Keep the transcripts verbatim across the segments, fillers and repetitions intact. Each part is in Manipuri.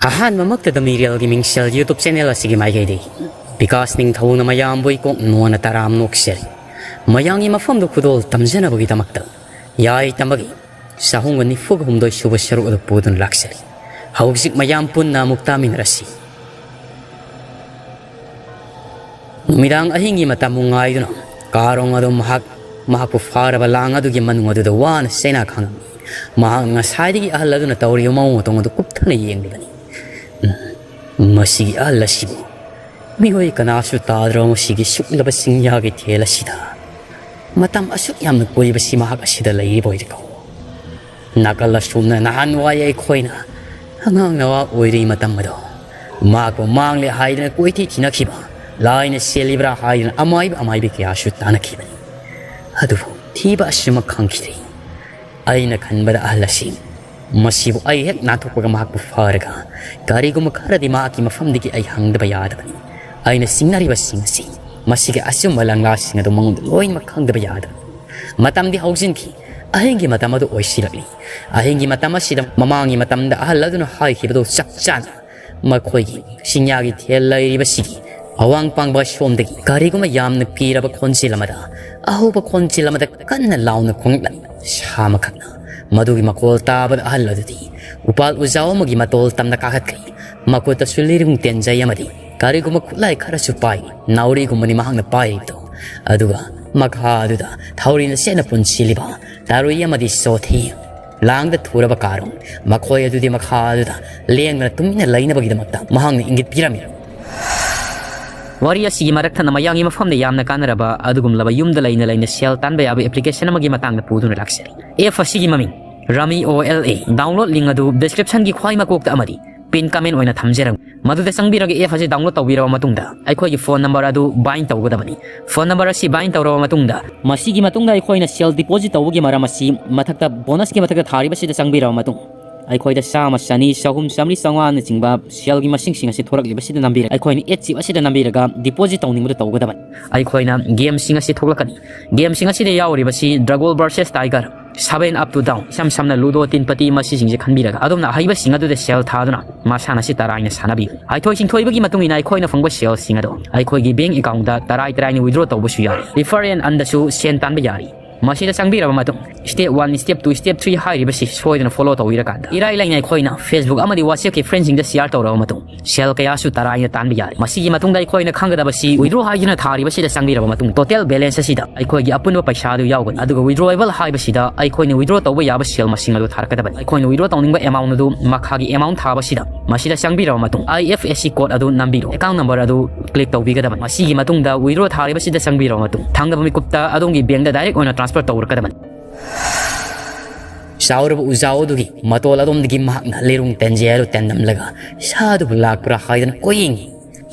ꯑꯍꯥꯟꯕꯃꯛꯇꯗ ꯃꯤꯔꯦꯜꯒꯤ ꯃꯤꯡꯁꯦꯜ YouTube channel ꯑꯁꯤꯒꯤ ꯃꯥꯏꯀꯩꯗꯒꯤ ꯕꯤꯀꯥꯁ ꯅꯤꯡꯊꯧꯅ ꯃꯌꯥꯝꯕꯨ ꯏꯀꯣꯛ ꯅꯣꯟꯅ ꯇꯔꯥꯝ ꯅꯣꯛꯆꯔꯤ꯫ ꯃꯌꯥꯝꯒꯤ ꯃꯐꯝꯗ ꯈꯨꯗꯣꯜ ꯇꯝꯖꯅꯕꯒꯤꯗꯃꯛꯇ ꯌꯥꯏ ꯇꯝꯕꯒꯤ ꯆꯍꯨꯝꯒ ꯅꯤꯐꯨꯒ ꯍꯨꯝꯗꯣꯏ ꯁꯨꯕ ꯁꯔꯨꯛ ꯑꯗꯨ ꯄꯨꯗꯨꯅ ꯂꯥꯛꯆꯔꯤ꯫ ꯍꯧꯖꯤꯛ ꯃꯌꯥꯝ ꯄꯨꯟꯅ ꯑꯃꯨꯛ ꯇꯥꯃꯤꯟꯅꯔꯁꯤ꯫ ꯅꯨꯃꯤꯗꯥꯡ ꯑꯍꯤꯡꯒꯤ ꯃꯇꯝꯕꯨ ꯉꯥꯏꯗꯨꯅ ꯀꯥꯔꯣꯡ ꯑꯗꯨ ꯃꯍꯥꯛ, ꯃꯍꯥꯛꯄꯨ ꯐꯥꯔꯕ ꯂꯥꯡ ꯑꯗꯨꯒꯤ ꯃꯅꯨꯡ ꯑꯗꯨꯗ ꯋꯥꯅ ꯆꯩꯅꯥ ꯈꯥꯡꯉꯝꯃꯤ꯫ ꯃꯍꯥꯛꯅ ꯉꯁꯥꯏꯗꯒꯤ ꯑꯍꯜ ꯑꯗꯨꯅ ꯇꯧꯔꯤꯕ ꯃꯑꯣꯡ ꯃꯇꯧ ꯑꯗꯨ ꯀꯨꯞꯊꯅ ꯌꯦꯡꯂꯤꯕꯅꯤ꯫ ꯎꯝ, ꯃꯁꯤꯒꯤ ꯑꯍꯜ ꯑꯁꯤꯕꯨ ꯃꯤꯑꯣꯏ ꯀꯅꯥꯁꯨ ꯇꯥꯗ꯭ꯔꯕ ꯃꯁꯤꯒꯤ ꯁꯨꯛꯂꯕ ꯆꯤꯡꯌꯥꯒꯤ ꯊꯦꯜ ꯑꯁꯤꯗ ꯃꯇꯝ ꯑꯁꯨꯛ ꯌꯥꯝꯅ ꯀꯨꯏꯕꯁꯤ ꯃꯍꯥꯛ ꯑꯁꯤꯗ ꯂꯩꯔꯤꯕ ꯑꯣꯏꯔꯦꯀꯣ꯫ ꯅꯥꯀꯜ ꯑꯁꯣꯝꯅ ꯅꯍꯥꯟꯋꯥꯏ ꯑꯩꯈꯣꯏꯅ ꯑꯉꯥꯡ ꯅꯋꯥ ꯑꯣꯏꯔꯤ ꯃꯇꯝ ꯑꯗꯣ ꯃꯍꯥꯛꯄꯨ ꯃꯥꯡꯂꯦ ꯍꯥꯏꯗꯨꯅ ꯀꯣꯏꯊꯤ ꯊꯤꯅꯈꯤꯕ, ꯂꯥꯏꯅ ꯆꯦꯜꯂꯤꯕ꯭ꯔꯥ ꯍꯥꯏꯗꯨꯅ ꯑꯃꯥꯏꯕ ꯑꯃꯥꯏꯕꯤ ꯀꯌꯥꯁꯨ ꯇꯥꯅꯈꯤꯕꯅꯤ꯫ ꯑꯗꯨꯕꯨ ꯊꯤꯕ ꯑꯁꯤꯃꯛ ꯈꯪꯈꯤꯗ꯭ꯔꯤ꯫ ꯑꯩꯅ ꯈꯟꯕꯗ ꯑꯍꯜ ꯑꯁꯤ ꯃꯁꯤꯕꯨ ꯑꯩ ꯍꯦꯛ ꯅꯥꯟꯊꯣꯛꯄꯒ ꯃꯍꯥꯛꯄꯨ ꯐꯥꯔꯒ ꯀꯔꯤꯒꯨꯝꯕ ꯈꯔꯗꯤ ꯃꯍꯥꯛꯀꯤ ꯃꯐꯝꯗꯒꯤ ꯑꯩ ꯍꯪꯗꯕ ꯌꯥꯗꯕꯅꯤ꯫ ꯑꯩꯅ ꯆꯤꯡꯅꯔꯤꯕꯁꯤꯡ ꯑꯁꯤ ꯃꯁꯤꯒꯤ ꯑꯆꯨꯝꯕ ꯂꯪꯂꯥꯁꯤꯡ ꯑꯗꯨ ꯃꯉꯣꯟꯗ ꯂꯣꯏꯅꯃꯛ ꯈꯪꯗꯕ ꯌꯥꯗꯕꯅꯤ꯫ ꯃꯇꯝꯗꯤ ꯍꯧꯖꯤꯟꯈꯤ꯫ ꯑꯍꯤꯡꯒꯤ ꯃꯇꯝ ꯑꯗꯨ ꯑꯣꯏꯁꯤꯜꯂꯛꯂꯤ꯫ ꯑꯍꯤꯡꯒꯤ ꯃꯇꯝ ꯑꯁꯤꯗ ꯃꯃꯥꯡꯒꯤ ꯃꯇꯝꯗ ꯑꯍꯜ ꯑꯗꯨꯅ ꯍꯥꯏꯈꯤꯕꯗꯨ ꯆꯞ ꯆꯥꯅ ꯃꯈꯣꯏꯒꯤ ꯆꯤꯡꯌꯥꯒꯤ ꯊꯦꯜ ꯂꯩꯔꯤꯕꯁꯤꯒꯤ ꯑꯋꯥꯡ ꯄꯥꯡꯕ ꯁꯣꯝꯗꯒꯤ ꯀꯔꯤꯒꯨꯝꯕ ꯌꯥꯝꯅ ꯀꯤꯔꯕ ꯈꯣꯟꯖꯦꯜ ꯑꯃꯗ, ꯑꯍꯧꯕ ꯈꯣꯟꯖꯦꯜ ꯑꯃꯗ ꯀꯟꯅ ꯂꯥꯎꯅ ꯈꯣꯡꯂꯛꯂꯝꯃꯤ꯫ ꯁꯥ ꯑꯃꯈꯛꯅ ꯃꯗꯨꯒꯤ ꯃꯈꯣꯜ ꯇꯥꯕꯗ ꯑꯍꯜ ꯑꯗꯨꯗꯤ ꯎꯄꯥꯜ ꯎꯖꯥꯎ ꯑꯃꯒꯤ ꯃꯇꯣꯜ ꯇꯝꯅ ꯀꯥꯈꯠꯈ꯭ꯔꯦ꯫ ꯃꯈꯨꯠꯇꯁꯨ ꯂꯤꯔꯨꯡ ꯇꯦꯟꯖꯩ ꯑꯃꯗꯤ ꯀꯔꯤꯒꯨꯝꯕ ꯈꯨꯠꯂꯥꯏ ꯈꯔꯁꯨ ꯄꯥꯏ꯫ ꯅꯥꯎꯔꯤꯒꯨꯝꯕꯅꯤ ꯃꯍꯥꯛꯅ ꯄꯥꯏꯔꯤꯕꯗꯨ꯫ ꯑꯗꯨꯒ ꯃꯈꯥ ꯑꯗꯨꯗ ꯊꯧꯔꯤꯅ ꯆꯦꯠꯅ ꯄꯨꯟꯁꯤꯜꯂꯤꯕ ꯇꯥꯔꯨꯏ ꯑꯃꯗꯤ ꯆꯣꯊꯤ꯫ ꯂꯥꯡꯗ ꯊꯨꯔꯕ ꯀꯥꯔꯣꯡ ꯃꯈꯣꯏ ꯑꯗꯨꯗꯤ ꯃꯈꯥ ꯑꯗꯨꯗ ꯂꯦꯡꯗꯅ ꯇꯨꯃꯤꯟꯅ ꯂꯩꯅꯕꯒꯤꯗꯃꯛꯇ ꯃꯍꯥꯛꯅ ꯏꯪꯒꯤꯠ ꯄꯤꯔꯝꯃꯤ꯫ ꯋꯥꯔꯤ ꯑꯁꯤꯒꯤ ꯃꯔꯛ ꯊꯠꯅ ꯃꯌꯥꯝꯒꯤ ꯃꯐꯝꯗ ꯌꯥꯝꯅ ꯀꯥꯟꯅꯔꯕ ꯑꯗꯨꯒꯨꯝꯂꯕ ꯌꯨꯝꯗ ꯂꯩꯅ ꯂꯩꯅ ꯁꯦꯜ ꯇꯥꯟꯕ ꯌꯥꯕ application ꯑꯃꯒꯤ ꯃꯇꯥꯡꯗ ꯄꯨꯗꯨꯅ ꯂꯥꯛꯆꯔꯤ꯫ App ꯑꯁꯤꯒꯤ ꯃꯃꯤꯡ Rummy O L A꯫ Download link ꯑꯗꯨ description ꯒꯤ ꯈ꯭ꯋꯥꯏ ꯃꯀꯣꯛꯇ ꯑꯃꯗꯤ pin comment ꯑꯣꯏꯅ ꯊꯝꯖꯔꯝꯃꯤ꯫ ꯃꯗꯨꯗ ꯆꯪꯕꯤꯔꯒ app ꯑꯁꯤ download ꯇꯧꯕꯤꯔꯕ ꯃꯇꯨꯡꯗ ꯑꯩꯈꯣꯏꯒꯤ phone number ꯑꯗꯨ bind ꯇꯧꯒꯗꯕꯅꯤ꯫ Phone number ꯑꯁꯤ bind ꯇꯧꯔꯕ ꯃꯇꯨꯡꯗ ꯃꯁꯤꯒꯤ ꯃꯇꯨꯡꯗ ꯑꯩꯈꯣꯏꯅ ꯁꯦꯜ deposit ꯇꯧꯕꯒꯤ ꯃꯔꯝ ꯑꯁꯤ ꯃꯊꯛꯇ bonus ꯀꯤ ꯃꯊꯛꯇ ꯊꯥꯔꯤꯕꯁꯤꯗ ꯆꯪꯕꯤꯔꯕ ꯃꯇꯨꯡ ꯑꯩꯈꯣꯏꯗ ꯆꯥꯝꯃ, ꯆꯅꯤ, ꯆꯍꯨꯝ, ꯆꯥꯝꯃꯔꯤ, ꯆꯥꯝꯃꯉꯥꯅꯆꯤꯡꯕ ꯁꯦꯜꯒꯤ ꯃꯁꯤꯡꯁꯤꯡ ꯑꯁꯤ ꯊꯣꯔꯛꯂꯤꯕꯁꯤꯗ ꯅꯝꯕꯤꯔꯒ, ꯑꯩꯈꯣꯏꯅ ꯑꯦꯠ ꯆꯤꯞ ꯑꯁꯤꯗ ꯅꯝꯕꯤꯔꯒ ꯗꯤꯄꯣꯖꯤꯠ ꯇꯧꯅꯤꯡꯕꯗꯨ ꯇꯧꯒꯗꯕꯅꯤ꯫ ꯑꯩꯈꯣꯏꯅ ꯒꯦꯝꯁꯤꯡ ꯑꯁꯤ ꯊꯣꯛꯂꯛꯀꯅꯤ꯫ ꯒꯦꯝꯁꯤꯡ ꯑꯁꯤꯗ ꯌꯥꯎꯔꯤꯕꯁꯤ Dragon versus Tiger, Seven Up to Down, ꯏꯁꯝ ꯁꯝꯅ Ludo, ꯇꯤꯟ ꯄꯇꯤ, ꯃꯁꯤꯁꯤꯡꯁꯦ ꯈꯟꯕꯤꯔꯒ ꯑꯗꯣꯝꯅ ꯑꯍꯩꯕꯁꯤꯡ ꯑꯗꯨꯗ ꯁꯦꯜ ꯊꯥꯗꯨꯅ ꯃꯁꯥꯟꯅ ꯑꯁꯤ ꯇꯔꯥꯏꯅ ꯁꯥꯟꯅꯕꯤꯌꯨ꯫ ꯍꯩꯊꯣꯏ ꯁꯤꯡꯊꯣꯏꯕꯒꯤ ꯃꯇꯨꯡ ꯏꯟꯅ ꯑꯩꯈꯣꯏꯅ ꯐꯪꯕ ꯁꯦꯜꯁꯤꯡ ꯑꯗꯣ ꯑꯩꯈꯣꯏꯒꯤ ꯕꯦꯡ ꯑꯦꯀꯥꯎꯟꯗ ꯇꯔꯥꯏ ꯇꯔꯥꯏꯅ withdraw ꯇꯧꯕꯁꯨ ꯌꯥꯏ꯫ ꯔꯤꯐꯔ ꯑꯦꯟ ꯑꯟꯗꯁꯨ ꯁꯦꯟ ꯇꯥꯟꯕ ꯌꯥꯔꯤ꯫ ꯃꯁꯤꯗ ꯆꯪꯕꯤꯔꯕ ꯃꯇꯨꯡ, step one, step two, step three ꯍꯥꯏꯔꯤꯕꯁꯤ ꯁꯣꯏꯗꯅ follow ꯇꯧꯕꯤꯔꯀꯥꯟꯗ, ꯏꯔꯥꯏ ꯂꯥꯏꯅ ꯑꯩꯈꯣꯏꯅ Facebook ꯑꯃꯗꯤ WhatsAppꯀꯤ friendꯁꯤꯡꯗ share ꯇꯧꯔꯕ ꯃꯇꯨꯡ, ꯁꯦꯜ ꯀꯌꯥꯁꯨ ꯇꯔꯥꯏꯅ ꯇꯥꯟꯕ ꯌꯥꯔꯦ꯫ ꯃꯁꯤꯒꯤ ꯃꯇꯨꯡꯗ ꯑꯩꯈꯣꯏꯅ ꯈꯪꯒꯗꯕꯁꯤ, withdraw ꯍꯥꯏꯗꯨꯅ ꯊꯥꯔꯤꯕꯁꯤꯗ ꯆꯪꯕꯤꯔꯕ ꯃꯇꯨꯡ, total balance ꯑꯁꯤꯗ ꯑꯩꯈꯣꯏꯒꯤ ꯑꯄꯨꯟꯕ ꯄꯩꯁꯥ ꯑꯗꯨ ꯌꯥꯎꯒꯅꯤ꯫ ꯑꯗꯨꯒ withdrawable ꯍꯥꯏꯕꯁꯤꯗ ꯑꯩꯈꯣꯏꯅ withdraw ꯇꯧꯕ ꯌꯥꯕ ꯁꯦꯜ ꯃꯁꯤꯡ ꯑꯗꯨ ꯊꯥꯔꯛꯀꯗꯕꯅꯤ꯫ ꯑꯩꯈꯣꯏꯅ withdraw ꯇꯧꯅꯤꯡꯕ amount ꯑꯗꯨ ꯃꯈꯥꯒꯤ amount ꯊꯥꯕꯁꯤꯗ, ꯃꯁꯤꯗ ꯆꯪꯕꯤꯔꯕ ꯃꯇꯨꯡ, I F S C code ꯑꯗꯨ ꯅꯝꯕꯤꯔꯣ, account number ꯑꯗꯨ click ꯇꯧꯕꯤꯒꯗꯕꯅꯤ꯫ ꯃꯁꯤꯒꯤ ꯃꯇꯨꯡꯗ withdraw ꯊꯥꯔꯤꯕꯁꯤꯗ ꯆꯪꯕꯤꯔꯕ ꯃꯇꯨꯡ, ꯊꯪꯅꯕ ꯃꯤꯀꯨꯞꯇ ꯑꯗꯣꯝꯒꯤ bankꯗ direct ꯑꯣꯏꯅ transfer ꯇꯧꯔꯛꯀꯗꯕꯅꯤ꯫ ꯆꯥꯎꯔꯕ ꯎꯖꯥꯎ ꯑꯗꯨꯒꯤ ꯃꯇꯣꯜ ꯑꯗꯣꯝꯗꯒꯤ ꯃꯍꯥꯛꯅ ꯂꯤꯔꯨꯡ ꯇꯦꯟꯖꯦ ꯑꯗꯨ ꯇꯦꯟꯗꯝꯂꯒ ꯁꯥ ꯑꯗꯨꯕꯨ ꯂꯥꯛꯄ꯭ꯔꯥ ꯍꯥꯏꯗꯨꯅ ꯀꯣꯏꯌꯦꯡꯉꯤ꯫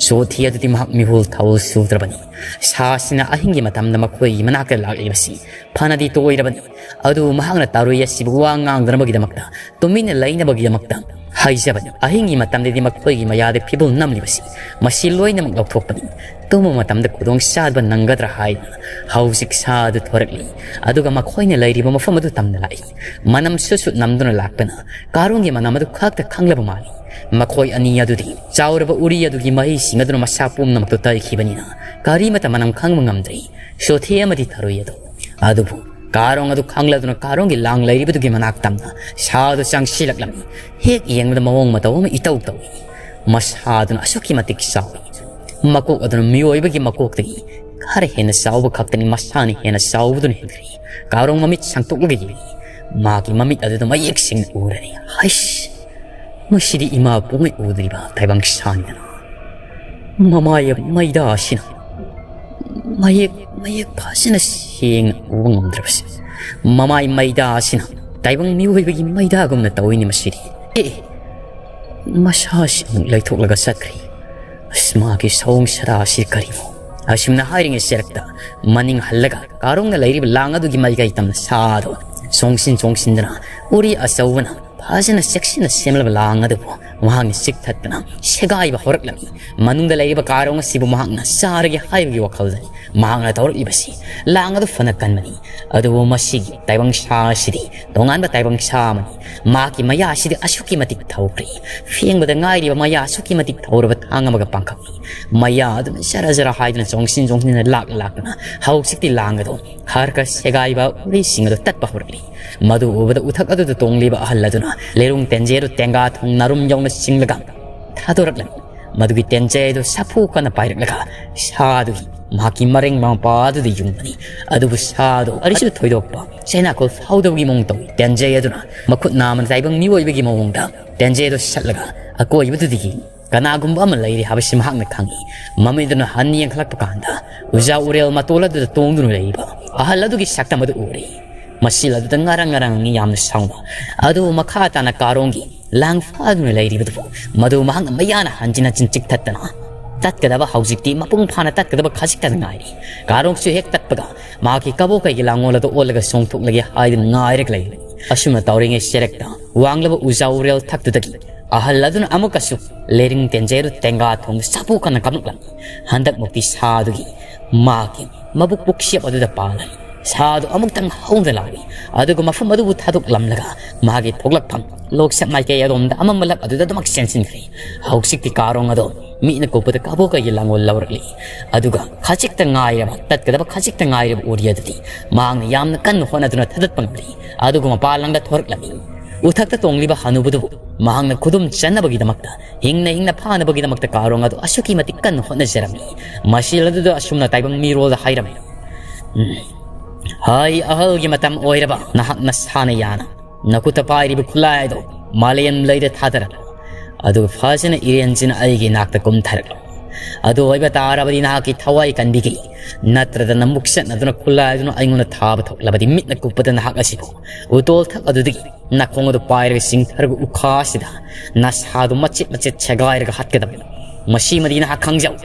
ꯆꯣꯊꯤ ꯑꯗꯨꯗꯤ ꯃꯍꯥꯛ ꯃꯤꯍꯨꯜ ꯊꯥꯍꯨꯜ ꯁꯨꯗ꯭ꯔꯕꯅꯤ꯫ ꯁꯥꯁꯤꯅ ꯑꯍꯤꯡꯒꯤ ꯃꯇꯝꯗ ꯃꯈꯣꯏꯒꯤ ꯃꯅꯥꯛꯇ ꯂꯥꯛꯂꯤꯕꯁꯤ ꯐꯅꯗꯤ ꯇꯣꯏꯔꯕꯅꯤ꯫ ꯑꯗꯨꯕꯨ ꯃꯍꯥꯛꯅ ꯇꯥꯔꯨꯏ ꯑꯁꯤꯕꯨ ꯋꯥ ꯉꯥꯡꯗꯅꯕꯒꯤꯗꯃꯛꯇ, ꯇꯨꯃꯤꯟꯅ ꯂꯩꯅꯕꯒꯤꯗꯃꯛꯇ ꯍꯥꯏꯖꯕꯅꯤ꯫ ꯑꯍꯤꯡꯒꯤ ꯃꯇꯝꯗꯗꯤ ꯃꯈꯣꯏꯒꯤ ꯃꯌꯥꯗ ꯐꯤꯕꯨꯜ ꯅꯝꯂꯤꯕꯁꯤ, ꯃꯁꯤ ꯂꯣꯏꯅꯃꯛ ꯂꯧꯊꯣꯛꯄꯅꯤ꯫ ꯇꯨꯝꯕ ꯃꯇꯝꯗ ꯈꯨꯗꯣꯡ ꯆꯥꯗꯕ ꯅꯪꯒꯗ꯭ꯔꯥ ꯍꯥꯏꯗꯨꯅ ꯍꯧꯖꯤꯛ ꯁꯥ ꯑꯗꯨ ꯊꯣꯔꯛꯂꯤ꯫ ꯑꯗꯨꯒ ꯃꯈꯣꯏꯅ ꯂꯩꯔꯤꯕ ꯃꯐꯝ ꯑꯗꯨ ꯇꯝꯅ ꯂꯥꯛꯏ꯫ ꯃꯅꯝ ꯁꯨꯠ ꯁꯨꯠ ꯅꯝꯗꯨꯅ ꯂꯥꯛꯄꯅ ꯀꯥꯔꯣꯡꯒꯤ ꯃꯅꯝ ꯑꯗꯨ ꯈꯛꯇ ꯈꯪꯂꯕ ꯃꯥꯜꯂꯤ꯫ ꯃꯈꯣꯏ ꯑꯅꯤ ꯑꯗꯨꯗꯤ ꯆꯥꯎꯔꯕ ꯎꯔꯤ ꯑꯗꯨꯒꯤ ꯃꯍꯩꯁꯤꯡ ꯑꯗꯨꯅ ꯃꯁꯥ ꯄꯨꯝꯅꯃꯛꯇꯨ ꯇꯩꯈꯤꯕꯅꯤꯅ ꯀꯔꯤꯃꯠꯇ ꯃꯅꯝ ꯈꯪꯕ ꯉꯝꯗ꯭ꯔꯤ꯫ ꯁꯣꯊꯦ ꯑꯃꯗꯤ ꯊꯔꯣꯏ ꯑꯗꯨ꯫ ꯑꯗꯨꯕꯨ ꯀꯥꯔꯣꯡ ꯑꯗꯨ ꯈꯪꯂꯗꯨꯅ ꯀꯥꯔꯣꯡꯒꯤ ꯂꯥꯡ ꯂꯩꯔꯤꯕꯗꯨꯒꯤ ꯃꯅꯥꯛ ꯇꯝꯅ ꯁꯥ ꯑꯗꯨ ꯆꯪꯁꯤꯜꯂꯛꯂꯝꯃꯤ꯫ ꯍꯦꯛ ꯌꯦꯡꯕꯗ ꯃꯑꯣꯡ ꯃꯇꯧ ꯑꯃ ꯏꯇꯧ ꯇꯧꯏ꯫ ꯃꯁꯥꯗꯨꯅ ꯑꯁꯨꯛꯀꯤ ꯃꯇꯤꯛ ꯆꯥꯎꯏ꯫ ꯃꯀꯣꯛ ꯑꯗꯨꯅ ꯃꯤꯑꯣꯏꯕꯒꯤ ꯃꯀꯣꯛꯇꯒꯤ ꯈꯔ ꯍꯦꯟꯅ ꯆꯥꯎꯕ ꯈꯛꯇꯅꯤ, ꯃꯁꯥꯅ ꯍꯦꯟꯅ ꯆꯥꯎꯕꯗꯨꯅ ꯍꯦꯟꯒꯠꯂꯤ꯫ ꯀꯥꯔꯣꯡ ꯃꯃꯤꯠ ꯁꯥꯡꯇꯣꯛꯂꯒ ꯌꯦꯡꯏ꯫ ꯃꯥꯒꯤ ꯃꯃꯤꯠ ꯑꯗꯨꯗ ꯃꯌꯦꯛ ꯁꯦꯡꯅ ꯎꯔꯔꯦ꯫ ꯍꯩꯁ! ꯃꯁꯤꯗꯤ ꯏꯃꯥ ꯄꯣꯛꯉꯩ ꯎꯗ꯭ꯔꯤꯕ ꯇꯥꯏꯕꯪ ꯁꯥꯅꯤꯗꯅ꯫ ꯃꯃꯥꯏ ꯃꯩꯗꯥ ꯑꯁꯤꯅ ꯃꯌꯦꯛ, ꯃꯌꯦꯛ ꯐꯖꯅ ꯁꯦꯡꯅ ꯎꯕ ꯉꯝꯗ꯭ꯔꯕꯁꯦ꯫ ꯃꯃꯥꯏ ꯃꯩꯗꯥ ꯑꯁꯤꯅ ꯇꯥꯏꯕꯪ ꯃꯤꯑꯣꯏꯕꯒꯤ ꯃꯩꯗꯥꯒꯨꯝꯅ ꯇꯧꯏꯅꯦ ꯃꯁꯤꯗꯤ꯫ ꯑꯦ! ꯃꯁꯥꯁꯤ ꯑꯃꯨꯛ ꯂꯩꯊꯣꯛꯂꯒ ꯆꯠꯈ꯭ꯔꯦ꯫ ꯑꯁ, ꯃꯥꯒꯤ ꯁꯑꯣꯡ ꯁꯥꯗꯥ ꯑꯁꯤ ꯀꯔꯤꯅꯣ? ꯑꯁꯨꯝꯅ ꯍꯥꯏꯔꯤꯉꯩ ꯆꯦꯔꯛꯇ ꯃꯅꯤꯡ ꯍꯜꯂꯒ ꯀꯥꯔꯣꯡꯅ ꯂꯩꯔꯤꯕ ꯂꯥꯡ ꯑꯗꯨꯒꯤ ꯃꯥꯏꯀꯩ ꯇꯝꯅ ꯁꯥꯗꯣ ꯆꯣꯡꯁꯤꯟ ꯆꯣꯡꯁꯤꯟꯗꯅ ꯎꯔꯤ ꯑꯆꯧꯕꯅ ꯐꯖꯅ ꯆꯦꯛꯁꯤꯟꯅ ꯁꯦꯝꯂꯕ ꯂꯥꯡ ꯑꯗꯨꯕꯨ ꯃꯍꯥꯛꯅ ꯆꯤꯛꯊꯠꯇꯨꯅ ꯁꯦꯒꯥꯏꯕ ꯍꯧꯔꯛꯂꯝꯃꯤ꯫ ꯃꯅꯨꯡꯗ ꯂꯩꯔꯤꯕ ꯀꯥꯔꯣꯡ ꯑꯁꯤꯕꯨ ꯃꯍꯥꯛꯅ ꯆꯥꯔꯒꯦ ꯍꯥꯏꯕꯒꯤ ꯋꯥꯈꯜꯗꯅꯤ ꯃꯍꯥꯛꯅ ꯇꯧꯔꯛꯂꯤꯕꯁꯤ꯫ ꯂꯥꯡ ꯑꯗꯨ ꯐꯅ ꯀꯟꯕꯅꯤ, ꯑꯗꯨꯕꯨ ꯃꯁꯤꯒꯤ ꯇꯥꯏꯕꯪ ꯁꯥ ꯑꯁꯤꯗꯤ ꯇꯣꯉꯥꯟꯕ ꯇꯥꯏꯕꯪ ꯁꯥ ꯑꯃꯅꯤ꯫ ꯃꯍꯥꯛꯀꯤ ꯃꯌꯥ ꯑꯁꯤꯗꯤ ꯑꯁꯨꯛꯀꯤ ꯃꯇꯤꯛ ꯊꯧꯈ꯭ꯔꯦ꯫ ꯐꯦꯡꯕꯗ ꯉꯥꯏꯔꯤꯕ ꯃꯌꯥ ꯑꯁꯨꯛꯀꯤ ꯃꯇꯤꯛ ꯊꯧꯔꯕ ꯊꯥꯡ ꯑꯃꯒ ꯄꯥꯡꯈꯛꯅꯤ꯫ ꯃꯌꯥ ꯑꯗꯨꯅ ꯖꯔ ꯖꯔ ꯍꯥꯏꯗꯨꯅ ꯆꯣꯡꯁꯤꯟ ꯆꯣꯡꯁꯤꯟꯗꯨꯅ ꯂꯥꯛ ꯂꯥꯛꯇꯨꯅ ꯍꯧꯖꯤꯛꯇꯤ ꯂꯥꯡ ꯑꯗꯨ ꯈꯔ ꯈꯔ ꯁꯦꯒꯥꯏꯕ ꯎꯔꯤꯁꯤꯡ ꯑꯗꯨ ꯇꯠꯄ ꯍꯧꯔꯛꯂꯤ꯫ ꯃꯗꯨ ꯎꯕꯗ ꯎꯊꯛ ꯑꯗꯨꯗ ꯇꯣꯡꯂꯤꯕ ꯑꯍꯜ ꯑꯗꯨꯅ ꯂꯩꯔꯨꯡ ꯇꯦꯟꯖꯩ ꯑꯗꯨ ꯇꯦꯡꯒꯥ ꯊꯣꯡ ꯅꯥꯔꯨꯝ ꯌꯧꯅ ꯆꯤꯡꯂꯒ ꯊꯥꯗꯣꯔꯛꯂꯝꯃꯤ꯫ ꯃꯗꯨꯒꯤ ꯇꯦꯟꯖꯩ ꯑꯗꯨ ꯁꯥꯐꯨ ꯀꯟꯅ ꯄꯥꯏꯔꯛꯂꯒ ꯁꯥ ꯑꯗꯨꯒꯤ ꯃꯍꯥꯛꯀꯤ ꯃꯔꯦꯡ ꯃꯄꯥ ꯑꯗꯨꯗ ꯌꯨꯡꯕꯅꯤ꯫ ꯑꯗꯨꯕꯨ ꯁꯥ ꯑꯗꯨ ꯀꯔꯤꯁꯨ ꯊꯣꯏꯗꯣꯛꯄ ꯆꯩꯅꯥꯈꯣꯜ ꯐꯥꯎꯗꯕꯒꯤ ꯃꯑꯣꯡ ꯇꯧꯏ꯫ ꯇꯦꯟꯖꯩ ꯑꯗꯨꯅ ꯃꯈꯨꯠ ꯅꯥꯝꯃꯅ ꯇꯥꯏꯕꯪ ꯃꯤꯑꯣꯏꯕꯒꯤ ꯃꯑꯣꯡꯗ ꯇꯦꯟꯖꯩ ꯑꯗꯨ ꯁꯠꯂꯒ ꯑꯀꯣꯏꯕꯗꯨꯗꯒꯤ ꯀꯅꯥꯒꯨꯝꯕ ꯑꯃ ꯂꯩꯔꯤ ꯍꯥꯏꯕꯁꯤ ꯃꯍꯥꯛꯅ ꯈꯪꯏ꯫ ꯃꯃꯤꯠ ꯑꯗꯨꯅ ꯍꯟꯅ ꯌꯦꯡꯈꯠꯂꯛꯄ ꯀꯥꯟꯗ ꯎꯖꯥ ꯎꯔꯦꯜ ꯃꯇꯣꯜ ꯑꯗꯨꯗ ꯇꯣꯡꯗꯨꯅ ꯂꯩꯔꯤꯕ ꯑꯍꯜ ꯑꯗꯨꯒꯤ ꯁꯛꯇꯝ ꯑꯗꯨ ꯎꯔꯦ꯫ ꯃꯁꯤ ꯑꯗꯨꯗ ꯉꯔꯪ ꯉꯔꯪ ꯌꯥꯝꯅ ꯁꯥꯎꯅ, ꯑꯗꯨꯕꯨ ꯃꯈꯥ ꯇꯥꯅ ꯀꯥꯔꯣꯡꯒꯤ ꯂꯥꯡ ꯐꯥꯗꯨꯅ ꯂꯩꯔꯤꯕꯗꯨꯕꯨ ꯃꯗꯨ ꯃꯍꯥꯛꯅ ꯃꯌꯥꯅ ꯍꯟꯖꯤꯟ ꯍꯟꯖꯤꯟ ꯆꯤꯛꯊꯠꯇꯅ ꯇꯠꯀꯗꯕ ꯍꯧꯖꯤꯛꯇꯤ ꯃꯄꯨꯡ ꯐꯥꯅ ꯇꯠꯀꯗꯕ ꯈꯖꯤꯛꯇꯗ ꯉꯥꯏꯔꯤ꯫ ꯀꯥꯔꯣꯡꯁꯨ ꯍꯦꯛ ꯇꯠꯄꯒ ꯃꯍꯥꯛꯀꯤ ꯀꯕꯣꯀꯩꯒꯤ ꯂꯥꯡꯒꯣꯜ ꯑꯗꯨ ꯑꯣꯜꯂꯒ ꯆꯣꯡꯊꯣꯛꯂꯒꯦ ꯍꯥꯏꯗꯨꯅ ꯉꯥꯏꯔꯒ ꯂꯩꯔꯤ꯫ ꯑꯁꯨꯝꯅ ꯇꯧꯔꯤꯉꯩ ꯆꯦꯔꯛꯇ ꯋꯥꯡꯂꯕ ꯎꯖꯥ ꯎꯔꯦꯜ ꯊꯛꯇꯨꯗꯒꯤ ꯑꯍꯜ ꯑꯗꯨꯅ ꯑꯃꯨꯛꯀꯁꯨ ꯂꯩꯔꯤꯡ ꯇꯦꯟꯖꯩ ꯑꯗꯨ ꯇꯦꯡꯒꯥ ꯊꯣꯡꯗ ꯁꯥꯐꯨ ꯀꯟꯅ ꯀꯥꯞꯂꯛꯂꯝꯃꯤ꯫ ꯍꯟꯗꯛꯃꯨꯛꯇꯤ ꯁꯥ ꯑꯗꯨꯒꯤ ꯃꯥꯒꯤ ꯃꯕꯨꯛ ꯄꯨꯛꯁꯦꯞ ꯑꯗꯨꯗ ꯄꯥꯜꯂꯝꯃꯤ꯫ ꯁꯥ ꯑꯗꯨ ꯑꯃꯨꯛꯇꯪ ꯍꯧꯅ ꯂꯥꯎꯏ, ꯑꯗꯨꯒ ꯃꯐꯝ ꯑꯗꯨꯕꯨ ꯊꯥꯗꯣꯛꯂꯝꯂꯒ ꯃꯥꯒꯤ ꯊꯣꯛꯂꯛꯐꯝ ꯂꯣꯛꯁꯛ ꯃꯥꯏꯀꯩ ꯑꯗꯣꯝꯗ ꯑꯃꯝꯕ ꯂꯛ ꯑꯗꯨꯗ ꯑꯗꯨꯃꯛ ꯆꯦꯟꯁꯤꯟꯈ꯭ꯔꯦ꯫ ꯍꯧꯖꯤꯛꯇꯤ ꯀꯥꯔꯣꯡ ꯑꯗꯣ ꯃꯤꯠꯅ ꯀꯨꯞꯄꯗ ꯀꯕꯣꯀꯩꯒꯤ ꯂꯥꯡꯒꯣꯜ ꯂꯧꯔꯛꯂꯤ꯫ ꯑꯗꯨꯒ ꯈꯖꯤꯛꯇ ꯉꯥꯏꯔꯕ, ꯇꯠꯀꯗꯕ ꯈꯖꯤꯛꯇ ꯉꯥꯏꯔꯕ ꯎꯔꯤ ꯑꯗꯨꯗꯤ ꯃꯍꯥꯛꯅ ꯌꯥꯝꯅ ꯀꯟꯅ ꯍꯣꯠꯅꯗꯨꯅ ꯊꯥꯗꯠꯄ ꯉꯝꯂꯤ꯫ ꯑꯗꯨꯒ ꯃꯄꯥꯟ ꯂꯝꯗ ꯊꯣꯔꯛꯂꯝꯃꯤ꯫ ꯎꯊꯛꯇ ꯇꯣꯡꯂꯤꯕ ꯍꯅꯨꯕꯗꯨꯕꯨ ꯃꯍꯥꯛꯅ ꯈꯨꯗꯨꯝ ꯆꯟꯅꯕꯒꯤꯗꯃꯛꯇ, ꯍꯤꯡꯅ ꯍꯤꯡꯅ ꯐꯥꯅꯕꯒꯤꯗꯃꯛꯇ ꯀꯥꯔꯣꯡ ꯑꯗꯨ ꯑꯁꯨꯛꯀꯤ ꯃꯇꯤꯛ ꯀꯟꯅ ꯍꯣꯠꯅꯖꯔꯝꯃꯤ꯫ ꯃꯁꯤ ꯑꯗꯨꯗ ꯑꯁꯨꯝꯅ ꯇꯥꯏꯕꯪ ꯃꯤꯔꯣꯜꯗ ꯍꯥꯏꯔꯝꯃꯤ, "ꯎꯝ, ꯍꯥꯏ ꯑꯍꯜꯒꯤ ꯃꯇꯝ ꯑꯣꯏꯔꯕ ꯅꯍꯥꯛ ꯅꯁꯥꯅ ꯌꯥꯅ ꯅꯈꯨꯠꯇ ꯄꯥꯏꯔꯤꯕ ꯈꯨꯠꯂꯥꯏ ꯑꯗꯨ ꯃꯥꯂꯦꯝ ꯂꯩꯗ ꯊꯥꯗꯔꯛꯂꯣ꯫ ꯑꯗꯨꯒ ꯐꯖꯅ ꯏꯔꯦꯟꯖꯅ ꯑꯩꯒꯤ ꯅꯥꯛꯇ ꯀꯨꯝꯊꯔꯛꯂꯣ꯫ ꯑꯗꯨ ꯑꯣꯏꯕ ꯇꯥꯔꯕꯗꯤ ꯅꯍꯥꯛꯀꯤ ꯊꯋꯥꯏ ꯀꯟꯕꯤꯒꯦ꯫ ꯅꯠꯇ꯭ꯔꯗꯅ ꯃꯨꯛꯆꯠꯅꯗꯨꯅ ꯈꯨꯠꯂꯥꯏ ꯑꯗꯨꯅ ꯑꯩꯉꯣꯟꯗ ꯊꯥꯕ ꯊꯣꯛꯂꯕꯗꯤ ꯃꯤꯠꯅ ꯀꯨꯞꯄꯗ ꯅꯍꯥꯛ ꯑꯁꯤꯕꯨ ꯎꯇꯣꯜ ꯊꯛ ꯑꯗꯨꯗꯒꯤ ꯅꯥꯀꯣꯡ ꯑꯗꯨ ꯄꯥꯏꯔꯒ ꯆꯤꯡꯊꯔꯒ ꯎꯈꯥꯁꯤꯗ ꯅꯁꯥꯗꯨ ꯃꯆꯦꯠ ꯃꯆꯦꯠ ꯁꯦꯒꯥꯏꯔꯒ ꯍꯥꯠꯀꯗꯕꯅꯤ꯫ ꯃꯁꯤꯃꯗꯤ ꯅꯍꯥꯛ ꯈꯪꯖꯧ,"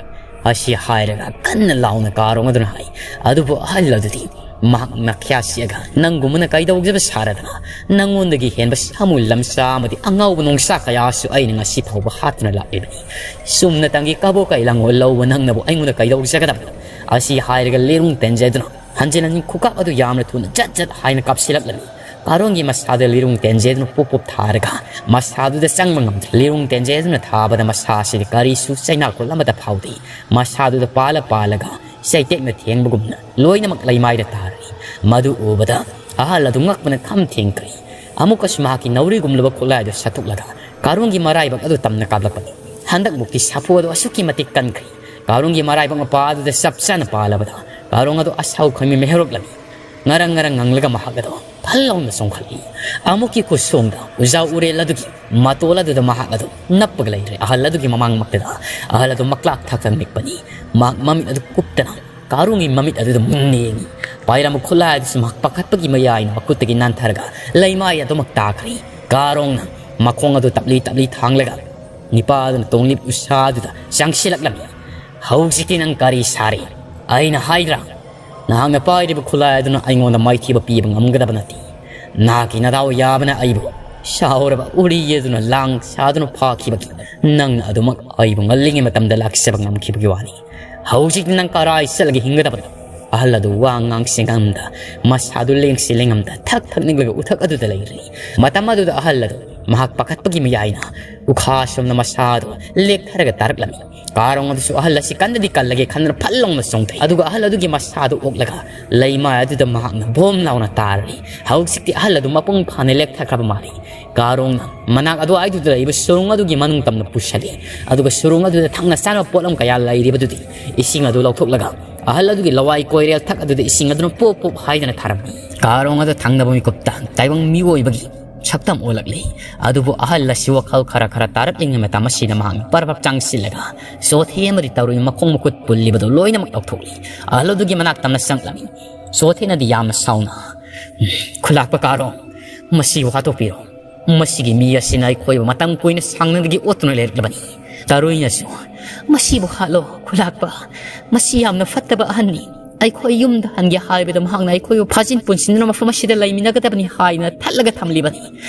ꯑꯁꯤ ꯍꯥꯏꯔꯒ ꯀꯟꯅ ꯂꯥꯎꯅ ꯀꯥꯔꯣꯡ ꯑꯗꯨꯅ ꯍꯥꯏ꯫ ꯑꯗꯨꯕꯨ ꯑꯍꯜ ꯑꯗꯨꯗꯤ ꯃꯍꯥꯛ ꯅꯥꯈ꯭ꯌꯥ ꯁꯤꯛꯑꯒ, "ꯅꯪꯒꯨꯝꯕꯅ ꯀꯩꯗꯧꯖꯕ ꯁꯥꯔꯗꯅ? ꯅꯪꯉꯣꯟꯗꯒꯤ ꯍꯦꯟꯕ ꯁꯥꯃꯨ ꯂꯝꯆꯥ ꯑꯃꯗꯤ ꯑꯉꯥꯎꯕ ꯅꯣꯡꯁꯥ ꯀꯌꯥꯁꯨ ꯑꯩꯅ ꯉꯁꯤ ꯐꯥꯎꯕ ꯍꯥꯠꯇꯨꯅ ꯂꯥꯛꯂꯤꯕꯅꯤ꯫ ꯆꯨꯝꯅꯇꯪꯒꯤ ꯀꯕꯣꯛ ꯀꯩ ꯂꯪꯉꯣ ꯂꯧꯕ ꯅꯪꯅꯕꯨ ꯑꯩꯉꯣꯟꯗ ꯀꯩꯗꯧꯖꯒꯗꯕꯅꯣ?" ꯑꯁꯤ ꯍꯥꯏꯔꯒ ꯂꯤꯔꯨꯡ ꯇꯦꯟꯖꯗꯨꯅ ꯍꯟꯖꯤꯟ ꯍꯟꯖꯤꯟ ꯈꯨꯀꯥꯞ ꯑꯗꯨ ꯌꯥꯝꯅ ꯊꯨꯅ ꯖꯠ ꯖꯠ ꯍꯥꯏꯅ ꯀꯥꯞꯁꯤꯜꯂꯛꯂꯝꯃꯤ꯫ ꯀꯥꯔꯣꯡꯒꯤ ꯃꯁꯥꯗ ꯂꯤꯔꯨꯡ ꯇꯦꯟꯖꯗꯨꯅ ꯄꯨꯞ ꯄꯨꯞ ꯊꯥꯔꯒ ꯃꯁꯥꯗꯨꯗ ꯆꯪꯕ ꯉꯝꯗ꯭ꯔꯦ꯫ ꯂꯤꯔꯨꯡ ꯇꯦꯟꯖꯗꯨꯅ ꯊꯥꯕꯗ ꯃꯁꯥ ꯑꯁꯤꯗꯤ ꯀꯔꯤꯁꯨ ꯆꯩꯅꯥꯈꯣꯜ ꯑꯃꯠꯇ ꯐꯥꯎꯗꯦ꯫ ꯃꯁꯥꯗꯨꯗ ꯄꯥꯜꯂ ꯄꯥꯜꯂꯒ ꯆꯩꯇꯦꯛꯅ ꯊꯦꯡꯕꯒꯨꯝꯅ ꯂꯣꯏꯅꯃꯛ ꯂꯩꯃꯥꯏꯗ ꯇꯥꯔꯝꯃꯤ꯫ ꯃꯗꯨ ꯎꯕꯗ ꯑꯍꯜ ꯑꯗꯨ ꯉꯛꯄꯅ ꯈꯝ ꯊꯦꯡꯈ꯭ꯔꯦ꯫ ꯑꯃꯨꯛꯀꯁꯨ ꯃꯍꯥꯛꯀꯤ ꯅꯧꯔꯤꯒꯨꯝꯂꯕ ꯈꯨꯠꯂꯥꯏ ꯑꯗꯨ ꯁꯠꯇꯣꯛꯂꯒ ꯀꯥꯔꯣꯡꯒꯤ ꯃꯔꯥꯏꯕꯛ ꯑꯗꯨ ꯇꯝꯅ ꯀꯥꯞꯂꯛꯄꯅꯤ꯫ ꯍꯟꯗꯛꯃꯨꯛꯇꯤ ꯁꯥꯐꯨ ꯑꯗꯨ ꯑꯁꯨꯛꯀꯤ ꯃꯇꯤꯛ ꯀꯟꯈ꯭ꯔꯦ꯫ ꯀꯥꯔꯣꯡꯒꯤ ꯃꯔꯥꯏꯕꯛ ꯃꯄꯥ ꯑꯗꯨꯗ ꯆꯞ ꯆꯥꯅ ꯄꯥꯜꯂꯕꯗ ꯀꯥꯔꯣꯡ ꯑꯗꯨ ꯑꯁꯥꯎ ꯈꯪꯃꯤ ꯃꯩꯍꯧꯔꯛꯂꯝꯃꯤ꯫ ꯉꯔꯪ ꯉꯔꯪ ꯉꯪꯂꯒ ꯃꯍꯥꯛ ꯑꯗꯨ ꯐꯜ ꯂꯥꯎꯅ ꯆꯣꯡꯈꯠꯂꯤ꯫ ꯑꯃꯨꯛꯀꯤ ꯈꯨꯠꯁꯣꯡꯗ ꯎꯖꯥꯎ ꯎꯔꯦꯜ ꯑꯗꯨꯒꯤ ꯃꯇꯣꯜ ꯑꯗꯨꯗ ꯃꯍꯥꯛ ꯑꯗꯨ ꯅꯞꯄꯒ ꯂꯩꯔꯦ꯫ ꯑꯍꯜ ꯑꯗꯨꯒꯤ ꯃꯃꯥꯡꯃꯛꯇꯗ ꯑꯍꯜ ꯑꯗꯨ ꯃꯛꯂꯥꯛ ꯊꯛꯇ ꯅꯤꯛꯄꯅꯤ꯫ ꯃꯍꯥꯛ ꯃꯃꯤꯠ ꯑꯗꯨ ꯀꯨꯞꯇꯅ ꯀꯥꯔꯣꯡꯒꯤ ꯃꯃꯤꯠ ꯑꯗꯨꯗ ꯃꯨꯟꯅ ꯌꯦꯡꯉꯤ꯫ ꯄꯥꯏꯔꯝꯕ ꯈꯨꯠꯂꯥꯏ ꯑꯗꯨꯁꯨ ꯃꯍꯥꯛ ꯄꯥꯈꯠꯄꯒꯤ ꯃꯌꯥꯏꯅ ꯃꯈꯨꯠꯇꯒꯤ ꯅꯥꯟꯊꯔꯒ ꯂꯩꯃꯥꯏ ꯑꯗꯨꯃꯛ ꯇꯥꯈ꯭ꯔꯦ꯫ ꯀꯥꯔꯣꯡꯅ ꯃꯈꯣꯡ ꯑꯗꯨ ꯇꯞꯂꯤ ꯇꯞꯂꯤ ꯊꯥꯡꯂꯒ ꯅꯤꯄꯥ ꯑꯗꯨꯅ ꯇꯣꯡꯂꯤꯕ ꯎꯁꯥ ꯑꯗꯨꯗ ꯆꯪꯁꯤꯜꯂꯛꯂꯝꯃꯤ꯫ "ꯍꯧꯖꯤꯛꯇꯤ ꯅꯪ ꯀꯔꯤ ꯁꯥꯔꯤ? ꯑꯩꯅ ꯍꯥꯏꯗ꯭ꯔꯥ, ꯅꯍꯥꯛꯅ ꯄꯥꯏꯔꯤꯕ ꯈꯨꯠꯂꯥꯏ ꯑꯗꯨꯅ ꯑꯩꯉꯣꯟꯗ ꯃꯥꯏꯊꯤꯕ ꯄꯤꯕ ꯉꯝꯒꯗꯕ ꯅꯠꯇꯦ꯫ ꯅꯍꯥꯛꯀꯤ ꯅꯗꯥꯎ ꯌꯥꯕꯅ ꯑꯩꯕꯨ ꯁꯥꯎꯔꯕ ꯎꯔꯤ ꯑꯗꯨꯅ ꯂꯥꯡ ꯁꯥꯗꯨꯅ ꯐꯥꯈꯤꯕꯒꯤ ꯅꯪꯅ ꯑꯗꯨꯃꯛ ꯑꯩꯕꯨ ꯉꯜꯂꯤꯉꯩ ꯃꯇꯝꯗ ꯂꯥꯛꯆꯕ ꯉꯝꯈꯤꯕꯒꯤ ꯋꯥꯅꯤ꯫ ꯍꯧꯖꯤꯛꯇꯤ ꯅꯪ ꯀꯔꯥꯏ ꯆꯠꯂꯒ ꯍꯤꯡꯒꯗꯕꯅꯣ?" ꯑꯍꯜ ꯑꯗꯨ ꯋꯥ ꯉꯥꯡꯁꯤ ꯉꯝꯗ, ꯃꯁꯥꯗꯨ ꯂꯦꯡꯁꯤ ꯂꯦꯡꯉꯝꯗ ꯊꯛ ꯊꯛ ꯅꯤꯛꯂꯒ ꯎꯊꯛ ꯑꯗꯨꯗ ꯂꯩꯔꯤ꯫ ꯃꯇꯝ ꯑꯗꯨꯗ ꯑꯍꯜ ꯑꯗꯨ ꯃꯍꯥꯛ ꯄꯥꯈꯠꯄꯒꯤ ꯃꯌꯥꯏꯅ ꯎꯈꯥ ꯁꯣꯝꯅ ꯃꯁꯥꯗꯨ ꯂꯦꯛꯊꯔꯒ ꯇꯥꯔꯛꯂꯝꯃꯤ꯫ ꯀꯥꯔꯣꯡ ꯑꯗꯨꯁꯨ ꯑꯍꯜ ꯑꯁꯤ ꯀꯟꯗꯗꯤ ꯀꯜꯂꯒꯦ ꯈꯟꯗꯨꯅ ꯐꯠ ꯂꯥꯎꯅ ꯆꯣꯡꯊꯩ꯫ ꯑꯗꯨꯒ ꯑꯍꯜ ꯑꯗꯨꯒꯤ ꯃꯁꯥꯗꯨ ꯑꯣꯛꯂꯒ ꯂꯩꯃꯥꯏ ꯑꯗꯨꯗ ꯃꯍꯥꯛꯅ ꯚꯣꯝ ꯂꯥꯎꯅ ꯇꯥꯔꯔꯤ꯫ ꯍꯧꯖꯤꯛꯇꯤ ꯑꯍꯜ ꯑꯗꯨ ꯃꯄꯨꯡ ꯐꯥꯅ ꯂꯦꯛꯊꯈ꯭ꯔꯕ ꯃꯥꯜꯂꯤ꯫ ꯀꯥꯔꯣꯡꯅ ꯃꯅꯥꯛ ꯑꯗꯨꯋꯥꯏꯗꯨꯗ ꯂꯩꯕ ꯁꯨꯔꯨꯡ ꯑꯗꯨꯒꯤ ꯃꯅꯨꯡ ꯇꯝꯅ ꯄꯨꯁꯜꯂꯤ꯫ ꯑꯗꯨꯒ ꯁꯨꯔꯨꯡ ꯑꯗꯨꯗ ꯊꯛꯅ ꯆꯥꯅꯕ ꯄꯣꯠꯂꯝ ꯀꯌꯥ ꯂꯩꯔꯤꯕꯗꯨꯗꯤ ꯏꯁꯤꯡ ꯑꯗꯨ ꯂꯧꯊꯣꯛꯂꯒ ꯑꯍꯜ ꯑꯗꯨꯒꯤ ꯂꯋꯥꯏ ꯀꯣꯏꯔꯦꯜ ꯊꯛ ꯑꯗꯨꯗ ꯏꯁꯤꯡ ꯑꯗꯨꯅ ꯄꯣꯞ ꯄꯣꯞ ꯍꯥꯏꯗꯅ ꯊꯥꯔꯝꯃꯤ꯫ ꯀꯥꯔꯣꯡ ꯑꯗꯨ ꯊꯪꯅꯕ ꯃꯤꯀꯨꯞꯇ ꯇꯥꯏꯕꯪ ꯃꯤꯑꯣꯏꯕꯒꯤ ꯁꯛꯇꯝ ꯑꯣꯜꯂꯛꯂꯤ꯫ ꯑꯗꯨꯕꯨ ꯑꯍꯜ ꯑꯁꯤ ꯋꯥꯈꯜ ꯈꯔ ꯈꯔ ꯇꯥꯔꯛꯂꯤꯉꯩ ꯃꯇꯝ ꯑꯁꯤꯗ ꯃꯍꯥꯛꯅ ꯄꯔꯕꯞ ꯆꯪꯁꯤꯜꯂꯒ ꯆꯣꯊꯦ ꯑꯃꯗꯤ ꯇꯧꯔꯨꯏ ꯃꯈꯣꯡ ꯃꯈꯨꯠ ꯄꯨꯜꯂꯤꯕꯗꯨ ꯂꯣꯏꯅꯃꯛ ꯂꯧꯊꯣꯛꯂꯤ꯫ ꯑꯍꯜ ꯑꯗꯨꯒꯤ ꯃꯅꯥꯛ ꯇꯝꯅ ꯆꯪꯂꯝꯃꯤ꯫ ꯆꯣꯊꯦꯅꯗꯤ ꯌꯥꯝꯅ ꯁꯥꯎꯅ, "ꯈꯨꯂꯥꯛꯄ ꯀꯥꯔꯣꯡ, ꯃꯁꯤꯕꯨ ꯍꯥꯠꯇꯣꯛꯄꯤꯔꯣ꯫ ꯃꯁꯤꯒꯤ ꯃꯤ ꯑꯁꯤꯅ ꯑꯩꯈꯣꯏꯕꯨ ꯃꯇꯝ ꯀꯨꯏꯅ ꯁꯥꯡꯅꯗꯒꯤ ꯑꯣꯠꯇꯨꯅ ꯂꯩꯔꯛꯂꯕꯅꯤ꯫ ꯇꯔꯨꯏꯅꯁꯨ, ꯃꯁꯤꯕꯨ ꯍꯥꯠꯂꯣ ꯈꯨꯂꯥꯛꯄ, ꯃꯁꯤ ꯌꯥꯝꯅ ꯐꯠꯇꯕ ꯑꯍꯟꯅꯤ꯫ ꯑꯩꯈꯣꯏ ꯌꯨꯝꯗ ꯍꯟꯒꯦ ꯍꯥꯏꯕꯗ ꯃꯍꯥꯛꯅ ꯑꯩꯈꯣꯏꯕꯨ ꯐꯥꯖꯤꯟ ꯄꯨꯟꯁꯤꯟꯗꯨꯅ ꯃꯐꯝ ꯑꯁꯤꯗ ꯂꯩꯃꯤꯟꯅꯒꯗꯕꯅꯤ ꯍꯥꯏꯅ ꯊꯠꯂꯒ ꯊꯝꯂꯤꯕꯅꯤ꯫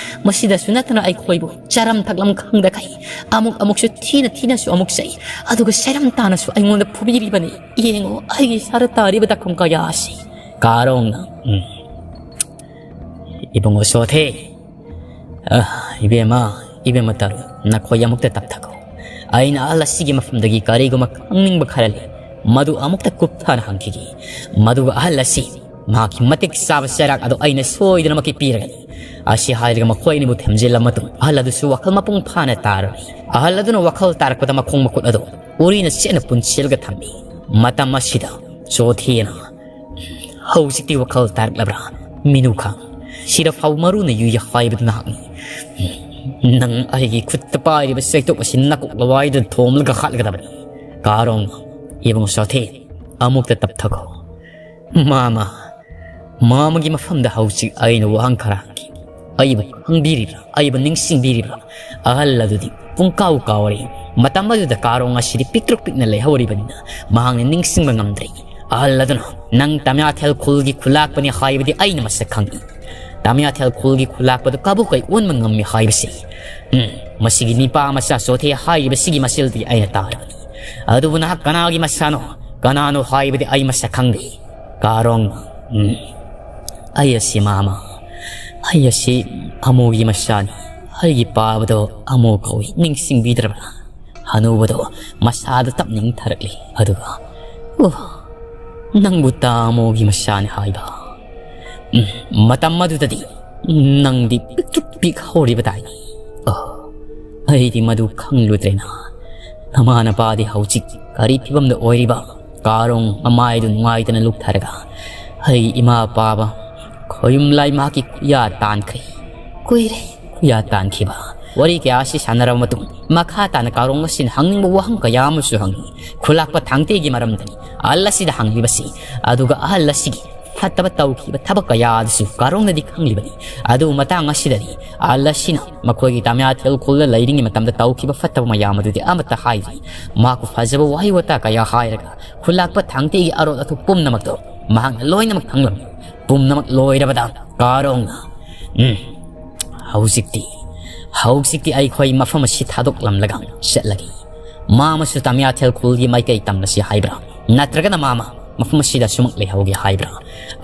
ꯃꯁꯤꯗꯁꯨ ꯅꯠꯇꯅ ꯑꯩꯈꯣꯏꯕꯨ ꯆꯥꯔꯝ ꯊꯛꯂꯝ ꯈꯪꯗꯈꯩ ꯑꯃꯨꯛ ꯑꯃꯨꯛꯁꯨ ꯊꯤꯅ ꯊꯤꯅꯁꯨ ꯑꯃꯨꯛ ꯆꯩ, ꯑꯗꯨꯒ ꯁꯩꯔꯝ ꯇꯥꯅꯁꯨ ꯑꯩꯉꯣꯟꯗ ꯐꯨꯕꯤꯔꯤꯕꯅꯤ꯫ ꯌꯦꯡꯉꯨ, ꯑꯩꯒꯤ ꯏꯁꯥꯗ ꯇꯥꯔꯤꯕ ꯗꯥꯛꯐꯝ ꯀꯌꯥ ꯑꯁꯤ꯫ ꯀꯥꯔꯣꯡꯅ, ꯎꯝ, ꯏꯕꯨꯡꯉꯣ ꯁꯣꯊꯦ, ꯑ, ꯏꯕꯦꯝꯃ, ꯏꯕꯦꯝꯃ ꯇꯔꯨ, ꯅꯈꯣꯏ ꯑꯃꯨꯛꯇ ꯇꯞꯊꯈꯣ꯫ ꯑꯩꯅ ꯑꯍꯜ ꯑꯁꯤꯒꯤ ꯃꯐꯝꯗꯒꯤ ꯀꯔꯤꯒꯨꯝꯕ ꯈꯪꯅꯤꯡꯕ ꯈꯔ ꯂꯩ, ꯃꯗꯨ ꯑꯃꯨꯛꯇ ꯀꯨꯞꯊꯅ ꯍꯪꯈꯤꯒꯦ꯫ ꯃꯗꯨꯒ ꯑꯍꯜ ꯑꯁꯤ ꯃꯍꯥꯛꯀꯤ ꯃꯇꯤꯛ ꯆꯥꯕ ꯆꯩꯔꯥꯛ ꯑꯗꯨ ꯑꯩꯅ ꯁꯣꯏꯗꯅꯃꯛꯀꯤ ꯄꯤꯔꯒꯅꯤ꯫ ꯑꯁꯤ ꯍꯥꯏꯔꯒ ꯃꯈꯣꯏ ꯑꯅꯤꯕꯨ ꯊꯦꯝꯖꯤꯜꯂ ꯃꯇꯨꯡ ꯑꯍꯜ ꯑꯗꯨꯁꯨ ꯋꯥꯈꯜ ꯃꯄꯨꯡ ꯐꯥꯅ ꯇꯥꯔꯨꯔꯦ꯫ ꯑꯍꯜ ꯑꯗꯨꯅ ꯋꯥꯈꯜ ꯇꯥꯔꯛꯄꯗ ꯃꯈꯣꯡ ꯃꯈꯨꯠ ꯑꯗꯨ ꯎꯔꯤꯅ ꯆꯦꯠꯅ ꯄꯨꯟꯁꯤꯜꯂꯒ ꯊꯝꯃꯤ꯫ ꯃꯇꯝ ꯑꯁꯤꯗ ꯆꯣꯊꯦꯅ, "ꯍꯧꯖꯤꯛꯇꯤ ꯋꯥꯈꯜ ꯇꯥꯔꯛꯂꯕ꯭ꯔꯥ, ꯃꯤꯅꯨꯈꯥ? ꯁꯤꯗ ꯐꯥꯎ ꯃꯔꯨꯅ ꯌꯨꯏ ꯍꯥꯏꯕꯗꯨ ꯅꯍꯥꯛꯅꯤ꯫ ꯅꯪ ꯑꯩꯒꯤ ꯈꯨꯠꯇ ꯄꯥꯏꯔꯤꯕ ꯆꯩꯇꯨꯞ ꯑꯁꯤ ꯅꯀꯣꯛ ꯂꯋꯥꯏꯗꯨꯗ ꯊꯣꯝꯂꯒ ꯍꯥꯠꯂꯒꯗꯕꯅꯤ꯫ ꯀꯥꯔꯣꯡ, ꯏꯕꯨꯡ ꯁꯣꯊꯦ, ꯑꯃꯨꯛꯇ ꯇꯞꯊꯈꯣ꯫ ꯃꯥꯃ, ꯃꯥꯃꯒꯤ ꯃꯐꯝꯗ ꯍꯧꯖꯤꯛ ꯑꯩꯅ ꯋꯥꯍꯪ ꯈꯔ ꯍꯪꯈꯤ꯫ ꯑꯩꯕꯨ ꯈꯪꯕꯤꯔꯤꯕ꯭ꯔꯥ? ꯑꯩꯕꯨ ꯅꯤꯡꯁꯤꯡꯕꯤꯔꯤꯕ꯭ꯔꯥ?" ꯑꯍꯜ ꯑꯗꯨꯗꯤ ꯄꯨꯡꯀꯥꯎ ꯀꯥꯎꯔꯦ꯫ ꯃꯇꯝ ꯑꯗꯨꯗ ꯀꯥꯔꯣꯡ ꯑꯁꯤꯗꯤ ꯄꯤꯛꯇ꯭ꯔꯨ ꯄꯤꯛꯅ ꯂꯩꯍꯧꯔꯤꯕꯅꯤꯅ ꯃꯍꯥꯛꯅ ꯅꯤꯡꯁꯤꯡꯕ ꯉꯝꯗ꯭ꯔꯦ꯫ ꯑꯍꯜ ꯑꯗꯨꯅ, "ꯅꯪ ꯇꯃꯤꯌꯥꯊꯦꯜ ꯈꯨꯜꯒꯤ ꯈꯨꯂꯥꯛꯄꯅꯤ ꯍꯥꯏꯕꯗꯤ ꯑꯩꯅ ꯃꯁꯛ ꯈꯪꯏ꯫ ꯇꯃꯤꯌꯥꯊꯦꯜ ꯈꯨꯜꯒꯤ ꯈꯨꯂꯥꯛꯄꯗꯨ ꯀꯕꯣꯛ ꯀꯩ ꯑꯣꯟꯕ ꯉꯝꯃꯤ ꯍꯥꯏꯕꯁꯤ, ꯎꯝ, ꯃꯁꯤꯒꯤ ꯅꯤꯄꯥ ꯃꯆꯥ ꯆꯣꯊꯦ ꯍꯥꯏꯔꯤꯕꯁꯤꯒꯤ ꯃꯆꯤꯜꯗꯒꯤ ꯑꯩꯅ ꯇꯥꯔꯕꯅꯤ꯫ ꯑꯗꯨꯕꯨ ꯅꯍꯥꯛ ꯀꯅꯥꯒꯤ ꯃꯆꯥꯅꯣ, ꯀꯅꯥꯅꯣ ꯍꯥꯏꯕꯗꯤ ꯑꯩ ꯃꯁꯛ ꯈꯪꯗꯦ꯫ ꯀꯥꯔꯣꯡ, ꯎꯝ, ꯑꯩ ꯑꯁꯤ ꯃꯥꯃ, ꯑꯩ ꯑꯁꯤ ꯑꯃꯨꯒꯤ ꯃꯆꯥꯅꯤ꯫ ꯑꯩꯒꯤ ꯄꯥꯕꯗꯣ ꯑꯃꯨ ꯀꯧꯏ, ꯅꯤꯡꯁꯤꯡꯕꯤꯗ꯭ꯔꯕ꯭ꯔꯥ? ꯍꯅꯨꯕꯗꯣ ꯃꯁꯥꯗ ꯇꯞꯅ ꯏꯪꯊꯔꯛꯂꯤ꯫ ꯑꯗꯨꯒ, "ꯑꯣ, ꯅꯪꯕꯨ ꯇꯥꯃꯣꯒꯤ ꯃꯆꯥꯅꯤ ꯍꯥꯏꯕ? ꯎꯝ, ꯃꯇꯝ ꯑꯗꯨꯗꯗꯤ ꯅꯪꯗꯤ ꯄꯤꯛꯇ꯭ꯔꯨ ꯄꯤꯛꯍꯧꯔꯤꯕꯗꯥꯏꯅꯤ꯫ ꯑꯣ, ꯑꯩꯗꯤ ꯃꯗꯨ ꯈꯪꯂꯨꯗ꯭ꯔꯦꯅ꯫ ꯅꯃꯥ ꯅꯄꯥꯗꯤ ꯍꯧꯖꯤꯛ ꯀꯔꯤ ꯐꯤꯕꯝꯗ ꯑꯣꯏꯔꯤꯕ?" ꯀꯥꯔꯣꯡ ꯃꯃꯥꯏꯗꯨ ꯅꯨꯡꯉꯥꯏꯇꯅ ꯂꯨꯞꯊꯔꯒ, "ꯑꯩ ꯏꯃꯥ ꯄꯥꯕ ꯈꯣꯌꯨꯝ ꯂꯥꯏꯃꯥꯒꯤ ꯈꯨꯌꯥ ꯇꯥꯟꯈ꯭ꯔꯦ꯫ ꯀꯨꯏꯔꯦ ꯈꯨꯌꯥ ꯇꯥꯟꯈꯤꯕ꯫" ꯋꯥꯔꯤ ꯀꯌꯥ ꯑꯁꯤ ꯁꯥꯟꯅꯔꯕ ꯃꯇꯨꯡ, ꯃꯈꯥ ꯇꯥꯅ ꯀꯥꯔꯣꯡ ꯑꯁꯤꯅ ꯍꯪꯅꯤꯡꯕ ꯋꯥꯍꯪ ꯀꯌꯥ ꯑꯃꯁꯨ ꯍꯪꯏ꯫ ꯈꯨꯂꯥꯛꯄ ꯊꯥꯡꯇꯦꯒꯤ ꯃꯔꯝꯗꯅꯤ ꯑꯍꯜ ꯑꯁꯤꯗ ꯍꯪꯂꯤꯕꯁꯤ꯫ ꯑꯗꯨꯒ ꯑꯍꯜ ꯑꯁꯤꯒꯤ ꯐꯠꯇꯕ ꯇꯧꯈꯤꯕ ꯊꯕꯛ ꯀꯌꯥ ꯑꯗꯨꯁꯨ ꯀꯥꯔꯣꯡꯅꯗꯤ ꯈꯪꯂꯤꯕꯅꯤ꯫ ꯑꯗꯨꯕꯨ ꯃꯇꯥꯡ ꯑꯁꯤꯗꯗꯤ ꯑꯍꯜ ꯑꯁꯤꯅ ꯃꯈꯣꯏꯒꯤ ꯇꯥꯃꯤꯌꯥꯊꯦꯜ ꯈꯨꯜꯗ ꯂꯩꯔꯤꯉꯩ ꯃꯇꯝꯗ ꯇꯧꯈꯤꯕ ꯐꯠꯇꯕ ꯃꯌꯥꯝ ꯑꯗꯨꯗꯤ ꯑꯃꯠꯇ ꯍꯥꯏꯗ꯭ꯔꯤ꯫ ꯃꯍꯥꯛꯄꯨ ꯐꯖꯕ ꯋꯥꯍꯩ ꯋꯥꯇꯥ ꯀꯌꯥ ꯍꯥꯏꯔꯒ ꯈꯨꯜꯂꯥꯛꯄ ꯊꯥꯡꯇꯦꯒꯤ ꯑꯔꯣꯠ ꯑꯊꯨꯞ ꯄꯨꯝꯅꯃꯛꯇꯣ ꯃꯍꯥꯛꯅ ꯂꯣꯏꯅꯃꯛ ꯈꯪꯂꯝꯃꯤ꯫ ꯄꯨꯝꯅꯃꯛ ꯂꯣꯏꯔꯕꯗ ꯀꯥꯔꯣꯡꯅ, "ꯎꯝ, ꯍꯧꯖꯤꯛꯇꯤ, ꯍꯧꯖꯤꯛꯇꯤ ꯑꯩꯈꯣꯏ ꯃꯐꯝ ꯑꯁꯤ ꯊꯥꯗꯣꯛꯂꯝꯂꯒ ꯆꯠꯂꯒꯦ꯫ ꯃꯥꯃꯁꯨ ꯇꯥꯃꯤꯌꯥꯊꯦꯜ ꯈꯨꯜꯒꯤ ꯃꯥꯏꯀꯩ ꯇꯝꯂꯁꯤ ꯍꯥꯏꯕ꯭ꯔꯥ? ꯅꯠꯇ꯭ꯔꯒꯅ ꯃꯥꯃ ꯃꯐꯝ ꯑꯁꯤꯗ ꯁꯨꯃꯛ ꯂꯩꯍꯧꯒꯦ ꯍꯥꯏꯕ꯭ꯔꯥ?"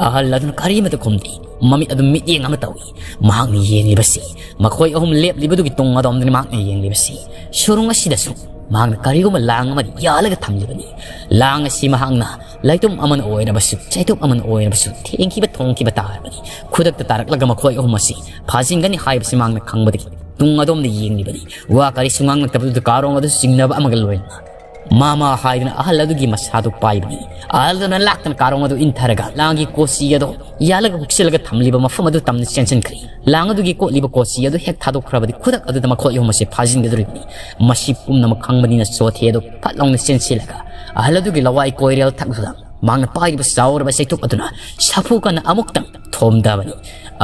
ꯑꯍꯜ ꯑꯗꯨꯅ ꯀꯔꯤꯃꯇ ꯈꯨꯝꯗꯦ꯫ ꯃꯃꯤꯠ ꯑꯗꯨꯝ ꯃꯤꯠꯌꯦꯡ ꯑꯃ ꯇꯧꯏ꯫ ꯃꯍꯥꯛꯅ ꯌꯦꯡꯂꯤꯕꯁꯤ, ꯃꯈꯣꯏ ꯑꯍꯨꯝ ꯂꯦꯞꯂꯤꯕꯗꯨꯒꯤ ꯇꯨꯡ ꯑꯗꯣꯝꯗꯅꯤ ꯃꯍꯥꯛꯅ ꯌꯦꯡꯂꯤꯕꯁꯤ꯫ ꯁꯨꯔꯨꯡ ꯑꯁꯤꯗꯁꯨ ꯃꯍꯥꯛꯅ ꯀꯔꯤꯒꯨꯝꯕ ꯂꯥꯡ ꯑꯃꯗꯤ ꯌꯥꯜꯂꯒ ꯊꯝꯂꯤꯕꯅꯤ꯫ ꯂꯥꯡ ꯑꯁꯤ ꯃꯍꯥꯛꯅ ꯂꯩꯇꯨꯝ ꯑꯃꯅ ꯑꯣꯏꯔꯕꯁꯨ, ꯆꯩꯇꯨꯞ ꯑꯃꯅ ꯑꯣꯏꯔꯕꯁꯨ, ꯊꯦꯡꯈꯤꯕ ꯊꯣꯡꯈꯤꯕ ꯇꯥꯔꯕꯗꯤ ꯈꯨꯗꯛꯇ ꯇꯥꯔꯛꯂꯒ ꯃꯈꯣꯏ ꯑꯍꯨꯝ ꯑꯁꯤ ꯐꯥꯖꯤꯟꯒꯅꯤ ꯍꯥꯏꯕꯁꯤ ꯃꯍꯥꯛꯅ ꯈꯪꯕꯗꯒꯤ ꯇꯨꯡ ꯑꯗꯣꯝꯗ ꯌꯦꯡꯂꯤꯕꯅꯤ꯫ ꯋꯥ ꯀꯔꯤꯁꯨ ꯉꯥꯡꯂꯛꯇꯕꯗꯨꯗ ꯀꯥꯔꯣꯡ ꯑꯗꯨ ꯆꯤꯡꯅꯕ ꯑꯃꯒ ꯂꯣꯏꯅꯅ ꯃꯥꯃ ꯍꯥꯏꯗꯨꯅ ꯑꯍꯜ ꯑꯗꯨꯒꯤ ꯃꯁꯥꯗꯨ ꯄꯥꯏꯕꯅꯤ꯫ ꯑꯍꯜ ꯑꯗꯨꯅ ꯂꯥꯛꯇꯅ ꯀꯥꯔꯣꯡ ꯑꯗꯨ ꯏꯟꯊꯔꯒ ꯂꯥꯡꯒꯤ ꯀꯣꯆꯤ ꯑꯗꯨ ꯌꯥꯜꯂꯒ ꯍꯨꯛꯆꯤꯜꯂꯒ ꯊꯝꯂꯤꯕ ꯃꯐꯝ ꯑꯗꯨ ꯇꯝꯅ ꯆꯦꯟꯁꯤꯟꯈ꯭ꯔꯦ꯫ ꯂꯥꯡ ꯑꯗꯨꯒꯤ ꯀꯣꯠꯂꯤꯕ ꯀꯣꯆꯤ ꯑꯗꯨ ꯍꯦꯛ ꯊꯥꯗꯣꯛꯈ꯭ꯔꯕꯗꯤ ꯈꯨꯗꯛ ꯑꯗꯨꯗ ꯃꯈꯣꯏ ꯑꯍꯨꯝ ꯑꯁꯤ ꯐꯥꯖꯤꯟꯒꯗꯧꯔꯤꯕꯅꯤ꯫ ꯃꯁꯤ ꯄꯨꯝꯅꯃꯛ ꯈꯪꯕꯅꯤꯅ ꯆꯣꯊꯦ ꯑꯗꯨ ꯐꯠ ꯂꯥꯎꯅ ꯆꯦꯟꯁꯤꯜꯂꯒ ꯑꯍꯜ ꯑꯗꯨꯒꯤ ꯂꯋꯥꯏ ꯀꯣꯏꯔꯦꯜ ꯊꯛꯇꯨꯗ ꯃꯍꯥꯛꯅ ꯄꯥꯏꯔꯤꯕ ꯆꯥꯎꯔꯕ ꯆꯩꯇꯨꯞ ꯑꯗꯨꯅ ꯁꯥꯐꯨ ꯀꯟꯅ ꯑꯃꯨꯛꯇꯪ ꯊꯣꯝꯗꯕꯅꯤ꯫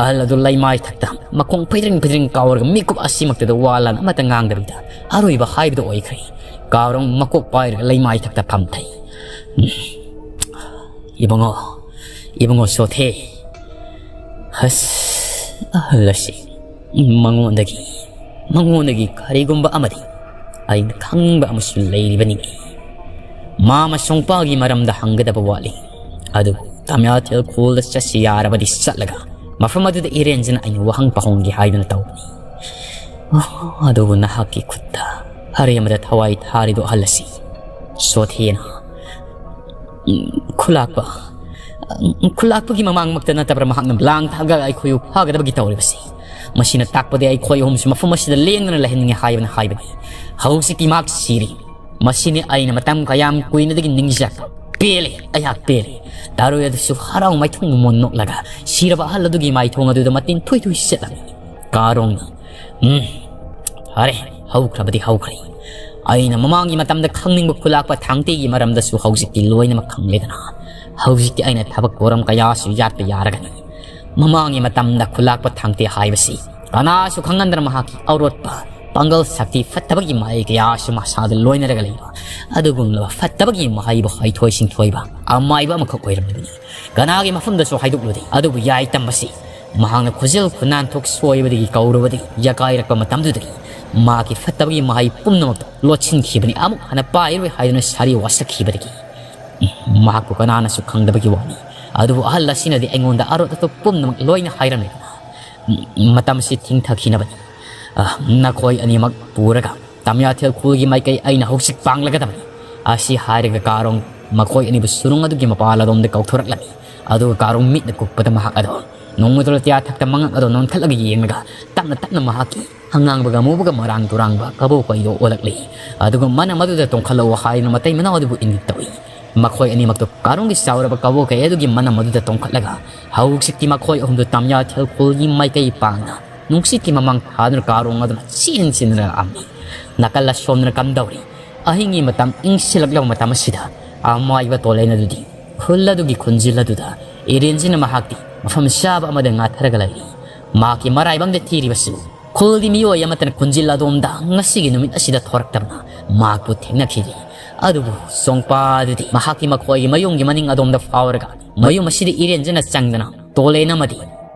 ꯑꯍꯜ ꯑꯗꯨ ꯂꯩꯃꯥꯏ ꯊꯛꯇ ꯃꯈꯣꯡ ꯐꯩꯗ꯭ꯔꯤꯡ ꯐꯩꯗ꯭ꯔꯤꯡ ꯀꯥꯎꯔꯒ ꯃꯤꯀꯨꯞ ꯑꯁꯤꯃꯛꯇꯗ ꯋꯥ ꯂꯥꯟ ꯑꯃꯠꯇ ꯉꯥꯡꯗꯕꯤꯗ ꯑꯔꯣꯏꯕ ꯍꯥꯏꯕꯗꯨ ꯑꯣꯏꯈ꯭ꯔꯦ꯫ ꯀꯥꯔꯣꯡ ꯃꯀꯣꯛ ꯄꯥꯏꯔꯒ ꯂꯩꯃꯥꯏ ꯊꯛꯇ ꯐꯝꯊꯩ꯫ "ꯏꯕꯨꯡꯉꯣ, ꯏꯕꯨꯡꯉꯣ ꯆꯣꯊꯦ, ꯑꯁ, ꯑꯍꯜ ꯑꯁꯤ ꯃꯉꯣꯟꯗꯒꯤ, ꯃꯉꯣꯟꯗꯒꯤ ꯀꯔꯤꯒꯨꯝꯕ ꯑꯃꯗꯤ ꯑꯩꯅ ꯈꯪꯅꯤꯡꯕ ꯑꯃꯁꯨ ꯂꯩꯔꯤꯕꯅꯤ꯫ ꯃꯥꯃ ꯁꯣꯡꯄꯥꯒꯤ ꯃꯔꯝꯗ ꯍꯪꯒꯗꯕ ꯋꯥꯠꯂꯤ꯫ ꯑꯗꯨꯕꯨ ꯇꯥꯃꯤꯌꯥꯊꯦꯜ ꯈꯨꯜꯗ ꯆꯠꯁꯤ ꯌꯥꯔꯕꯗꯤ ꯆꯠꯂꯒ ꯃꯐꯝ ꯑꯗꯨꯗ ꯏꯔꯦꯟꯖꯅ ꯑꯩꯅ ꯋꯥꯍꯪ ꯄꯥꯍꯣꯡꯒꯦ ꯍꯥꯏꯗꯨꯅ ꯇꯧꯕꯅꯤ꯫ ꯑꯗꯨꯕꯨ ꯅꯍꯥꯛꯀꯤ ꯈꯨꯠꯇ ꯑꯔꯦꯝꯕꯗ ꯊꯋꯥꯏ ꯊꯥꯔꯤꯗꯨ ꯑꯍꯜ ꯑꯁꯤ ꯆꯣꯊꯦꯅ ꯎꯝ, ꯈꯨꯂꯥꯛꯄ, ꯎꯝ, ꯈꯨꯂꯥꯛꯄꯒꯤ ꯃꯃꯥꯡꯃꯛꯇ ꯅꯠꯇꯕ꯭ꯔꯥ ꯃꯍꯥꯛꯅ ꯂꯥꯡ ꯊꯥꯛꯑꯒ ꯑꯩꯈꯣꯏꯕꯨ ꯐꯥꯒꯗꯕꯒꯤ ꯇꯧꯔꯤꯕꯁꯤ? ꯃꯁꯤꯅ ꯇꯥꯛꯄꯗꯤ ꯑꯩꯈꯣꯏ ꯑꯍꯨꯝꯁꯨ ꯃꯐꯝ ꯑꯁꯤꯗ ꯂꯦꯡꯗꯅ ꯂꯩꯍꯟꯅꯤꯡꯉꯤ ꯍꯥꯏꯕꯅ ꯍꯥꯏꯕꯅꯤ꯫ ꯍꯧꯖꯤꯛꯇꯤ ꯃꯍꯥꯛ ꯁꯤꯔꯤ꯫ ꯃꯁꯤꯅꯤ ꯑꯩꯅ ꯃꯇꯝ ꯀꯌꯥꯝ ꯀꯨꯏꯅꯗꯒꯤ ꯅꯤꯡꯖꯔꯛꯄ꯫ ꯄꯦꯜꯂꯦ, ꯑꯩꯍꯥꯛ ꯄꯦꯜꯂꯦ꯫ ꯇꯥꯔꯣꯏ ꯑꯗꯨꯁꯨ ꯍꯔꯥꯎ ꯃꯥꯏꯊꯣꯡ ꯃꯃꯣꯟ ꯅꯣꯛꯂꯒ ꯁꯤꯔꯕ ꯑꯍꯜ ꯑꯗꯨꯒꯤ ꯃꯥꯏꯊꯣꯡ ꯑꯗꯨꯗ ꯃꯇꯤꯟ ꯊꯨꯏ ꯊꯨꯏ ꯁꯤꯠꯂꯝꯃꯤ꯫ ꯀꯥꯔꯣꯡꯅ, "ꯎꯝ, ꯐꯔꯦ, ꯍꯧꯈ꯭ꯔꯕꯗꯤ ꯍꯧꯈ꯭ꯔꯦ꯫ ꯑꯩꯅ ꯃꯃꯥꯡꯒꯤ ꯃꯇꯝꯗ ꯈꯪꯅꯤꯡꯕ ꯈꯨꯂꯥꯛꯄ ꯊꯥꯡꯇꯦꯒꯤ ꯃꯔꯝꯗꯁꯨ ꯍꯧꯖꯤꯛꯇꯤ ꯂꯣꯏꯅꯃꯛ ꯈꯪꯂꯦꯗꯅ꯫ ꯍꯧꯖꯤꯛꯇꯤ ꯑꯩꯅ ꯊꯕꯛ ꯊꯧꯔꯝ ꯀꯌꯥꯁꯨ ꯌꯥꯠꯄ ꯌꯥꯔꯒꯅꯤ꯫ ꯃꯃꯥꯡꯒꯤ ꯃꯇꯝꯗ ꯈꯨꯂꯥꯛꯄ ꯊꯥꯡꯇꯦ ꯍꯥꯏꯕꯁꯤ ꯀꯅꯥꯁꯨ ꯈꯪꯍꯟꯗꯅ ꯃꯍꯥꯛꯀꯤ ꯑꯔꯣꯠꯄ ꯄꯥꯡꯒꯜ ꯁꯛꯇꯤ ꯐꯠꯇꯕꯒꯤ ꯃꯍꯩ ꯀꯌꯥꯁꯨ ꯃꯁꯥꯗ ꯂꯣꯏꯅꯔꯒ ꯂꯩꯕ ꯑꯗꯨꯒꯨꯝꯂꯕ ꯐꯠꯇꯕꯒꯤ ꯃꯍꯩꯕꯨ ꯍꯩꯊꯣꯏ ꯁꯤꯡꯊꯣꯏꯕ ꯑꯃꯥꯏꯕ ꯑꯃꯈꯛ ꯑꯣꯏꯔꯝꯂꯤꯕꯅꯤ꯫ ꯀꯅꯥꯒꯤ ꯃꯐꯝꯗꯁꯨ ꯍꯥꯏꯗꯣꯛꯂꯨꯗꯦ꯫ ꯑꯗꯨꯕꯨ ꯌꯥꯏ ꯇꯝꯕꯁꯤ ꯃꯍꯥꯛꯅ ꯈꯨꯖꯤꯜ ꯈꯨꯅꯥꯟꯊꯣꯛ ꯁꯣꯏꯕꯗꯒꯤ ꯀꯧꯔꯨꯕꯗꯒꯤ ꯌꯥꯀꯥꯏꯔꯛꯄ ꯃꯇꯝꯗꯨꯗꯒꯤ ꯃꯍꯥꯛꯀꯤ ꯐꯠꯇꯕꯒꯤ ꯃꯍꯩ ꯄꯨꯝꯅꯃꯛꯇꯣ ꯂꯣꯠꯁꯤꯟꯈꯤꯕꯅꯤ꯫ ꯑꯃꯨꯛ ꯍꯟꯅ ꯄꯥꯏꯔꯣꯏ ꯍꯥꯏꯗꯨꯅ ꯁꯥꯔꯤ ꯋꯥꯁꯛꯈꯤꯕꯗꯒꯤ ꯃꯍꯥꯛꯄꯨ ꯀꯅꯥꯅꯁꯨ ꯈꯪꯗꯕꯒꯤ ꯋꯥꯅꯤ꯫ ꯑꯗꯨꯕꯨ ꯑꯍꯜ ꯑꯁꯤꯅꯗꯤ ꯑꯩꯉꯣꯟꯗ ꯑꯔꯣꯠ ꯑꯇꯣꯞ ꯄꯨꯝꯅꯃꯛ ꯂꯣꯏꯅ ꯍꯥꯏꯔꯝꯃꯤ꯫ ꯃꯇꯝꯁꯤ ꯊꯤꯡꯊꯈꯤꯅꯕꯅꯤ꯫ ꯑ, ꯅꯈꯣꯏ ꯑꯅꯤꯃꯛ ꯄꯨꯔꯒ ꯇꯝꯌꯥꯊꯦꯜ ꯈꯨꯜꯒꯤ ꯃꯥꯏꯀꯩ ꯑꯩꯅ ꯍꯧꯖꯤꯛ ꯄꯥꯡꯂꯒꯗꯕꯅꯤ꯫ ꯑꯁꯤ ꯍꯥꯏꯔꯒ ꯀꯥꯔꯣꯡ ꯃꯈꯣꯏ ꯑꯅꯤꯕꯨ ꯁꯨꯔꯨꯡ ꯑꯗꯨꯒꯤ ꯃꯄꯥꯜ ꯑꯗꯣꯝꯗ ꯀꯧꯊꯣꯔꯛꯂꯝꯃꯤ꯫ ꯑꯗꯨꯒ ꯀꯥꯔꯣꯡ ꯃꯤꯠꯅ ꯀꯨꯞꯄꯗ ꯃꯍꯥꯛ ꯑꯗꯣ ꯅꯣꯡꯃꯗꯣ ꯇꯤꯌꯥꯊꯛꯇ ꯃꯉꯛ ꯑꯗꯣ ꯅꯣꯟꯈꯠꯂꯒ ꯌꯦꯡꯂꯒ ꯇꯞꯅ ꯇꯞꯅ ꯃꯍꯥꯛꯀꯤ ꯑꯉꯥꯡꯕꯒ ꯑꯃꯨꯕꯒ ꯃꯔꯥꯡ ꯇꯨꯔꯥꯡꯕ ꯀꯕꯣꯛ ꯀꯩꯗꯣ ꯑꯣꯜꯂꯛꯂꯤ꯫ ꯑꯗꯨꯒ ꯃꯅꯝ ꯑꯗꯨꯗ ꯇꯣꯡꯈꯠꯂꯛꯎ ꯍꯥꯏꯗꯨꯅ ꯃꯇꯩ ꯃꯅꯥꯎ ꯑꯗꯨꯕꯨ ꯏꯪꯒꯤꯠ ꯇꯧꯏ꯫ ꯃꯈꯣꯏ ꯑꯅꯤꯃꯛꯇꯨ ꯀꯥꯔꯣꯡꯒꯤ ꯆꯥꯎꯔꯕ ꯀꯕꯣꯛ ꯀꯩ ꯑꯗꯨꯒꯤ ꯃꯅꯝ ꯑꯗꯨꯗ ꯇꯣꯡꯈꯠꯂꯒ ꯍꯧꯖꯤꯛꯇꯤ ꯃꯈꯣꯏ ꯑꯍꯨꯝꯗꯨ ꯇꯝꯌꯥꯊꯦꯜ ꯈꯨꯜꯒꯤ ꯃꯥꯏꯀꯩ ꯄꯥꯡꯅ ꯅꯨꯡꯁꯤꯠꯀꯤ ꯃꯃꯥꯡ ꯊꯥꯗꯨꯅ ꯀꯥꯔꯣꯡ ꯑꯗꯨꯅ ꯆꯦꯟ ꯆꯦꯟꯗꯨꯅ ꯂꯥꯛꯑꯝꯃꯤ꯫ ꯅꯥꯀꯜ ꯑꯁꯣꯝꯗꯅ ꯀꯝꯗꯧꯔꯤ? ꯑꯍꯤꯡꯒꯤ ꯃꯇꯝ ꯏꯪꯁꯤꯜꯂꯛꯂꯕ ꯃꯇꯝ ꯑꯁꯤꯗ ꯑꯃꯥꯏꯕ ꯇꯣꯂꯦꯟ ꯑꯗꯨꯗꯤ ꯈꯨꯜ ꯑꯗꯨꯒꯤ ꯈꯨꯟꯖꯤꯜ ꯑꯗꯨꯗ ꯏꯔꯦꯟꯖꯅ ꯃꯍꯥꯛꯇꯤ ꯃꯐꯝ ꯆꯥꯕ ꯑꯃꯗ ꯉꯥꯊꯔꯒ ꯂꯩꯔꯤ꯫ ꯃꯍꯥꯛꯀꯤ ꯃꯔꯥꯏꯕꯪꯗ ꯊꯤꯔꯤꯕꯁꯨ ꯈꯨꯜꯒꯤ ꯃꯤꯑꯣꯏ ꯑꯃꯠꯇꯅ ꯈꯨꯟꯖꯤꯜ ꯑꯗꯣꯝꯗ ꯉꯁꯤꯒꯤ ꯅꯨꯃꯤꯠ ꯑꯁꯤꯗ ꯊꯣꯔꯛꯇꯕꯅ ꯃꯍꯥꯛꯄꯨ ꯊꯦꯡꯅꯈꯤꯗꯦ꯫ ꯑꯗꯨꯕꯨ ꯆꯣꯡꯄꯥ ꯑꯗꯨꯗꯤ ꯃꯍꯥꯛꯀꯤ ꯃꯈꯣꯏꯒꯤ ꯃꯌꯨꯝꯒꯤ ꯃꯅꯤꯡ ꯑꯗꯣꯝꯗ ꯐꯥꯎꯔꯒ ꯃꯌꯨꯝ ꯑꯁꯤꯗ ꯏꯔꯦꯟꯖꯅ ꯆꯪꯗꯅ ꯇꯣꯂꯦꯟ ꯑꯃꯗꯤ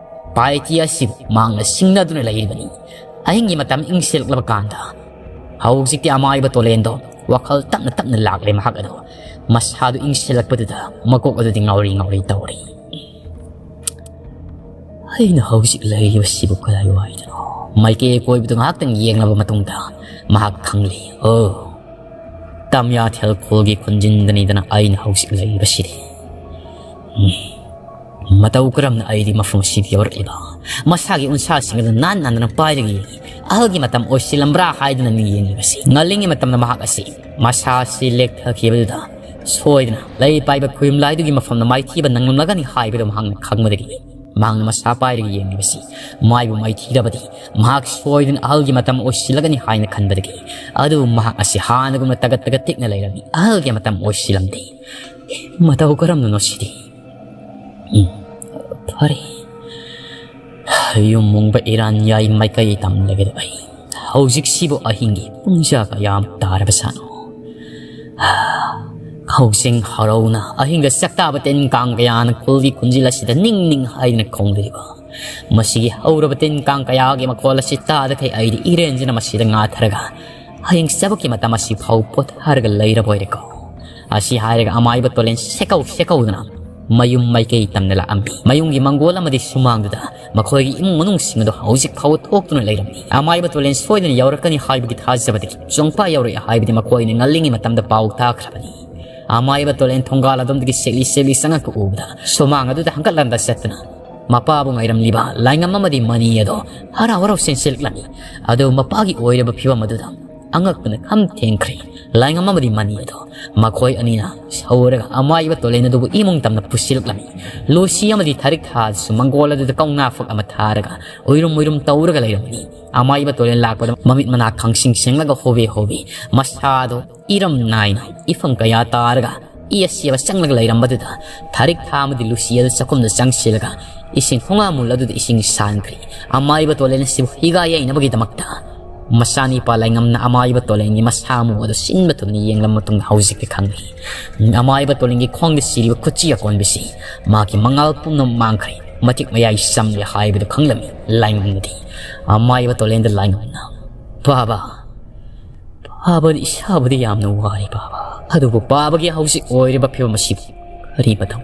ꯄꯥꯏꯇꯤ ꯑꯁꯤꯕꯨ ꯃꯥꯡꯅ ꯁꯤꯡꯅꯗꯨꯅ ꯂꯩꯔꯤꯕꯅꯤ꯫ ꯑꯍꯤꯡꯒꯤ ꯃꯇꯝ ꯏꯪꯁꯤꯜꯂꯛꯂꯕ ꯀꯥꯟꯗ ꯍꯧꯖꯤꯛꯇꯤ ꯑꯃꯥꯏꯕ ꯇꯣꯂꯦꯟꯗꯣ ꯋꯥꯈꯜ ꯇꯞꯅ ꯇꯞꯅ ꯂꯥꯛꯂꯦ꯫ ꯃꯍꯥꯛ ꯑꯗꯣ ꯃꯁꯥꯗꯨ ꯏꯪꯁꯤꯜꯂꯛꯄꯗꯨꯗ ꯃꯀꯣꯛ ꯑꯗꯨꯗꯤ ꯉꯥꯎꯔꯤ ꯉꯥꯎꯔꯤ ꯇꯧꯔꯤ꯫ ꯑꯩꯅ ꯍꯧꯖꯤꯛ ꯂꯩꯔꯤꯕꯁꯤꯕꯨ ꯀꯗꯥꯏꯋꯥꯏꯗꯅꯣ? ꯃꯥꯏꯀꯩ ꯑꯀꯣꯏꯕꯗꯨ ꯉꯥꯏꯍꯥꯛꯇꯪ ꯌꯦꯡꯂꯕ ꯃꯇꯨꯡꯗ ꯃꯍꯥꯛ ꯈꯪꯂꯦ꯫ ꯑꯣ, ꯇꯝꯌꯥꯊꯦꯜ ꯈꯨꯜꯒꯤ ꯈꯨꯟꯖꯤꯟꯗꯅꯤꯗꯅ ꯑꯩꯅ ꯍꯧꯖꯤꯛ ꯂꯩꯔꯤꯕꯁꯤꯗꯤ꯫ ꯎꯝ꯫ ꯃꯇꯧ ꯀꯔꯝꯅ ꯑꯩꯗꯤ ꯃꯐꯝ ꯑꯁꯤꯗ ꯌꯧꯔꯛꯂꯤꯕ? ꯃꯁꯥꯒꯤ ꯎꯟꯁꯥꯁꯤꯡ ꯑꯗꯨ ꯅꯥꯟ ꯅꯥꯟꯗꯅ ꯄꯥꯏꯔꯒ ꯌꯦꯡꯂꯤ꯫ ꯑꯍꯜꯒꯤ ꯃꯇꯝ ꯑꯣꯏꯁꯤꯜꯂꯝꯕ꯭ꯔꯥ ꯍꯥꯏꯗꯨꯅ ꯃꯤ ꯌꯦꯡꯂꯤꯕꯁꯤ꯫ ꯉꯜꯂꯤꯉꯩ ꯃꯇꯝꯗ ꯃꯍꯥꯛ ꯑꯁꯤ ꯃꯁꯥ ꯑꯁꯤ ꯂꯦꯛꯊꯈꯤꯕꯗꯨꯗ ꯁꯣꯏꯗꯅ ꯂꯩ ꯄꯥꯏꯕ ꯈꯨꯌꯨꯝꯂꯥꯏꯗꯨꯒꯤ ꯃꯐꯝꯗ ꯃꯥꯏꯊꯤꯕ ꯅꯪꯂꯝꯂꯒꯅꯤ ꯍꯥꯏꯕꯗꯨ ꯃꯍꯥꯛꯅ ꯈꯪꯕꯗꯒꯤ ꯃꯍꯥꯛꯅ ꯃꯁꯥ ꯄꯥꯏꯔꯒ ꯌꯦꯡꯂꯤꯕꯁꯤ ꯃꯥꯏꯕꯨ ꯃꯥꯏꯊꯤꯔꯕꯗꯤ ꯃꯍꯥꯛ ꯁꯣꯏꯗꯅ ꯑꯍꯜꯒꯤ ꯃꯇꯝ ꯑꯣꯏꯁꯤꯜꯂꯒꯅꯤ ꯍꯥꯏꯅ ꯈꯟꯕꯗꯒꯤ꯫ ꯑꯗꯨꯕꯨ ꯃꯍꯥꯛ ꯑꯁꯤ ꯍꯥꯟꯅꯒꯨꯝꯅ ꯇꯒꯠ ꯇꯒꯠ ꯇꯦꯛꯅ ꯂꯩꯔꯝꯃꯤ꯫ ꯑꯍꯜꯒꯤ ꯃꯇꯝ ꯑꯣꯏꯁꯤꯜꯂꯝꯗꯦ꯫ ꯃꯇꯧ ꯀꯔꯝꯅꯅꯣ ꯁꯤꯗꯤ? ꯎꯝ, ꯐꯔꯦ꯫ ꯌꯨꯝ ꯃꯨꯡꯕ ꯏꯔꯥꯟ ꯌꯥꯏ ꯃꯥꯏꯀꯩ ꯇꯝꯂꯒꯦꯗ ꯑꯩ꯫ ꯍꯧꯖꯤꯛꯁꯤꯕꯨ ꯑꯍꯤꯡꯒꯤ ꯄꯨꯡ ꯖꯥ ꯀꯌꯥꯝ ꯇꯥꯔꯕ ꯁꯥꯅꯣ? ꯀꯧꯖꯦꯡ ꯍꯔꯥꯎꯅ ꯑꯍꯤꯡꯗ ꯆꯥꯛꯇꯥꯕ ꯇꯤꯟ ꯀꯥꯡ ꯀꯌꯥꯅ ꯈꯨꯜꯒꯤ ꯈꯨꯟꯖꯤꯜ ꯑꯁꯤꯗ ꯅꯤꯡ ꯅꯤꯡ ꯍꯥꯏꯗꯅ ꯈꯣꯡꯂꯤꯕ ꯃꯁꯤꯒꯤ ꯍꯧꯔꯕ ꯇꯤꯟ ꯀꯥꯡ ꯀꯌꯥꯒꯤ ꯃꯈꯣꯜ ꯑꯁꯤ ꯇꯥꯗꯈꯩ ꯑꯩꯗꯤ ꯏꯔꯦꯟꯖꯅ ꯃꯁꯤꯗ ꯉꯥꯊꯔꯒ ꯍꯌꯦꯡ ꯆꯕꯛꯀꯤ ꯃꯇꯝ ꯑꯁꯤ ꯐꯥꯎ ꯄꯣꯊꯥꯔꯒ ꯂꯩꯔꯕꯣꯏꯔꯦꯀꯣ꯫ ꯑꯁꯤ ꯍꯥꯏꯔꯒ ꯑꯃꯥꯏꯕ ꯇꯣꯂꯦꯟ ꯁꯦꯀꯧ ꯁꯦꯀꯧꯗꯨꯅ ꯃꯌꯨꯝ ꯃꯥꯏꯀꯩ ꯇꯝꯅ ꯂꯥꯛꯑꯝꯃꯤ꯫ ꯃꯌꯨꯝꯒꯤ ꯃꯪꯒꯣꯜ ꯑꯃꯗꯤ ꯁꯨꯃꯥꯡꯗꯨꯗ ꯃꯈꯣꯏꯒꯤ ꯏꯃꯨꯡ ꯃꯅꯨꯡꯁꯤꯡ ꯑꯗꯨ ꯍꯧꯖꯤꯛ ꯐꯥꯎꯕ ꯊꯣꯛꯇꯨꯅ ꯂꯩꯔꯝꯃꯤ꯫ ꯑꯃꯥꯏꯕ ꯇꯣꯂꯦꯟ ꯁꯣꯏꯗꯅ ꯌꯧꯔꯛꯀꯅꯤ ꯍꯥꯏꯕꯒꯤ ꯊꯥꯖꯕꯗꯒꯤ ꯆꯣꯡꯄꯥ ꯌꯧꯔꯛꯑꯦ ꯍꯥꯏꯕꯗꯤ ꯃꯈꯣꯏꯅ ꯉꯜꯂꯤꯉꯩ ꯃꯇꯝꯗ ꯄꯥꯎ ꯇꯥꯈ꯭ꯔꯕꯅꯤ꯫ ꯑꯃꯥꯏꯕ ꯇꯣꯂꯦꯟ ꯊꯣꯡꯒꯥꯜ ꯑꯗꯣꯝꯗꯒꯤ ꯁꯦꯛꯂꯤ ꯁꯦꯛꯂꯤ ꯆꯪꯉꯛꯄ ꯎꯕꯗ ꯁꯨꯃꯥꯡ ꯑꯗꯨꯗ ꯍꯪꯒꯠ ꯍꯟꯗ ꯆꯠꯇꯨꯅ ꯃꯄꯥꯕꯨ ꯉꯥꯏꯔꯝꯂꯤꯕ ꯂꯥꯏꯉꯝ ꯑꯃꯗꯤ ꯃꯅꯤ ꯑꯗꯣ ꯍꯔꯥꯎ ꯍꯔꯥꯎ ꯆꯦꯟꯁꯤꯜꯂꯛꯂꯝꯃꯤ꯫ ꯑꯗꯨ ꯃꯄꯥꯒꯤ ꯑꯣꯏꯔꯕ ꯐꯤꯕꯝ ꯑꯗꯨꯗ ꯑꯉꯛꯄꯅ ꯈꯝ ꯊꯦꯡꯈ꯭ꯔꯦ꯫ ꯂꯥꯏꯉꯝ ꯑꯃꯗꯤ ꯃꯅꯤ ꯑꯗꯣ ꯃꯈꯣꯏ ꯑꯅꯤꯅ ꯁꯧꯔꯒ ꯑꯃꯥꯏꯕ ꯇꯣꯂꯦꯟ ꯑꯗꯨꯕꯨ ꯏꯃꯨꯡ ꯇꯝꯅ ꯄꯨꯁꯤꯜꯂꯛꯂꯝꯃꯤ꯫ ꯂꯨꯁꯤ ꯑꯃꯗꯤ ꯊꯥꯔꯤꯛ ꯊꯥꯗꯁꯨ ꯃꯪꯒꯣꯜ ꯑꯗꯨꯗ ꯀꯧꯅꯥ ꯐꯛ ꯑꯃ ꯊꯥꯔꯒ ꯎꯏꯔꯨꯝ ꯎꯏꯔꯨꯝ ꯇꯧꯔꯒ ꯂꯩꯔꯝꯃꯤ꯫ ꯑꯃꯥꯏꯕ ꯇꯣꯂꯦꯟ ꯂꯥꯛꯄꯗ ꯃꯃꯤꯠ ꯃꯅꯥ ꯈꯪꯁꯤꯡ ꯁꯦꯡꯂꯒ ꯍꯣꯕꯦ ꯍꯣꯕꯦ ꯃꯁꯥꯗꯣ ꯏꯔꯝ ꯅꯥꯏꯅ ꯏꯐꯝ ꯀꯌꯥ ꯇꯥꯔꯒ ꯏ ꯑꯁꯦꯕ ꯆꯪꯂꯒ ꯂꯩꯔꯝꯕꯗꯨꯗ ꯊꯥꯔꯤꯛ ꯊꯥ ꯑꯃꯗꯤ ꯂꯨꯁꯤ ꯑꯗꯨ ꯆꯥꯛꯈꯨꯝꯗ ꯆꯪꯁꯤꯜꯂꯒ ꯏꯁꯤꯡ ꯈꯣꯡꯉꯥꯃꯨꯜ ꯑꯗꯨꯗ ꯏꯁꯤꯡ ꯁꯥꯟꯈ꯭ꯔꯦ꯫ ꯑꯃꯥꯏꯕ ꯇꯣꯂꯦꯟ ꯑꯁꯤꯕꯨ ꯍꯤꯒꯥ ꯌꯩꯅꯕꯒꯤꯗꯃꯛꯇ ꯃꯆꯥꯅꯤꯄꯥ ꯂꯥꯏꯉꯝꯅ ꯑꯃꯥꯏꯕ ꯇꯣꯂꯦꯟꯒꯤ ꯃꯁꯥ ꯃꯎ ꯑꯗꯨ ꯁꯤꯟꯕ ꯊꯨꯡꯅ ꯌꯦꯡꯂꯕ ꯃꯇꯨꯡꯗ ꯍꯧꯖꯤꯛꯇꯤ ꯈꯪꯂꯦ꯫ ꯑꯃꯥꯏꯕ ꯇꯣꯂꯦꯟꯒꯤ ꯈꯣꯡꯗ ꯁꯤꯔꯤꯕ ꯈꯨꯠꯆꯤ ꯑꯀꯣꯟꯕꯁꯤ ꯃꯥꯒꯤ ꯃꯉꯥꯜ ꯄꯨꯝꯅꯃꯛ ꯃꯥꯡꯈ꯭ꯔꯦ꯫ ꯃꯇꯤꯛ ꯃꯌꯥꯏ ꯆꯝꯂꯦ ꯍꯥꯏꯕꯗꯨ ꯈꯪꯂꯝꯃꯤ ꯂꯥꯏꯉꯝꯅꯗꯤ꯫ ꯑꯃꯥꯏꯕ ꯇꯣꯂꯦꯟꯗ ꯂꯥꯏꯉꯝꯅ, "ꯄꯥꯕ, ꯄꯥꯕ, ꯏꯁꯥꯕꯨꯗꯤ ꯌꯥꯝꯅ ꯋꯥꯔꯦ ꯄꯥꯕ꯫ ꯑꯗꯨꯕꯨ ꯄꯥꯕꯒꯤ ꯍꯧꯖꯤꯛ ꯑꯣꯏꯔꯤꯕ ꯐꯤꯕꯝ ꯑꯁꯤꯕꯨ ꯀꯔꯤ ꯃꯇꯧ?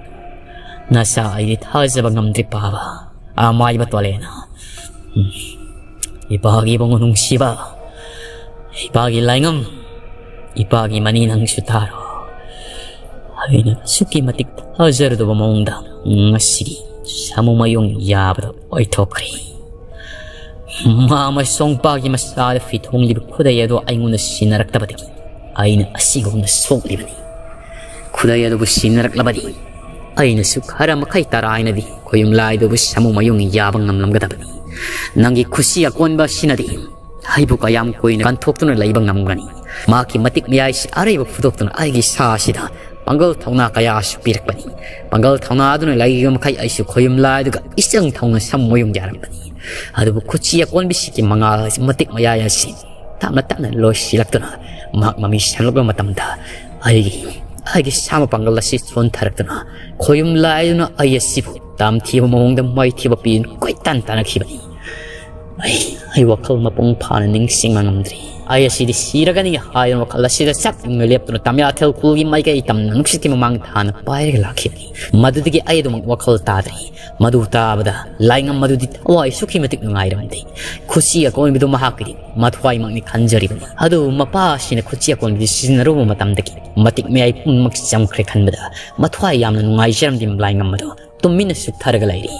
ꯅꯆꯥ ꯑꯩꯗꯤ ꯊꯥꯖꯕ ꯉꯝꯗ꯭ꯔꯦ ꯄꯥꯕ꯫ ꯑꯃꯥꯏꯕ ꯇꯣꯂꯦꯟꯅ, ꯎꯝ, ꯏꯄꯥꯒꯤ ꯏꯕꯨꯡꯉꯣ ꯅꯨꯡꯁꯤꯕ, ꯏꯄꯥꯒꯤ ꯂꯥꯏꯉꯝ, ꯏꯄꯥꯒꯤ ꯃꯅꯤ ꯅꯪꯁꯨ ꯇꯥꯔꯣ꯫ ꯑꯩꯅ ꯑꯁꯨꯛꯀꯤ ꯃꯇꯤꯛ ꯊꯥꯖꯔꯨꯗꯕ ꯃꯑꯣꯡꯗ ꯉꯁꯤꯗꯤ ꯁꯥꯃꯨ ꯃꯌꯨꯡ ꯌꯥꯕꯗ ꯑꯣꯏꯊꯣꯛꯈ꯭ꯔꯦ꯫ ꯃꯥ ꯑꯃꯁꯨꯡ ꯄꯥꯒꯤ ꯃꯁꯥꯗ ꯐꯤ ꯊꯣꯡꯂꯤꯕ ꯈꯨꯗꯩ ꯑꯗꯨ ꯑꯩꯉꯣꯟꯗ ꯁꯤꯟꯅꯔꯛꯇꯕꯗꯒꯤ ꯑꯩꯅ ꯑꯁꯤꯒꯨꯝꯅ ꯁꯣꯛꯂꯤꯕꯅꯤ꯫ ꯈꯨꯗꯩ ꯑꯗꯨꯕꯨ ꯁꯤꯟꯅꯔꯛꯂꯕꯗꯤ ꯑꯩꯅꯁꯨ ꯈꯔ ꯃꯈꯩ ꯇꯔꯥꯏꯅꯗꯤ ꯈꯣꯌꯨꯝ ꯂꯥꯏꯗꯨꯕꯨ ꯁꯥꯃꯨ ꯃꯌꯨꯡ ꯌꯥꯕ ꯉꯝꯂꯝꯒꯗꯕꯅꯤ꯫ ꯅꯪꯒꯤ ꯈꯨꯠꯁꯤ ꯑꯀꯣꯟꯕ ꯑꯁꯤꯅꯗꯤ ꯑꯩꯕꯨ ꯀꯌꯥꯝ ꯀꯨꯏꯅ ꯀꯟꯊꯣꯛꯇꯨꯅ ꯂꯩꯕ ꯉꯝꯒꯅꯤ? ꯃꯍꯥꯛꯀꯤ ꯃꯇꯤꯛ ꯃꯌꯥꯏꯁꯤ ꯑꯔꯩꯕ ꯐꯨꯗꯣꯛꯇꯨꯅ ꯑꯩꯒꯤ ꯁꯥ ꯑꯁꯤꯗ ꯄꯥꯡꯒꯜ ꯊꯧꯅꯥ ꯀꯌꯥꯁꯨ ꯄꯤꯔꯛꯄꯅꯤ꯫ ꯄꯥꯡꯒꯜ ꯊꯧꯅꯥ ꯑꯗꯨꯅ ꯂꯩꯔꯤꯕ ꯃꯈꯩ ꯑꯩꯁꯨ ꯈꯣꯌꯨꯝ ꯂꯥꯏꯗꯨꯒ ꯏꯆꯪ ꯊꯧꯅ ꯁꯝꯃꯣꯏ ꯌꯨꯝ ꯌꯥꯔꯝꯕꯅꯤ꯫ ꯑꯗꯨꯕꯨ ꯈꯨꯠꯁꯤ ꯑꯀꯣꯟꯕꯤꯁꯤꯒꯤ ꯃꯉꯥꯜ ꯑꯁꯤ ꯃꯇꯤꯛ ꯃꯌꯥꯏ ꯑꯁꯤ ꯇꯞꯅ ꯇꯞꯅ ꯂꯣꯏꯁꯤꯜꯂꯛꯇꯨꯅ ꯃꯍꯥꯛ ꯃꯃꯤ ꯁꯦꯝꯂꯛꯄ ꯃꯇꯝꯗ ꯑꯩꯒꯤ, ꯑꯩꯒꯤ ꯁꯥꯃ ꯄꯥꯡꯒꯜ ꯑꯁꯤ ꯁꯣꯟꯊꯔꯛꯇꯨꯅ ꯈꯣꯌꯨꯝ ꯂꯥꯏꯗꯨꯅ ꯑꯩ ꯑꯁꯤꯕꯨ ꯇꯥꯝꯊꯤꯕ ꯃꯑꯣꯡꯗ ꯃꯥꯏꯊꯤꯕ ꯄꯤꯗꯨꯅ ꯀꯣꯏꯇꯥꯟ ꯇꯥꯟꯅꯈꯤꯕꯅꯤ꯫ ꯑꯩ, ꯑꯩ ꯋꯥꯈꯜ ꯃꯄꯨꯡ ꯐꯥꯅ ꯅꯤꯡꯁꯤꯡꯕ ꯉꯝꯗ꯭ꯔꯤ꯫ ꯑꯩ ꯑꯁꯤꯗꯤ ꯁꯤꯔꯒꯅꯤ ꯍꯥꯏꯗꯨꯅ ꯋꯥꯈꯜ ꯑꯁꯤꯗ ꯆꯞ ꯌꯨꯡꯅ ꯂꯦꯞꯇꯨꯅ ꯇꯝꯌꯥꯊꯦꯜ ꯈꯨꯜꯒꯤ ꯃꯥꯏꯀꯩ ꯇꯝꯅ ꯅꯨꯡꯁꯤꯠꯀꯤ ꯃꯃꯥꯡ ꯊꯥꯅ ꯄꯥꯏꯔꯒ ꯂꯥꯛꯈꯤꯕꯅꯤ꯫ ꯃꯗꯨꯗꯒꯤ ꯑꯩ ꯑꯗꯨꯃꯛ ꯋꯥꯈꯜ ꯇꯥꯗ꯭ꯔꯤ꯫ ꯃꯗꯨ ꯇꯥꯕꯗ ꯂꯥꯏꯉꯝ ꯃꯗꯨꯗꯤ ꯊꯋꯥꯏ ꯑꯁꯨꯛꯀꯤ ꯃꯇꯤꯛ ꯅꯨꯡꯉꯥꯏꯔꯝꯗꯦ꯫ ꯈꯨꯠꯁꯤ ꯑꯀꯣꯟꯕꯤꯗꯨ ꯃꯍꯥꯛꯀꯤꯗꯤ ꯃꯊ꯭ꯋꯥꯏꯃꯛꯅꯤ ꯈꯟꯖꯔꯤꯕꯅꯤ꯫ ꯑꯗꯨꯕꯨ ꯃꯄꯥ ꯑꯁꯤꯅ ꯈꯨꯠꯁꯤ ꯑꯀꯣꯟꯕꯤꯗꯨ ꯁꯤꯖꯤꯟꯅꯔꯨꯕ ꯃꯇꯝꯗꯒꯤ ꯃꯇꯤꯛ ꯃꯌꯥꯏ ꯄꯨꯝꯅꯃꯛ ꯆꯝꯈ꯭ꯔꯦ ꯈꯟꯕꯗ ꯃꯊ꯭ꯋꯥꯏ ꯌꯥꯝꯅ ꯅꯨꯡꯉꯥꯏꯖꯔꯝꯗꯦ꯫ ꯂꯥꯏꯉꯝ ꯑꯗꯨ ꯇꯨꯃꯤꯟꯅ ꯁꯨꯛꯊꯔꯒ ꯂꯩꯔꯤ꯫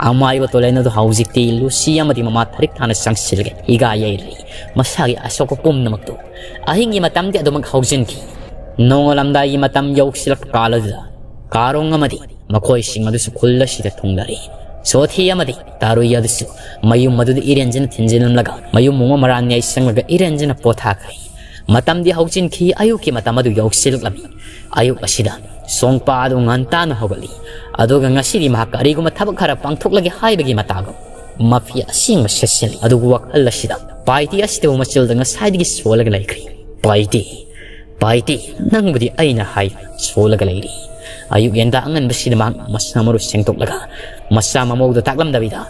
ꯑꯃꯥꯏꯕ ꯇꯣꯂꯦꯟ ꯑꯗꯨ ꯍꯧꯖꯤꯛꯇꯤ ꯂꯨꯁꯤ ꯑꯃꯗꯤ ꯃꯃꯥ ꯊꯔꯤꯛ ꯊꯥꯅ ꯆꯪꯁꯤꯜꯂꯒ ꯍꯤꯒꯥ ꯌꯩꯔꯤ꯫ ꯃꯁꯥꯒꯤ ꯑꯁꯣꯛꯄ ꯄꯨꯝꯅꯃꯛꯇꯨ ꯑꯍꯤꯡꯒꯤ ꯃꯇꯝꯗꯤ ꯑꯗꯨꯃꯛ ꯍꯧꯖꯤꯟꯈꯤ꯫ ꯅꯣꯡꯉꯥꯜꯂꯝꯗꯥꯏꯒꯤ ꯃꯇꯝ ꯌꯧꯁꯤꯜꯂꯛꯄ ꯀꯥꯟ ꯑꯗꯨꯗ ꯀꯥꯔꯣꯡ ꯑꯃꯗꯤ ꯃꯈꯣꯏꯁꯤꯡ ꯑꯗꯨꯁꯨ ꯈꯨꯜ ꯑꯁꯤꯗ ꯊꯨꯡꯂꯔꯤ꯫ ꯁꯣꯊꯤ ꯑꯃꯗꯤ ꯇꯥꯔꯨꯏ ꯑꯗꯨꯁꯨ ꯃꯌꯨꯝ ꯑꯗꯨꯗ ꯏꯔꯦꯟꯖꯅ ꯊꯤꯟꯖꯤꯜꯂꯝꯂꯒ ꯃꯌꯨꯝ ꯃꯨꯡ ꯃꯔꯥꯟ ꯌꯥꯏ ꯆꯪꯂꯒ ꯏꯔꯦꯟꯖꯅ ꯄꯣꯊꯥꯈ꯭ꯔꯦ꯫ ꯃꯇꯝꯗꯤ ꯍꯧꯖꯤꯟꯈꯤ꯫ ꯑꯌꯨꯛꯀꯤ ꯃꯇꯝ ꯑꯗꯨ ꯌꯧꯁꯤꯜꯂꯛꯂꯝꯃꯤ꯫ ꯑꯌꯨꯛ ꯑꯁꯤꯗ ꯁꯣꯡꯄꯥ ꯑꯗꯨ ꯉꯟꯇꯥꯅ ꯍꯧꯒꯠꯂꯤ꯫ ꯑꯗꯨꯒ ꯉꯁꯤꯗꯤ ꯃꯍꯥꯛ ꯀꯔꯤꯒꯨꯝꯕ ꯊꯕꯛ ꯈꯔ ꯄꯥꯡꯊꯣꯛꯂꯒꯦ ꯍꯥꯏꯕꯒꯤ ꯃꯇꯥꯒꯨꯝ ꯃꯐꯤ ꯑꯁꯦꯡꯕ ꯁꯦꯠꯆꯜꯂꯤ꯫ ꯑꯗꯨꯕꯨ ꯋꯥꯈꯜ ꯑꯁꯤꯗ ꯄꯥꯏꯇꯤ ꯑꯁꯤꯗꯕꯨ ꯃꯆꯤꯜꯗ ꯉꯁꯥꯏꯗꯒꯤ ꯁꯣꯜꯂꯒ ꯂꯩꯈ꯭ꯔꯤ꯫ "ꯄꯥꯏꯇꯤ, ꯄꯥꯏꯇꯤ, ꯅꯪꯕꯨꯗꯤ ꯑꯩꯅ ꯍꯥꯏ ꯁꯣꯜꯂꯒ ꯂꯩꯔꯤ"꯫ ꯑꯌꯨꯛ ꯌꯦꯟꯗꯥ ꯑꯉꯟꯕꯁꯤꯗ ꯃꯍꯥꯛ ꯃꯁꯥ ꯃꯔꯨ ꯁꯦꯡꯗꯣꯛꯂꯒ ꯃꯁꯥ ꯃꯃꯧꯗ ꯇꯥꯛꯂꯝꯗꯕꯤꯗ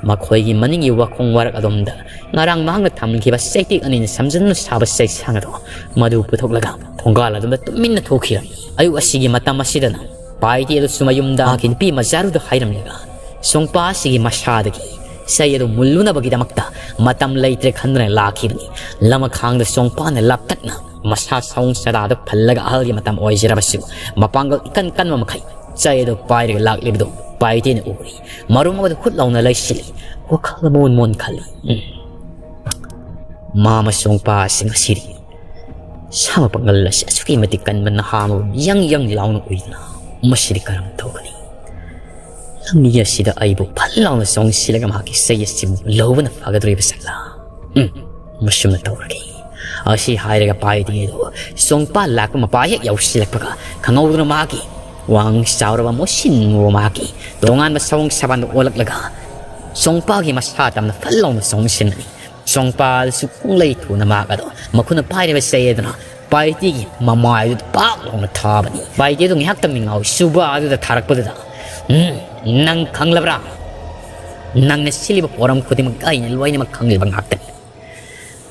ꯃꯈꯣꯏꯒꯤ ꯃꯅꯤꯡꯒꯤ ꯋꯥꯈꯣꯡ ꯋꯥꯔꯛ ꯑꯗꯣꯝꯗ ꯉꯔꯥꯡ ꯃꯍꯥꯛꯅ ꯊꯝꯈꯤꯕ ꯆꯩꯇꯦꯛ ꯑꯅꯤꯅ ꯁꯝꯖꯤꯟꯗꯨꯅ ꯁꯥꯕ ꯆꯩꯁꯥꯡ ꯑꯗꯣ ꯃꯗꯨ ꯄꯨꯊꯣꯛꯂꯒ ꯊꯣꯡꯒꯥꯜ ꯑꯗꯨꯗ ꯇꯨꯃꯤꯟꯅ ꯊꯣꯛꯈꯤꯔꯝꯃꯤ꯫ ꯑꯌꯨꯛ ꯑꯁꯤꯒꯤ ꯃꯇꯝ ꯑꯁꯤꯗꯅ ꯄꯥꯏꯇꯤ ꯑꯗꯨꯁꯨ ꯃꯌꯨꯝꯗ ꯃꯍꯥꯛꯀꯤ ꯅꯨꯄꯤ ꯃꯆꯥꯗꯨꯗ ꯍꯥꯏꯔꯝꯂꯒ ꯁꯣꯡꯄꯥ ꯑꯁꯤꯒꯤ ꯃꯁꯥꯗꯒꯤ ꯆꯩ ꯑꯗꯨ ꯃꯨꯜꯂꯨꯅꯕꯒꯤꯗꯃꯛꯇ ꯃꯇꯝ ꯂꯩꯇ꯭ꯔꯦ ꯈꯟꯗꯨꯅ ꯂꯥꯛꯈꯤꯕꯅꯤ꯫ ꯂꯃꯈꯥꯡꯗ ꯁꯣꯡꯄꯥꯅ ꯂꯥꯞꯇꯛꯅ ꯃꯁꯥ ꯁꯑꯣꯡ ꯁꯥꯗꯥꯗ ꯐꯜꯂꯒ ꯑꯍꯜꯒꯤ ꯃꯇꯝ ꯑꯣꯏꯖꯔꯕꯁꯨ ꯃꯄꯥꯡꯒꯜ ꯏꯀꯟ ꯀꯟꯕ ꯃꯈꯩ ꯆꯩ ꯑꯗꯨ ꯄꯥꯏꯔꯒ ꯂꯥꯛꯂꯤꯕꯗꯨ ꯄꯥꯏꯇꯦꯅ ꯎꯔꯤ꯫ ꯃꯔꯨꯝ ꯑꯗꯨ ꯍꯨꯠ ꯂꯥꯎꯅ ꯂꯩꯁꯤꯜꯂꯤ꯫ ꯋꯥꯈꯜ ꯃꯣꯟ ꯃꯣꯟ ꯈꯜꯂꯤ꯫ ꯎꯝ꯫ ꯃꯥ ꯃꯁꯣꯡ ꯄꯥꯁꯤꯡ ꯑꯁꯤꯗꯤ ꯁꯥ ꯃꯄꯥꯡꯒꯜ ꯑꯁꯤ ꯑꯁꯨꯛꯀꯤ ꯃꯇꯤꯛ ꯀꯟꯕ ꯅꯍꯥ ꯑꯃꯕꯨ ꯌꯪ ꯌꯪ ꯂꯥꯎꯅ ꯎꯏꯗꯅ ꯃꯁꯤꯗꯤ ꯀꯔꯝ ꯇꯧꯒꯅꯤ? ꯂꯝꯕꯤ ꯑꯁꯤꯗ ꯑꯩꯕꯨ ꯐꯠ ꯂꯥꯎꯅ ꯆꯣꯡꯁꯤꯜꯂꯒ ꯃꯍꯥꯛꯀꯤ ꯆꯩ ꯑꯁꯤꯕꯨ ꯂꯧꯕꯅ ꯐꯒꯗꯧꯔꯤꯕ ꯁꯛꯂꯥ? ꯎꯝ, ꯃꯁꯨꯝꯅ ꯇꯧꯔꯒꯦ꯫ ꯑꯁꯤ ꯍꯥꯏꯔꯒ ꯄꯥꯏꯗꯤ ꯑꯗꯨ ꯆꯣꯡꯄꯥ ꯂꯥꯛꯄ ꯃꯄꯥ ꯍꯦꯛ ꯌꯧꯁꯤꯜꯂꯛꯄꯒ ꯈꯪꯍꯧꯗꯅ ꯃꯍꯥꯛꯀꯤ ꯋꯥꯡ ꯆꯥꯎꯔꯕ ꯃꯣꯁꯤꯟ ꯃꯨꯕ ꯃꯍꯥꯛꯀꯤ ꯇꯣꯉꯥꯟꯕ ꯁꯑꯣꯡ ꯁꯥꯕꯥꯟꯗ ꯑꯣꯜꯂꯛꯂꯒ ꯆꯣꯡꯄꯥꯒꯤ ꯃꯁꯥ ꯇꯝꯅ ꯐꯜ ꯂꯥꯎꯅ ꯆꯣꯡꯁꯤꯟꯕꯅꯤ꯫ ꯆꯣꯡꯄꯥ ꯑꯗꯨꯁꯨ ꯄꯨꯡꯂꯩ ꯊꯨꯅ ꯃꯍꯥꯛ ꯑꯗꯣ ꯃꯈꯨꯠꯅ ꯄꯥꯏꯔꯤꯕ ꯆꯩ ꯑꯗꯨꯅ ꯄꯥꯏꯇꯤꯒꯤ ꯃꯃꯥꯏ ꯑꯗꯨꯗ ꯄꯥꯛ ꯂꯥꯎꯅ ꯊꯥꯕꯅꯤ꯫ ꯄꯥꯏꯇꯤ ꯑꯗꯨ ꯉꯥꯏꯍꯥꯛꯇꯪ ꯅꯤꯡꯉꯥꯎ ꯆꯨꯕ ꯑꯗꯨꯗ ꯊꯥꯔꯛꯄꯗꯨꯗ, "ꯎꯝ, ꯅꯪ ꯈꯪꯂꯕ꯭ꯔꯥ? ꯅꯪꯅ ꯁꯤꯜꯂꯤꯕ ꯄꯣꯔꯝ ꯈꯨꯗꯤꯡꯃꯛ ꯑꯩꯅ ꯂꯣꯏꯅꯃꯛ ꯈꯪꯂꯤꯕ ꯉꯥꯛꯇꯅꯤ꯫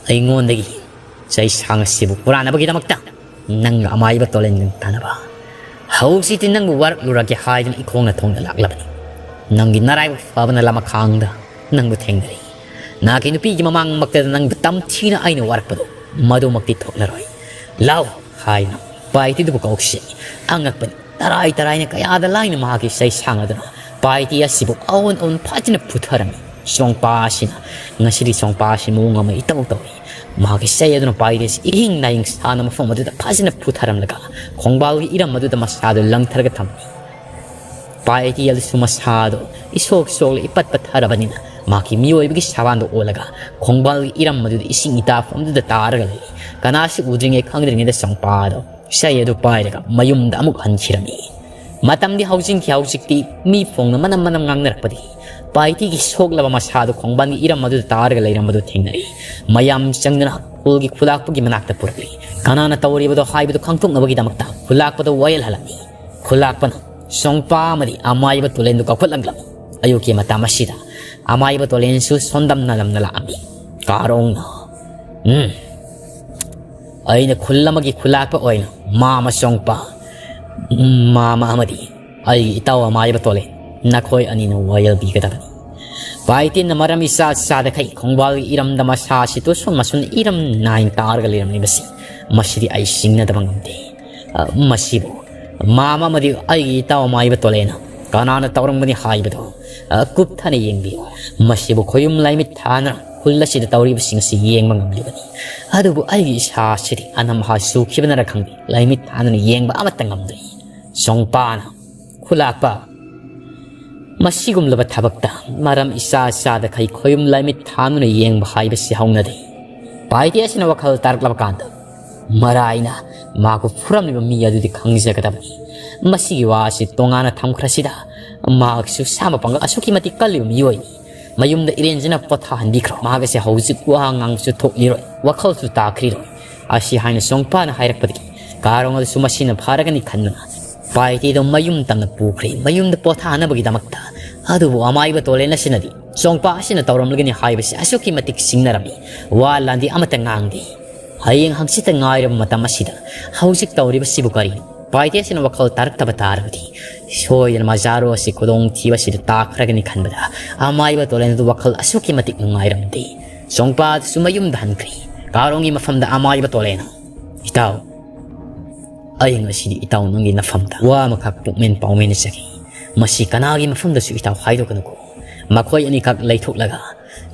ꯑꯩꯉꯣꯟꯗꯒꯤ ꯆꯩꯁꯥꯡ ꯑꯁꯤꯕꯨ ꯍꯨꯔꯥꯟꯅꯕꯒꯤꯗꯃꯛꯇ ꯅꯪꯒ ꯑꯃꯥꯏꯕ ꯇꯣꯂꯦꯟꯒ ꯇꯥꯟꯅꯕ꯫ ꯍꯧꯖꯤꯛꯇꯤ ꯅꯪꯕꯨ ꯋꯥꯔꯛꯂꯨꯔꯒꯦ ꯍꯥꯏꯗꯨꯅ ꯏꯈꯣꯡꯅ ꯊꯣꯡꯗ ꯂꯥꯛꯂꯕꯅꯤ꯫ ꯅꯪꯒꯤ ꯅꯔꯥꯏꯕꯛ ꯐꯕꯅ ꯂꯃꯈꯥꯡꯗ ꯅꯪꯕꯨ ꯊꯦꯡꯅꯔꯤ꯫ ꯅꯍꯥꯛꯀꯤ ꯅꯨꯄꯤꯒꯤ ꯃꯃꯥꯡꯃꯛꯇꯗ ꯅꯪꯕꯨ ꯇꯝꯊꯤꯅ ꯑꯩꯅ ꯋꯥꯔꯛꯄꯗꯣ ꯃꯗꯨꯃꯛꯇꯤ ꯊꯣꯛꯂꯔꯣꯏ꯫ ꯂꯥꯎ" ꯍꯥꯏꯅ ꯄꯥꯏꯇꯤꯗꯨꯕꯨ ꯀꯧꯁꯤ꯫ ꯑꯉꯛꯄꯅꯤ꯫ ꯇꯔꯥꯏ ꯇꯔꯥꯏꯅ ꯀꯌꯥꯗ ꯂꯥꯏꯅ ꯃꯍꯥꯛꯀꯤ ꯆꯩꯁꯥꯡ ꯑꯗꯨꯅ ꯄꯥꯏꯇꯤ ꯑꯁꯤꯕꯨ ꯑꯑꯣꯟ ꯑꯑꯣꯟ ꯐꯖꯅ ꯐꯨꯊꯔꯝꯃꯤ꯫ ꯆꯣꯡꯄꯥ ꯑꯁꯤꯅ ꯉꯁꯤꯗꯤ ꯆꯣꯡꯄꯥ ꯑꯁꯤ ꯃꯑꯣꯡ ꯑꯃ ꯏꯇꯧ ꯇꯧꯏ꯫ ꯃꯍꯥꯛꯀꯤ ꯆꯩ ꯑꯗꯨꯅ ꯄꯥꯏꯇꯤ ꯑꯁꯤ ꯏꯍꯤꯡ ꯅꯥꯍꯤꯡ ꯁꯥꯅ ꯃꯐꯝ ꯑꯗꯨꯗ ꯐꯖꯅ ꯐꯨꯊꯔꯝꯂꯒ ꯈꯣꯡꯕꯥꯜꯒꯤ ꯏꯔꯝ ꯑꯗꯨꯗ ꯃꯁꯥꯗꯨ ꯂꯪꯊꯔꯒ ꯊꯝꯃꯤ꯫ ꯄꯥꯏꯇꯤ ꯑꯗꯨꯁꯨ ꯃꯁꯥꯗꯣ ꯏꯁꯣꯛ ꯁꯣꯛꯂ ꯏꯄꯠ ꯄꯠꯊꯔꯕꯅꯤꯅ ꯃꯍꯥꯛꯀꯤ ꯃꯤꯑꯣꯏꯕꯒꯤ ꯁꯥꯕꯥꯟꯗꯣ ꯑꯣꯜꯂꯒ ꯈꯣꯡꯕꯥꯜꯒꯤ ꯏꯔꯝ ꯑꯗꯨꯗ ꯏꯁꯤꯡ ꯏꯇꯥꯐꯝꯗꯨꯗ ꯇꯥꯔꯒ ꯂꯩ꯫ ꯀꯅꯥꯁꯨ ꯎꯗ꯭ꯔꯤꯉꯩ ꯈꯪꯗ꯭ꯔꯤꯉꯩꯗ ꯆꯣꯡꯄꯥꯗꯣ ꯆꯩ ꯑꯗꯨ ꯄꯥꯏꯔꯒ ꯃꯌꯨꯝꯗ ꯑꯃꯨꯛ ꯍꯟꯈꯤꯔꯝꯃꯤ꯫ ꯃꯇꯝꯗꯤ ꯍꯧꯖꯤꯟꯈꯤ꯫ ꯍꯧꯖꯤꯛꯇꯤ ꯃꯤ ꯐꯣꯡꯅ ꯃꯅꯝ ꯃꯅꯝ ꯉꯥꯡꯅꯔꯛꯄꯗꯒꯤ ꯄꯥꯏꯇꯤꯒꯤ ꯁꯣꯛꯂꯕ ꯃꯁꯥꯗꯨ ꯈꯣꯡꯕꯥꯟꯒꯤ ꯏꯔꯝ ꯑꯗꯨꯗ ꯇꯥꯔꯒ ꯂꯩꯔꯝꯕꯗꯨ ꯊꯦꯡꯅꯔꯤ꯫ ꯃꯌꯥꯝ ꯆꯪꯗꯨꯅ ꯈꯨꯜꯒꯤ ꯈꯨꯂꯥꯛꯄꯒꯤ ꯃꯅꯥꯛꯇ ꯄꯨꯔꯛꯂꯤ꯫ ꯀꯅꯥꯅ ꯇꯧꯔꯤꯕꯗꯣ ꯍꯥꯏꯕꯗꯨ ꯈꯪꯗꯣꯛꯅꯕꯒꯤꯗꯃꯛꯇ ꯈꯨꯂꯥꯛꯄꯗ ꯋꯥꯌꯦꯜꯍꯜꯂꯝꯃꯤ꯫ ꯈꯨꯂꯥꯛꯄꯅ ꯆꯣꯡꯄꯥ ꯑꯃꯗꯤ ꯑꯃꯥꯏꯕ ꯇꯨꯂꯦꯟꯗꯨ ꯀꯧꯈꯠꯂꯛꯂꯝꯃꯤ꯫ ꯑꯌꯨꯛꯀꯤ ꯃꯇꯝ ꯑꯁꯤꯗ ꯑꯃꯥꯏꯕ ꯇꯣꯂꯦꯟꯁꯨ ꯁꯣꯟꯗꯝꯅ ꯂꯝꯅ ꯂꯥꯛꯑꯝꯃꯤ꯫ ꯀꯥꯔꯣꯡꯅ, "ꯎꯝ, ꯑꯩꯅ ꯈꯨꯜ ꯑꯃꯒꯤ ꯈꯨꯂꯥꯛꯄ ꯑꯣꯏꯅ ꯃꯥꯃ ꯆꯣꯡꯄ, ꯃꯥꯃ ꯑꯃꯗꯤ ꯑꯩꯒꯤ ꯏꯇꯥꯎ ꯑꯃꯥꯏꯕ ꯇꯣꯂꯦꯟ, ꯅꯈꯣꯏ ꯑꯅꯤꯅ ꯋꯥꯌꯦꯜ ꯄꯤꯒꯗꯕꯅꯤ꯫" ꯄꯥꯏꯇꯤꯟꯅ ꯃꯔꯝ ꯏꯆꯥ ꯆꯥꯗꯈꯩ ꯈꯣꯡꯕꯥꯜꯒꯤ ꯏꯔꯝꯗ ꯃꯁꯥꯁꯤ ꯇꯨꯁꯨꯟ ꯃꯁꯨꯟ ꯏꯔꯝ ꯅꯥꯏꯅ ꯇꯥꯔꯒ ꯂꯩꯔꯝꯂꯤꯕꯁꯤ ꯃꯁꯤꯗꯤ ꯑꯩ ꯁꯤꯡꯅꯗꯕ ꯉꯝꯗꯦ꯫ ꯑ, ꯃꯁꯤꯕꯨ ꯃꯥꯃ ꯑꯃꯗꯤ ꯑꯩꯒꯤ ꯏꯇꯥꯎ ꯑꯃꯥꯏꯕ ꯇꯣꯂꯦꯟꯅ ꯀꯅꯥꯅ ꯇꯧꯔꯝꯒꯅꯤ ꯍꯥꯏꯕꯗꯨ, ꯑ, ꯀꯨꯞꯊꯅ ꯌꯦꯡꯕꯤꯌꯨ꯫ ꯃꯁꯤꯕꯨ ꯈꯣꯌꯨꯝ ꯂꯥꯏꯃꯤꯠ ꯊꯥꯅ ꯈꯨꯜ ꯑꯁꯤꯗ ꯇꯧꯔꯤꯕꯁꯤꯡ ꯑꯁꯤ ꯌꯦꯡꯕ ꯉꯝꯂꯤꯕꯅꯤ꯫ ꯑꯗꯨꯕꯨ ꯑꯩꯒꯤ ꯏꯁꯥ ꯑꯁꯤꯗꯤ ꯑꯅꯝꯍꯥ ꯁꯨꯈꯤꯕꯅꯔ ꯈꯪꯗꯦ, ꯂꯥꯏꯃꯤꯠ ꯊꯥꯅꯅ ꯌꯦꯡꯕ ꯑꯃꯠꯇ ꯉꯝꯗ꯭ꯔꯤ꯫ ꯁꯣꯡꯄꯥꯅ ꯈꯨꯂꯥꯛꯄ, ꯃꯁꯤꯒꯨꯝꯂꯕ ꯊꯕꯛꯇ ꯃꯔꯝ ꯏꯆꯥ ꯆꯥꯗꯈꯩ ꯈꯣꯌꯨꯝ ꯂꯥꯏꯃꯤꯠ ꯊꯥꯗꯨꯅ ꯌꯦꯡꯕ ꯍꯥꯏꯕꯁꯤ ꯍꯧꯅꯗꯦ꯫ ꯄꯥꯏꯇꯤ ꯑꯁꯤꯅ ꯋꯥꯈꯜ ꯇꯥꯔꯛꯂꯕ ꯀꯥꯟꯗ ꯃꯔꯥꯏꯅ ꯃꯍꯥꯛꯄꯨ ꯐꯨꯔꯝꯂꯤꯕ ꯃꯤ ꯑꯗꯨꯗꯤ ꯈꯪꯖꯒꯗꯕꯅꯤ꯫ ꯃꯁꯤꯒꯤ ꯋꯥ ꯑꯁꯤ ꯇꯣꯉꯥꯟꯅ ꯊꯝꯈ꯭ꯔꯁꯤꯗ, ꯃꯍꯥꯛꯁꯨ ꯁꯥ ꯃꯄꯥꯡꯒꯜ ꯑꯁꯨꯛꯀꯤ ꯃꯇꯤꯛ ꯀꯜꯂꯤꯕ ꯃꯤꯑꯣꯏꯅꯤ꯫ ꯃꯌꯨꯝꯗ ꯏꯔꯦꯟꯖꯅ ꯄꯣꯊꯥꯍꯟꯕꯤꯈ꯭ꯔꯣ꯫ ꯃꯍꯥꯛ ꯑꯁꯤ ꯍꯧꯖꯤꯛ ꯋꯥ ꯉꯥꯡꯕꯁꯨ ꯊꯣꯛꯂꯤꯔꯣꯏ, ꯋꯥꯈꯜꯁꯨ ꯇꯥꯈ꯭ꯔꯤꯔꯣꯏ꯫ ꯑꯁꯤ ꯍꯥꯏꯅ ꯆꯣꯡꯄꯥꯅ ꯍꯥꯏꯔꯛꯄꯗꯒꯤ ꯀꯥꯔꯣꯡ ꯑꯗꯨꯁꯨ ꯃꯁꯤꯅ ꯐꯔꯒꯅꯤ ꯈꯟꯗꯨꯅ ꯄꯥꯏꯇꯤꯗꯨ ꯃꯌꯨꯝ ꯇꯝꯅ ꯄꯨꯈ꯭ꯔꯦ, ꯃꯌꯨꯝꯗ ꯄꯣꯊꯥꯅꯕꯒꯤꯗꯃꯛꯇ꯫ ꯑꯗꯨꯕꯨ ꯑꯃꯥꯏꯕ ꯇꯣꯂꯦꯟ ꯑꯁꯤꯅꯗꯤ ꯆꯣꯡꯄꯥ ꯑꯁꯤꯅ ꯇꯧꯔꯝꯂꯒꯅꯤ ꯍꯥꯏꯕꯁꯤ ꯑꯁꯨꯛꯀꯤ ꯃꯇꯤꯛ ꯆꯤꯡꯅꯔꯝꯃꯤ꯫ ꯋꯥ ꯂꯥꯟꯗꯤ ꯑꯃꯠꯇ ꯉꯥꯡꯗꯦ꯫ ꯍꯌꯦꯡ ꯍꯪꯆꯤꯠꯇ ꯉꯥꯏꯔꯕ ꯃꯇꯝ ꯑꯁꯤꯗ ꯍꯧꯖꯤꯛ ꯇꯧꯔꯤꯕꯁꯤꯕꯨ ꯀꯔꯤꯅꯣ? ꯄꯥꯏꯇꯤ ꯑꯁꯤꯅ ꯋꯥꯈꯜ ꯇꯥꯔꯛꯇꯕ ꯇꯥꯔꯕꯗꯤ ꯁꯣꯏꯗꯅ ꯃꯖꯥꯔꯣ ꯑꯁꯤ ꯈꯨꯗꯣꯡꯊꯤꯕ ꯑꯁꯤꯗ ꯇꯥꯈ꯭ꯔꯒꯅꯤ ꯈꯟꯕꯗ ꯑꯃꯥꯏꯕ ꯇꯣꯂꯦꯟ ꯑꯗꯨ ꯋꯥꯈꯜ ꯑꯁꯨꯛꯀꯤ ꯃꯇꯤꯛ ꯅꯨꯡꯉꯥꯏꯔꯝꯗꯦ꯫ ꯆꯣꯡꯄꯥ ꯑꯗꯨꯁꯨ ꯃꯌꯨꯝꯗ ꯍꯟꯈ꯭ꯔꯦ꯫ ꯀꯥꯔꯣꯡꯒꯤ ꯃꯐꯝꯗ ꯑꯃꯥꯏꯕ ꯇꯣꯂꯦꯟꯅ, "ꯏꯇꯥꯎ, ꯑꯩ ꯉꯁꯤꯗꯤ ꯏꯇꯥꯎ ꯅꯪꯒꯤ ꯅꯐꯝꯗ ꯋꯥ ꯑꯃꯈꯛ ꯄꯨꯛꯃꯦꯟ ꯄꯥꯎꯃꯦꯟꯅꯖꯒꯦ꯫ ꯃꯁꯤ ꯀꯅꯥꯒꯤ ꯃꯐꯝꯗꯁꯨ ꯏꯇꯥꯎ ꯍꯥꯏꯗꯣꯛꯀꯅꯨꯀꯣ꯫ ꯃꯈꯣꯏ ꯑꯅꯤꯈꯛ ꯂꯩꯊꯣꯛꯂꯒ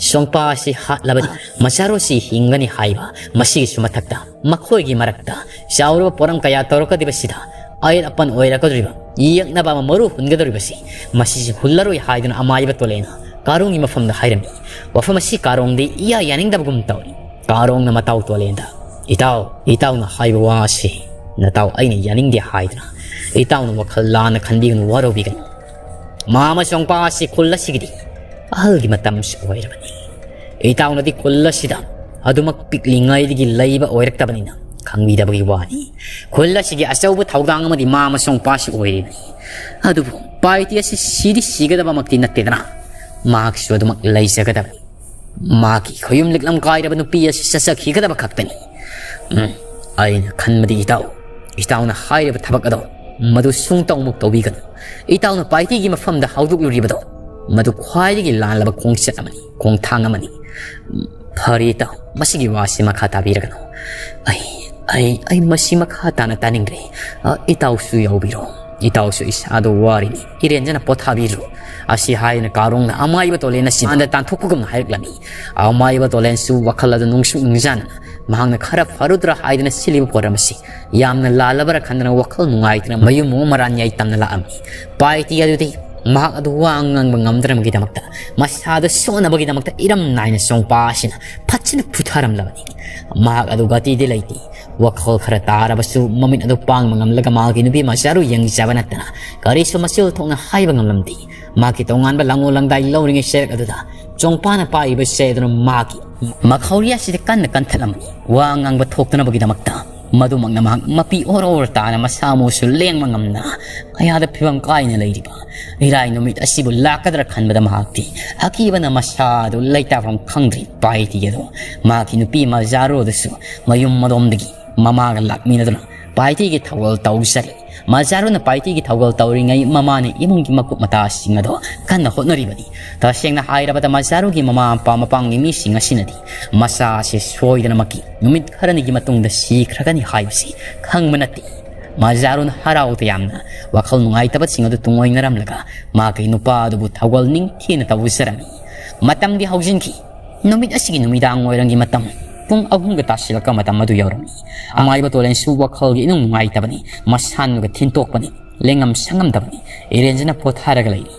ꯆꯣꯡꯄꯥ ꯑꯁꯤ ꯍꯥꯠꯂꯕꯗꯤ ꯃꯆꯥꯔꯣꯁꯤ ꯍꯤꯡꯒꯅꯤ ꯍꯥꯏꯕ, ꯃꯁꯤꯒꯤꯁꯨ ꯃꯊꯛꯇ ꯃꯈꯣꯏꯒꯤ ꯃꯔꯛꯇ ꯆꯥꯎꯔꯕ ꯄꯣꯔꯝ ꯀꯌꯥ ꯇꯧꯔꯛꯀꯗꯧꯔꯤꯕꯁꯤꯗ ꯑꯌꯦꯠ ꯑꯄꯟ ꯑꯣꯏꯔꯛꯀꯗꯧꯔꯤꯕ, ꯌꯦꯛꯅꯕ ꯑꯃ ꯃꯔꯨ ꯍꯨꯟꯒꯗꯧꯔꯤꯕꯁꯤ ꯃꯁꯤꯁꯤ ꯍꯨꯜꯂꯔꯣꯏ" ꯍꯥꯏꯗꯨꯅ ꯑꯃꯥꯏꯕ ꯇꯣꯂꯦꯟꯅ ꯀꯥꯔꯣꯡꯒꯤ ꯃꯐꯝꯗ ꯍꯥꯏꯔꯝꯃꯤ꯫ ꯋꯥꯐꯝ ꯑꯁꯤ ꯀꯥꯔꯣꯡꯗꯤ ꯏꯌꯥ ꯌꯥꯅꯤꯡꯗꯕꯒꯨꯝ ꯇꯧꯔꯤ꯫ ꯀꯥꯔꯣꯡꯅ ꯃꯇꯥꯎ ꯇꯣꯂꯦꯟꯗ, "ꯏꯇꯥꯎ, ꯏꯇꯥꯎꯅ ꯍꯥꯏꯕ ꯋꯥ ꯑꯁꯤ ꯅꯇꯥꯎ ꯑꯩꯅ ꯌꯥꯅꯤꯡꯗꯦ ꯍꯥꯏꯗꯨꯅ ꯏꯇꯥꯎꯅ ꯋꯥꯈꯜ ꯂꯥꯟꯅ ꯈꯟꯕꯤꯒꯅꯨ, ꯋꯥꯔꯧꯕꯤꯒꯅꯨ꯫ ꯃꯥꯃ ꯆꯣꯡꯄꯥ ꯑꯁꯤ ꯈꯨꯜ ꯑꯁꯤꯒꯤꯗꯤ ꯑꯍꯜꯒꯤ ꯃꯇꯝꯁꯨ ꯑꯣꯏꯔꯕꯅꯤ꯫ ꯏꯇꯥꯎꯅꯗꯤ ꯈꯨꯜ ꯑꯁꯤꯗ ꯑꯗꯨꯃꯛ ꯄꯤꯛꯂꯤꯉꯩꯗꯒꯤ ꯂꯩꯕ ꯑꯣꯏꯔꯛꯇꯕꯅꯤꯅ ꯈꯪꯕꯤꯗꯕꯒꯤ ꯋꯥꯅꯤ꯫ ꯈꯨꯜ ꯑꯁꯤꯒꯤ ꯑꯆꯧꯕ ꯊꯧꯗꯥꯡ ꯑꯃꯗꯤ ꯃꯥꯃ ꯆꯣꯡꯄꯥ ꯑꯁꯤ ꯑꯣꯏꯔꯤꯕꯅꯤ꯫ ꯑꯗꯨꯕꯨ ꯄꯥꯏꯇꯤ ꯑꯁꯤ ꯁꯤꯗꯤ ꯁꯤꯒꯗꯕꯃꯛꯇꯤ ꯅꯠꯇꯦꯗꯅ, ꯃꯍꯥꯛꯁꯨ ꯑꯗꯨꯃꯛ ꯂꯩꯖꯒꯗꯕꯅꯤ꯫ ꯃꯥꯒꯤ ꯈꯣꯌꯨꯝ ꯂꯤꯛꯂꯝ ꯀꯥꯏꯔꯕ ꯅꯨꯄꯤ ꯑꯁꯤ ꯆꯠꯆꯈꯤꯒꯗꯕ ꯈꯛꯇꯅꯤ꯫ ꯎꯝ, ꯑꯩꯅ ꯈꯟꯕꯗꯤ ꯏꯇꯥꯎ, ꯏꯇꯥꯎꯅ ꯍꯥꯏꯔꯤꯕ ꯊꯕꯛ ꯑꯗꯣ ꯃꯗꯨ ꯁꯨꯡꯇꯧꯃꯨꯛ ꯇꯧꯕꯤꯒꯅꯨ꯫ ꯏꯇꯥꯎꯅ ꯄꯥꯏꯇꯤꯒꯤ ꯃꯐꯝꯗ ꯍꯧꯗꯣꯛꯂꯨꯔꯤꯕꯗꯣ ꯃꯗꯨ ꯈ꯭ꯋꯥꯏꯗꯒꯤ ꯂꯥꯜꯂꯕ ꯈꯣꯡꯆꯠ ꯑꯃꯅꯤ, ꯈꯣꯡꯊꯥꯡ ꯑꯃꯅꯤ꯫ ꯎꯝ, ꯐꯔꯦ ꯏꯇꯥꯎ, ꯃꯁꯤꯒꯤ ꯋꯥꯁꯤ ꯃꯈꯥ ꯇꯥꯕꯤꯔꯒꯅꯨ꯫ ꯑꯩ, ꯑꯩ, ꯑꯩ ꯃꯁꯤ ꯃꯈꯥ ꯇꯥꯅ ꯇꯥꯅꯤꯡꯗ꯭ꯔꯦ꯫ ꯑ, ꯏꯇꯥꯎꯁꯨ ꯌꯥꯎꯕꯤꯔꯣ꯫ ꯏꯇꯥꯎꯁꯨ ꯏꯁꯥꯗꯣ ꯋꯥꯔꯤꯅꯤ꯫ ꯏꯔꯦꯟꯖꯅ ꯄꯣꯊꯥꯕꯤꯔꯣ꯫" ꯑꯁꯤ ꯍꯥꯏꯗꯨꯅ ꯀꯥꯔꯣꯡꯅ ꯑꯃꯥꯏꯕ ꯇꯣꯂꯦꯟ ꯑꯁꯤ ꯃꯥꯡꯗ ꯇꯥꯟꯊꯣꯛꯄꯒꯨꯝꯅ ꯍꯥꯏꯔꯛꯂꯝꯃꯤ꯫ ꯑꯃꯥꯏꯕ ꯇꯣꯂꯦꯟꯁꯨ ꯋꯥꯈꯜ ꯑꯗꯨ ꯅꯨꯡꯁꯨ ꯅꯨꯡꯖꯥꯅꯅ ꯃꯍꯥꯛꯅ ꯈꯔ ꯐꯔꯨꯗ꯭ꯔꯥ ꯍꯥꯏꯗꯨꯅ ꯁꯤꯜꯂꯤꯕ ꯄꯣꯠ ꯑꯃꯁꯤ ꯌꯥꯝꯅ ꯂꯥꯜꯂꯕ꯭ꯔꯥ ꯈꯟꯗꯅ ꯋꯥꯈꯜ ꯅꯨꯡꯉꯥꯏꯇꯅ ꯃꯌꯨꯝ ꯑꯃ ꯃꯔꯥꯟ ꯌꯥꯏ ꯇꯝꯅ ꯂꯥꯛꯑꯝꯃꯤ꯫ ꯄꯥꯏꯇꯤ ꯑꯗꯨꯗꯤ ꯃꯍꯥꯛ ꯑꯗꯨ ꯋꯥ ꯉꯥꯡꯕ ꯉꯝꯗꯅꯕꯒꯤꯗꯃꯛꯇ, ꯃꯁꯥꯗꯨ ꯁꯣꯛꯅꯕꯒꯤꯗꯃꯛꯇ ꯏꯔꯝ ꯅꯥꯏꯅ ꯆꯣꯡꯄꯥ ꯑꯁꯤꯅ ꯐꯠꯆꯅ ꯐꯨꯊꯔꯝꯂꯕꯅꯤ꯫ ꯃꯍꯥꯛ ꯑꯗꯨ ꯒꯇꯤꯗꯤ ꯂꯩꯇꯦ꯫ ꯋꯥꯈꯜ ꯈꯔ ꯇꯥꯔꯕꯁꯨ ꯃꯃꯤꯠ ꯑꯗꯨ ꯄꯥꯡꯕ ꯉꯝꯂꯒ ꯃꯍꯥꯛꯀꯤ ꯅꯨꯄꯤ ꯃꯆꯥꯔꯨ ꯌꯦꯡꯖꯕ ꯅꯠꯇꯅ ꯀꯔꯤꯁꯨ ꯃꯆꯤꯜ ꯊꯣꯛꯅ ꯍꯥꯏꯕ ꯉꯝꯂꯝꯗꯦ꯫ ꯃꯍꯥꯛꯀꯤ ꯇꯣꯉꯥꯟꯕ ꯂꯥꯡꯑꯣ ꯂꯥꯡꯗꯥꯏ ꯂꯧꯔꯤꯉꯩ ꯆꯦꯔꯛ ꯑꯗꯨꯗ ꯆꯣꯡꯄꯥꯅ ꯄꯥꯏꯔꯤꯕ ꯆꯦ ꯑꯗꯨꯅ ꯃꯍꯥꯛꯀꯤ ꯃꯈꯧꯔꯤ ꯑꯁꯤꯗ ꯀꯟꯅ ꯀꯟꯊꯠꯂꯝꯃꯤ꯫ ꯋꯥ ꯉꯥꯡꯕ ꯊꯣꯛꯇꯅꯕꯒꯤꯗꯃꯛꯇ ꯃꯗꯨꯃꯛꯅ ꯃꯍꯥꯛ ꯃꯄꯤ ꯑꯣꯔ ꯑꯣꯔ ꯇꯥꯅ ꯃꯁꯥ ꯃꯎꯁꯨ ꯂꯦꯡꯕ ꯉꯝꯗꯅ ꯀꯌꯥꯗ ꯐꯤꯕꯝ ꯀꯥꯏꯅ ꯂꯩꯔꯤꯕ ꯏꯔꯥꯏ ꯅꯨꯃꯤꯠ ꯑꯁꯤꯕꯨ ꯂꯥꯛꯀꯗ꯭ꯔꯥ ꯈꯟꯕꯗ ꯃꯍꯥꯛꯇꯤ ꯑꯀꯤꯕꯅ ꯃꯁꯥꯗꯨ ꯂꯩꯇꯥꯐꯝ ꯈꯪꯗ꯭ꯔꯤ꯫ ꯄꯥꯏꯇꯤ ꯑꯗꯨ ꯃꯍꯥꯛꯀꯤ ꯅꯨꯄꯤ ꯃꯖꯥꯔꯣꯗꯁꯨ ꯃꯌꯨꯝ ꯃꯗꯣꯝꯗꯒꯤ ꯃꯃꯥꯒ ꯂꯥꯛꯃꯤꯟꯅꯗꯨꯅ ꯄꯥꯏꯇꯤꯒꯤ ꯊꯧꯒꯜ ꯇꯧꯖꯔꯤ꯫ ꯃꯖꯥꯔꯨꯅ ꯄꯥꯏꯇꯤꯒꯤ ꯊꯧꯒꯜ ꯇꯧꯔꯤꯉꯩ ꯃꯃꯥꯅ ꯏꯃꯨꯡꯒꯤ ꯃꯀꯨꯞ ꯃꯇꯥꯁꯤꯡ ꯑꯗꯣ ꯀꯟꯅ ꯍꯣꯠꯅꯔꯤꯕꯅꯤ꯫ ꯇꯁꯦꯡꯅ ꯍꯥꯏꯔꯕꯗ ꯃꯖꯥꯔꯨꯒꯤ ꯃꯃꯥ ꯃꯄꯥ ꯃꯄꯥꯡꯒꯤ ꯃꯤꯁꯤꯡ ꯑꯁꯤꯅꯗꯤ ꯃꯆꯥ ꯑꯁꯤ ꯁꯣꯏꯗꯅꯃꯛꯀꯤ ꯅꯨꯃꯤꯠ ꯈꯔꯅꯤꯒꯤ ꯃꯇꯨꯡꯗ ꯁꯤꯈ꯭ꯔꯒꯅꯤ ꯍꯥꯏꯕꯁꯤ ꯈꯪꯕ ꯅꯠꯇꯦ꯫ ꯃꯖꯥꯔꯨꯅ ꯍꯔꯥꯎ ꯇꯌꯥꯝꯅ ꯋꯥꯈꯜ ꯅꯨꯡꯉꯥꯏꯇꯕꯁꯤꯡ ꯑꯗꯨ ꯇꯨꯡꯑꯣꯏꯅꯔꯝꯂꯒ ꯃꯍꯥꯛꯀꯤ ꯅꯨꯄꯥ ꯑꯗꯨꯕꯨ ꯊꯧꯒꯜ ꯅꯤꯡꯊꯤꯅ ꯇꯧꯖꯔꯝꯃꯤ꯫ ꯃꯇꯝꯗꯤ ꯍꯧꯖꯤꯟꯈꯤ꯫ ꯅꯨꯃꯤꯠ ꯑꯁꯤꯒꯤ ꯅꯨꯃꯤꯗꯥꯡ ꯋꯥꯏꯔꯝꯒꯤ ꯃꯇꯝ ꯄꯨꯡ ꯑꯍꯨꯝꯒ ꯇꯥꯁꯤꯜꯂꯛꯄ ꯃꯇꯝ ꯑꯗꯨ ꯌꯧꯔꯝꯃꯤ꯫ ꯑꯃꯥꯏꯕ ꯇꯣꯂꯦꯟꯁꯨ ꯋꯥꯈꯜꯒꯤ ꯏꯅꯨꯡ ꯅꯨꯡꯉꯥꯏꯇꯕꯅꯤ꯫ ꯃꯁꯥꯟꯅꯒ ꯊꯤꯟꯇꯣꯛꯄꯅꯤ꯫ ꯂꯦꯡꯉꯝ ꯁꯪꯉꯝꯗꯕꯅꯤ꯫ ꯏꯔꯦꯟꯖꯅ ꯄꯣꯊꯥꯔꯒ ꯂꯩꯔꯤ꯫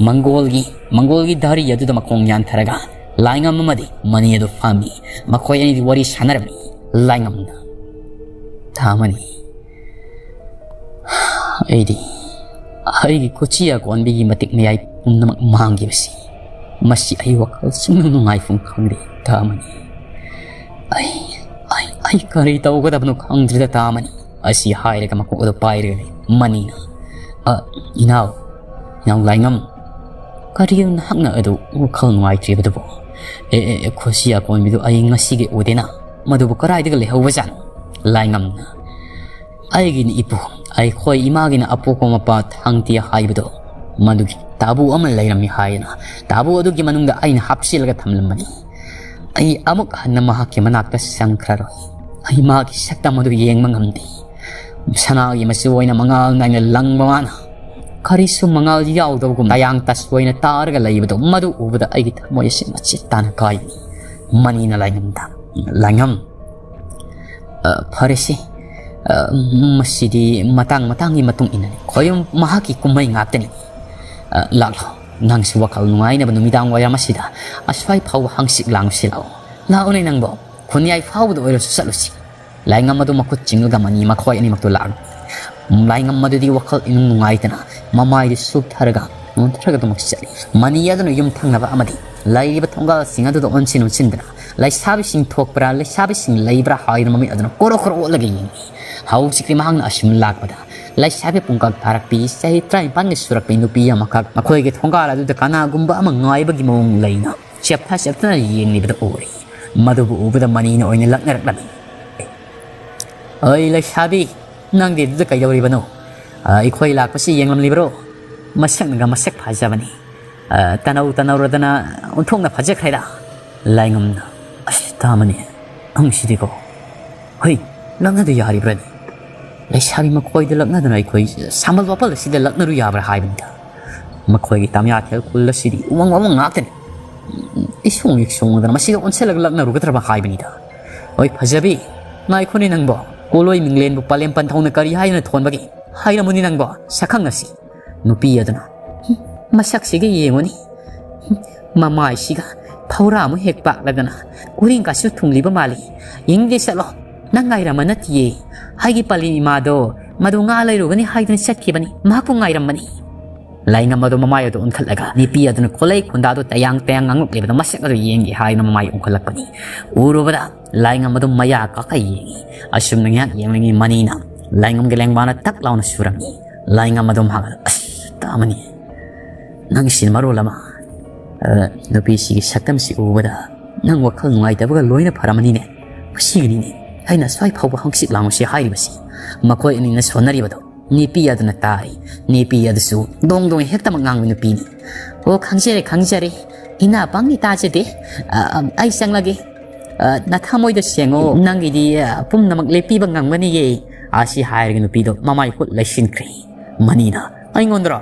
ꯃꯪꯒꯣꯜꯒꯤ, ꯃꯪꯒꯣꯜꯒꯤ ꯙꯔꯤ ꯑꯗꯨꯗ ꯃꯈꯣꯡ ꯌꯥꯟꯊꯔꯒ ꯂꯥꯏꯉꯝ ꯑꯃꯗꯤ ꯃꯅꯤ ꯑꯗꯨ ꯐꯝꯃꯤ꯫ ꯃꯈꯣꯏ ꯑꯅꯤꯗꯤ ꯋꯥꯔꯤ ꯁꯥꯟꯅꯔꯝꯃꯤ꯫ ꯂꯥꯏꯉꯝꯅ, "ꯊꯥꯃꯅꯤ, ꯑꯩꯗꯤ ꯑꯩꯒꯤ ꯀꯣꯆꯤ ꯑꯀꯣꯟꯕꯤꯒꯤ ꯃꯇꯤꯛ ꯃꯌꯥꯏ ꯄꯨꯝꯅꯃꯛ ꯃꯥꯡꯈꯤꯕꯁꯤ, ꯃꯁꯤ ꯑꯩ ꯋꯥꯈꯜ ꯁꯨꯡꯅꯨꯡ ꯅꯨꯡꯉꯥꯏꯐꯝ ꯈꯪꯗꯦ ꯊꯥꯃꯅꯤ꯫ ꯑꯩ, ꯑꯩ, ꯑꯩ ꯀꯔꯤ ꯇꯧꯒꯗꯕꯅꯣ ꯈꯪꯗ꯭ꯔꯤꯗ ꯊꯥꯃꯅꯤ"꯫ ꯑꯁꯤ ꯍꯥꯏꯔꯒ ꯃꯀꯣꯛ ꯑꯗꯨ ꯄꯥꯏꯔꯒ ꯂꯩ꯫ ꯃꯅꯤꯅ, "ꯑ, ꯏꯅꯥꯎ, ꯏꯅꯥꯎ ꯂꯥꯏꯉꯝ, ꯀꯔꯤꯒꯤꯅꯣ ꯅꯍꯥꯛꯅ ꯑꯗꯨ ꯋꯥꯈꯜ ꯅꯨꯡꯉꯥꯏꯇ꯭ꯔꯤꯕꯗꯨꯕꯨ? ꯑꯦ, ꯑꯦ, ꯑꯦ, ꯈꯣꯁꯤ ꯑꯀꯣꯟꯕꯤꯗꯨ ꯑꯩ ꯉꯁꯤꯒꯤ ꯎꯗꯦꯅ, ꯃꯗꯨꯕꯨ ꯀꯗꯥꯏꯗꯒ ꯂꯩꯍꯧꯕꯖꯥꯠꯅꯣ?" ꯂꯥꯏꯉꯝꯅ, "ꯑꯩꯒꯤꯅꯤ ꯏꯄꯨ, ꯑꯩꯈꯣꯏ ꯏꯃꯥꯒꯤꯅ ꯑꯄꯣꯛꯄ ꯃꯄꯥ ꯊꯥꯡꯇꯦ ꯍꯥꯏꯕꯗꯣ, ꯃꯗꯨꯒꯤ ꯇꯥꯕꯨ ꯑꯃ ꯂꯩꯔꯝꯃꯤ ꯍꯥꯏꯅ, ꯇꯥꯕꯨ ꯑꯗꯨꯒꯤ ꯃꯅꯨꯡꯗ ꯑꯩꯅ ꯍꯥꯞꯆꯤꯜꯂꯒ ꯊꯝꯂꯝꯕꯅꯤ꯫ ꯑꯩ ꯑꯃꯨꯛ ꯍꯟꯅ ꯃꯍꯥꯛꯀꯤ ꯃꯅꯥꯛꯇ ꯆꯪꯈ꯭ꯔꯔꯣꯏ꯫ ꯑꯩ ꯃꯍꯥꯛꯀꯤ ꯁꯛꯇꯝ ꯑꯗꯨ ꯌꯦꯡꯕ ꯉꯝꯗꯦ꯫ ꯁꯅꯥꯒꯤ ꯃꯆꯨ ꯑꯣꯏꯅ ꯃꯉꯥꯜ ꯅꯥꯏꯅ ꯂꯪꯕ ꯃꯥꯅ ꯀꯔꯤꯁꯨ ꯃꯉꯥꯜ ꯌꯥꯎꯗꯕꯒꯨꯝ ꯇꯌꯥꯡ ꯇꯁ ꯑꯣꯏꯅ ꯇꯥꯔꯒ ꯂꯩꯕꯗꯣ, ꯃꯗꯨ ꯎꯕꯗ ꯑꯩꯒꯤ ꯊꯃꯣꯏ ꯑꯁꯤ ꯃꯆꯦꯠ ꯇꯥꯅ ꯀꯥꯏꯕꯅꯤ"꯫ ꯃꯅꯤꯅ ꯂꯥꯏꯉꯝꯗ, "ꯂꯥꯏꯉꯝ, ꯑ, ꯐꯔꯦꯁꯦ, ꯑ, ꯃꯁꯤꯗꯤ ꯃꯇꯥꯡ ꯃꯇꯥꯡꯒꯤ ꯃꯇꯨꯡ ꯏꯟꯅꯅꯤ꯫ ꯈꯣꯏꯔꯝ ꯃꯍꯥꯛꯀꯤ ꯀꯨꯝꯍꯩ ꯉꯥꯛꯇꯅꯤ꯫ "ꯑ, ꯂꯥꯛꯂꯣ, ꯅꯪꯁꯨ ꯋꯥꯈꯜ ꯅꯨꯡꯉꯥꯏꯅꯕ ꯅꯨꯃꯤꯗꯥꯡ ꯋꯥꯏꯔꯝ ꯑꯁꯤꯗ ꯑꯁ꯭ꯋꯥꯏ ꯐꯥꯎꯕ ꯍꯪꯆꯤꯠ ꯂꯥꯡꯉꯨꯁꯤ ꯂꯥꯛꯑꯣ꯫ ꯂꯥꯛꯑꯣꯅꯦ ꯅꯪꯕꯣ, ꯈꯨꯟꯌꯥꯏ ꯐꯥꯎꯕꯗ ꯑꯣꯏꯔꯁꯨ ꯆꯠꯂꯨꯁꯤ꯫" ꯂꯥꯏꯉꯝ ꯑꯗꯨ ꯃꯈꯨꯠ ꯆꯤꯡꯂꯒ ꯃꯅꯤ ꯃꯈꯣꯏ ꯑꯅꯤꯃꯛꯇꯨ ꯂꯥꯛꯂꯝꯃꯤ꯫ ꯂꯥꯏꯉꯝ ꯑꯗꯨꯗꯤ ꯋꯥꯈꯜ ꯏꯅꯨꯡ ꯅꯨꯡꯉꯥꯏꯇꯅ ꯃꯃꯥꯏꯗꯨ ꯁꯨꯞꯊꯔꯒ ꯅꯣꯟꯊꯔꯒ ꯑꯗꯨꯃꯛ ꯆꯠꯂꯤ꯫ ꯃꯅꯤ ꯑꯗꯨꯅ ꯌꯨꯝ ꯊꯪꯅꯕ ꯑꯃꯗꯤ ꯂꯩꯔꯤꯕ ꯊꯣꯡꯒꯥꯜꯁꯤꯡ ꯑꯗꯨꯗ ꯑꯣꯟꯁꯤꯟ ꯑꯣꯟꯁꯤꯟꯗꯅ ꯂꯩꯁꯥꯕꯤꯁꯤꯡ ꯊꯣꯛꯄ꯭ꯔꯥ, ꯂꯩꯁꯥꯕꯤꯁꯤꯡ ꯂꯩꯕ꯭ꯔꯥ ꯍꯥꯏꯗꯨꯅ ꯃꯃꯤꯠ ꯑꯗꯨꯅ ꯀꯣꯔꯣ ꯀꯣꯔꯣ ꯑꯣꯠꯂꯒ ꯌꯦꯡꯏ꯫ ꯍꯧꯖꯤꯛꯇꯤ ꯃꯍꯥꯛꯅ ꯑꯁꯨꯝ ꯂꯥꯛꯄꯗ ꯂꯩꯁꯥꯕꯤ ꯄꯨꯡꯀꯛ ꯇꯥꯔꯛꯄꯤ, ꯆꯍꯤ ꯇꯔꯥꯅꯤꯄꯥꯟꯒꯤ ꯁꯨꯔꯛꯄꯤ ꯅꯨꯄꯤ ꯑꯃꯈꯛ ꯃꯈꯣꯏꯒꯤ ꯊꯣꯡꯒꯥꯜ ꯑꯗꯨꯗ ꯀꯅꯥꯒꯨꯝꯕ ꯑꯃ ꯉꯥꯏꯕꯒꯤ ꯃꯑꯣꯡ ꯂꯩꯅ ꯆꯦꯞꯊ ꯆꯦꯞꯊꯅ ꯌꯦꯡꯂꯤꯕꯗꯨ ꯎꯔꯤ꯫ ꯃꯗꯨꯕꯨ ꯎꯕꯗ ꯃꯅꯤꯅ ꯑꯣꯏꯅ ꯂꯛꯅꯔꯛꯂꯝꯃꯤ꯫ "ꯑꯩ ꯂꯩꯁꯥꯕꯤ, ꯅꯪꯗꯤ ꯑꯗꯨꯗ ꯀꯩꯗꯧꯔꯤꯕꯅꯣ? ꯑ, ꯑꯩꯈꯣꯏ ꯂꯥꯛꯄꯁꯤ ꯌꯦꯡꯂꯝꯂꯤꯕꯔꯣ? ꯃꯁꯛꯅꯒ ꯃꯁꯛ ꯐꯖꯕꯅꯤ꯫ ꯑ, ꯇꯅꯧ ꯇꯅꯧꯔꯗꯅ ꯑꯣꯟꯊꯣꯛꯅ ꯐꯖꯈ꯭ꯔꯦꯗ꯫" ꯂꯥꯏꯉꯝꯅ, "ꯑꯁ, ꯇꯥꯃꯅꯤ, ꯅꯪꯁꯤꯗꯤꯀꯣ꯫ ꯍꯩ, ꯂꯛꯅꯗ ꯌꯥꯔꯤꯕ꯭ꯔꯅꯦ? ꯂꯩꯁꯥꯕꯤ ꯃꯈꯣꯏꯗ ꯂꯛꯅꯗꯅ ꯑꯩꯈꯣꯏ ꯁꯥꯝꯕꯜ ꯋꯥꯄꯜ ꯑꯁꯤꯗ ꯂꯛꯅꯔꯨ ꯌꯥꯕ꯭ꯔꯥ ꯍꯥꯏꯕꯅꯤꯗ꯫" ꯃꯈꯣꯏꯒꯤ ꯇꯥꯃꯤꯌꯥꯊꯦꯜ ꯈꯨꯜ ꯑꯁꯤꯗꯤ ꯎꯃꯪ ꯋꯥꯃꯪ ꯉꯥꯛꯇꯅꯤ꯫ ꯏꯁꯣꯡ ꯏꯛꯁꯣꯡꯗꯅ ꯃꯁꯤꯗ ꯑꯣꯟꯁꯤꯜꯂꯒ ꯂꯛꯅꯔꯨꯒꯗ꯭ꯔꯕ ꯍꯥꯏꯕꯅꯤꯗ꯫ "ꯍꯣꯏ, ꯐꯖꯕꯤ, ꯉꯥꯏꯈꯣꯅꯦ ꯅꯪꯕꯣ꯫ ꯀꯣꯂꯣꯏ ꯃꯤꯡꯂꯦꯟꯕꯨ ꯄꯂꯦꯝ ꯄꯟꯊꯧꯅ ꯀꯔꯤ ꯍꯥꯏꯗꯨꯅ ꯊꯣꯟꯕꯒꯦ? ꯍꯥꯏꯔꯝꯃꯨꯅꯦ ꯅꯪꯕꯣ, ꯁꯛꯈꯪ ꯑꯁꯤ꯫" ꯅꯨꯄꯤ ꯑꯗꯨꯅ, "ꯍꯨꯝ, ꯃꯁꯛꯁꯤꯒ ꯌꯦꯡꯉꯨꯅꯦ꯫ ꯍꯨꯝ, ꯃꯃꯥꯏꯁꯤꯒ ꯐꯧꯔꯥ ꯑꯃꯨꯛ ꯍꯦꯛ ꯄꯥꯛꯂꯗꯅ ꯎꯔꯤꯡ ꯀꯥꯁꯨ ꯊꯨꯡꯂꯤꯕ ꯃꯥꯜꯂꯤ꯫ ꯌꯦꯡꯗꯦ ꯆꯠꯂꯣ, ꯅꯪ ꯉꯥꯏꯔꯝꯕ ꯅꯠꯇꯤꯌꯦ꯫ ꯑꯩꯒꯤ ꯄꯂꯦꯝ ꯏꯃꯥꯗꯣ ꯃꯗꯨ ꯉꯥ ꯂꯩꯔꯨꯒꯅꯤ ꯍꯥꯏꯗꯨꯅ ꯆꯠꯈꯤꯕꯅꯤ, ꯃꯍꯥꯛꯄꯨ ꯉꯥꯏꯔꯝꯕꯅꯤ꯫" ꯂꯥꯏꯉꯝ ꯑꯗꯨ ꯃꯃꯥꯏ ꯑꯗꯨ ꯑꯣꯟꯈꯠꯂꯒ ꯅꯨꯄꯤ ꯑꯗꯨꯅ ꯈꯣꯂꯩ ꯈꯨꯟꯗꯥꯗꯨ ꯇꯌꯥꯡ ꯇꯌꯥꯡ ꯉꯥꯡꯂꯛꯂꯤꯕꯗꯨ ꯃꯁꯛ ꯑꯗꯨ ꯌꯦꯡꯒꯦ ꯍꯥꯏꯗꯨꯅ ꯃꯃꯥꯏ ꯑꯣꯟꯈꯠꯂꯛꯄꯅꯤ꯫ ꯎꯔꯨꯕꯗ ꯂꯥꯏꯉꯝ ꯑꯗꯨ ꯃꯌꯥ ꯀꯥꯈꯠ ꯌꯦꯡꯏ꯫ ꯑꯁꯨꯝꯅ ꯉꯥꯏꯍꯥꯛ ꯌꯦꯡꯂꯤꯉꯩ ꯃꯅꯤꯅ ꯂꯥꯏꯉꯝꯒꯤ ꯂꯦꯡꯕꯥꯟꯗ ꯇꯛ ꯂꯥꯎꯅ ꯁꯨꯔꯝꯃꯤ꯫ ꯂꯥꯏꯉꯝ ꯑꯗꯨ ꯃꯍꯥꯛ, "ꯑꯁ, ꯇꯥꯃꯅꯤ, ꯅꯪꯁꯤꯅ ꯃꯔꯣꯜ ꯑꯃ, ꯑ, ꯅꯨꯄꯤꯁꯤꯒꯤ ꯁꯛꯇꯝꯁꯤ ꯎꯕꯗ ꯅꯪ ꯋꯥꯈꯜ ꯅꯨꯡꯉꯥꯏꯇꯕꯒ ꯂꯣꯏꯅ ꯐꯔꯝꯃꯅꯤꯅꯦ꯫ ꯃꯁꯤꯒꯤꯅꯤꯅꯦ ꯑꯩꯅ ꯁ꯭ꯋꯥꯏ ꯐꯥꯎꯕ ꯍꯪꯆꯤꯠ ꯂꯥꯡꯉꯨꯁꯤ ꯍꯥꯏꯔꯤꯕꯁꯤ꯫" ꯃꯈꯣꯏ ꯑꯅꯤꯅ ꯁꯣꯟꯅꯔꯤꯕꯗꯨ ꯅꯨꯄꯤ ꯑꯗꯨꯅ ꯇꯥꯔꯤ꯫ ꯅꯨꯄꯤ ꯑꯗꯨꯁꯨ ꯗꯣꯡ ꯗꯣꯡ ꯍꯦꯛꯇꯃꯛ ꯉꯥꯡꯕ ꯅꯨꯄꯤꯅꯤ꯫ "ꯑꯣ, ꯈꯪꯖꯔꯦ, ꯈꯪꯖꯔꯦ꯫ ꯏꯅꯥ ꯄꯪꯉꯤ ꯇꯥꯖꯗꯦ꯫ ꯑ, ꯑ, ꯑꯩ ꯆꯪꯂꯒꯦ꯫ ꯑ, ꯅꯊꯃꯣꯏꯗꯣ ꯁꯦꯡꯉꯣ꯫ ꯅꯪꯒꯤꯗꯤ, ꯑ, ꯄꯨꯝꯅꯃꯛ ꯂꯦꯞꯄꯤꯕ ꯉꯝꯒꯅꯤꯌꯦ꯫" ꯑꯁꯤ ꯍꯥꯏꯔꯒ ꯅꯨꯄꯤꯗꯣ ꯃꯃꯥꯏ ꯍꯨꯠ ꯂꯩꯁꯤꯟꯈ꯭ꯔꯦ꯫ ꯃꯅꯤꯅ, "ꯑꯩꯉꯣꯟꯗꯔꯣ?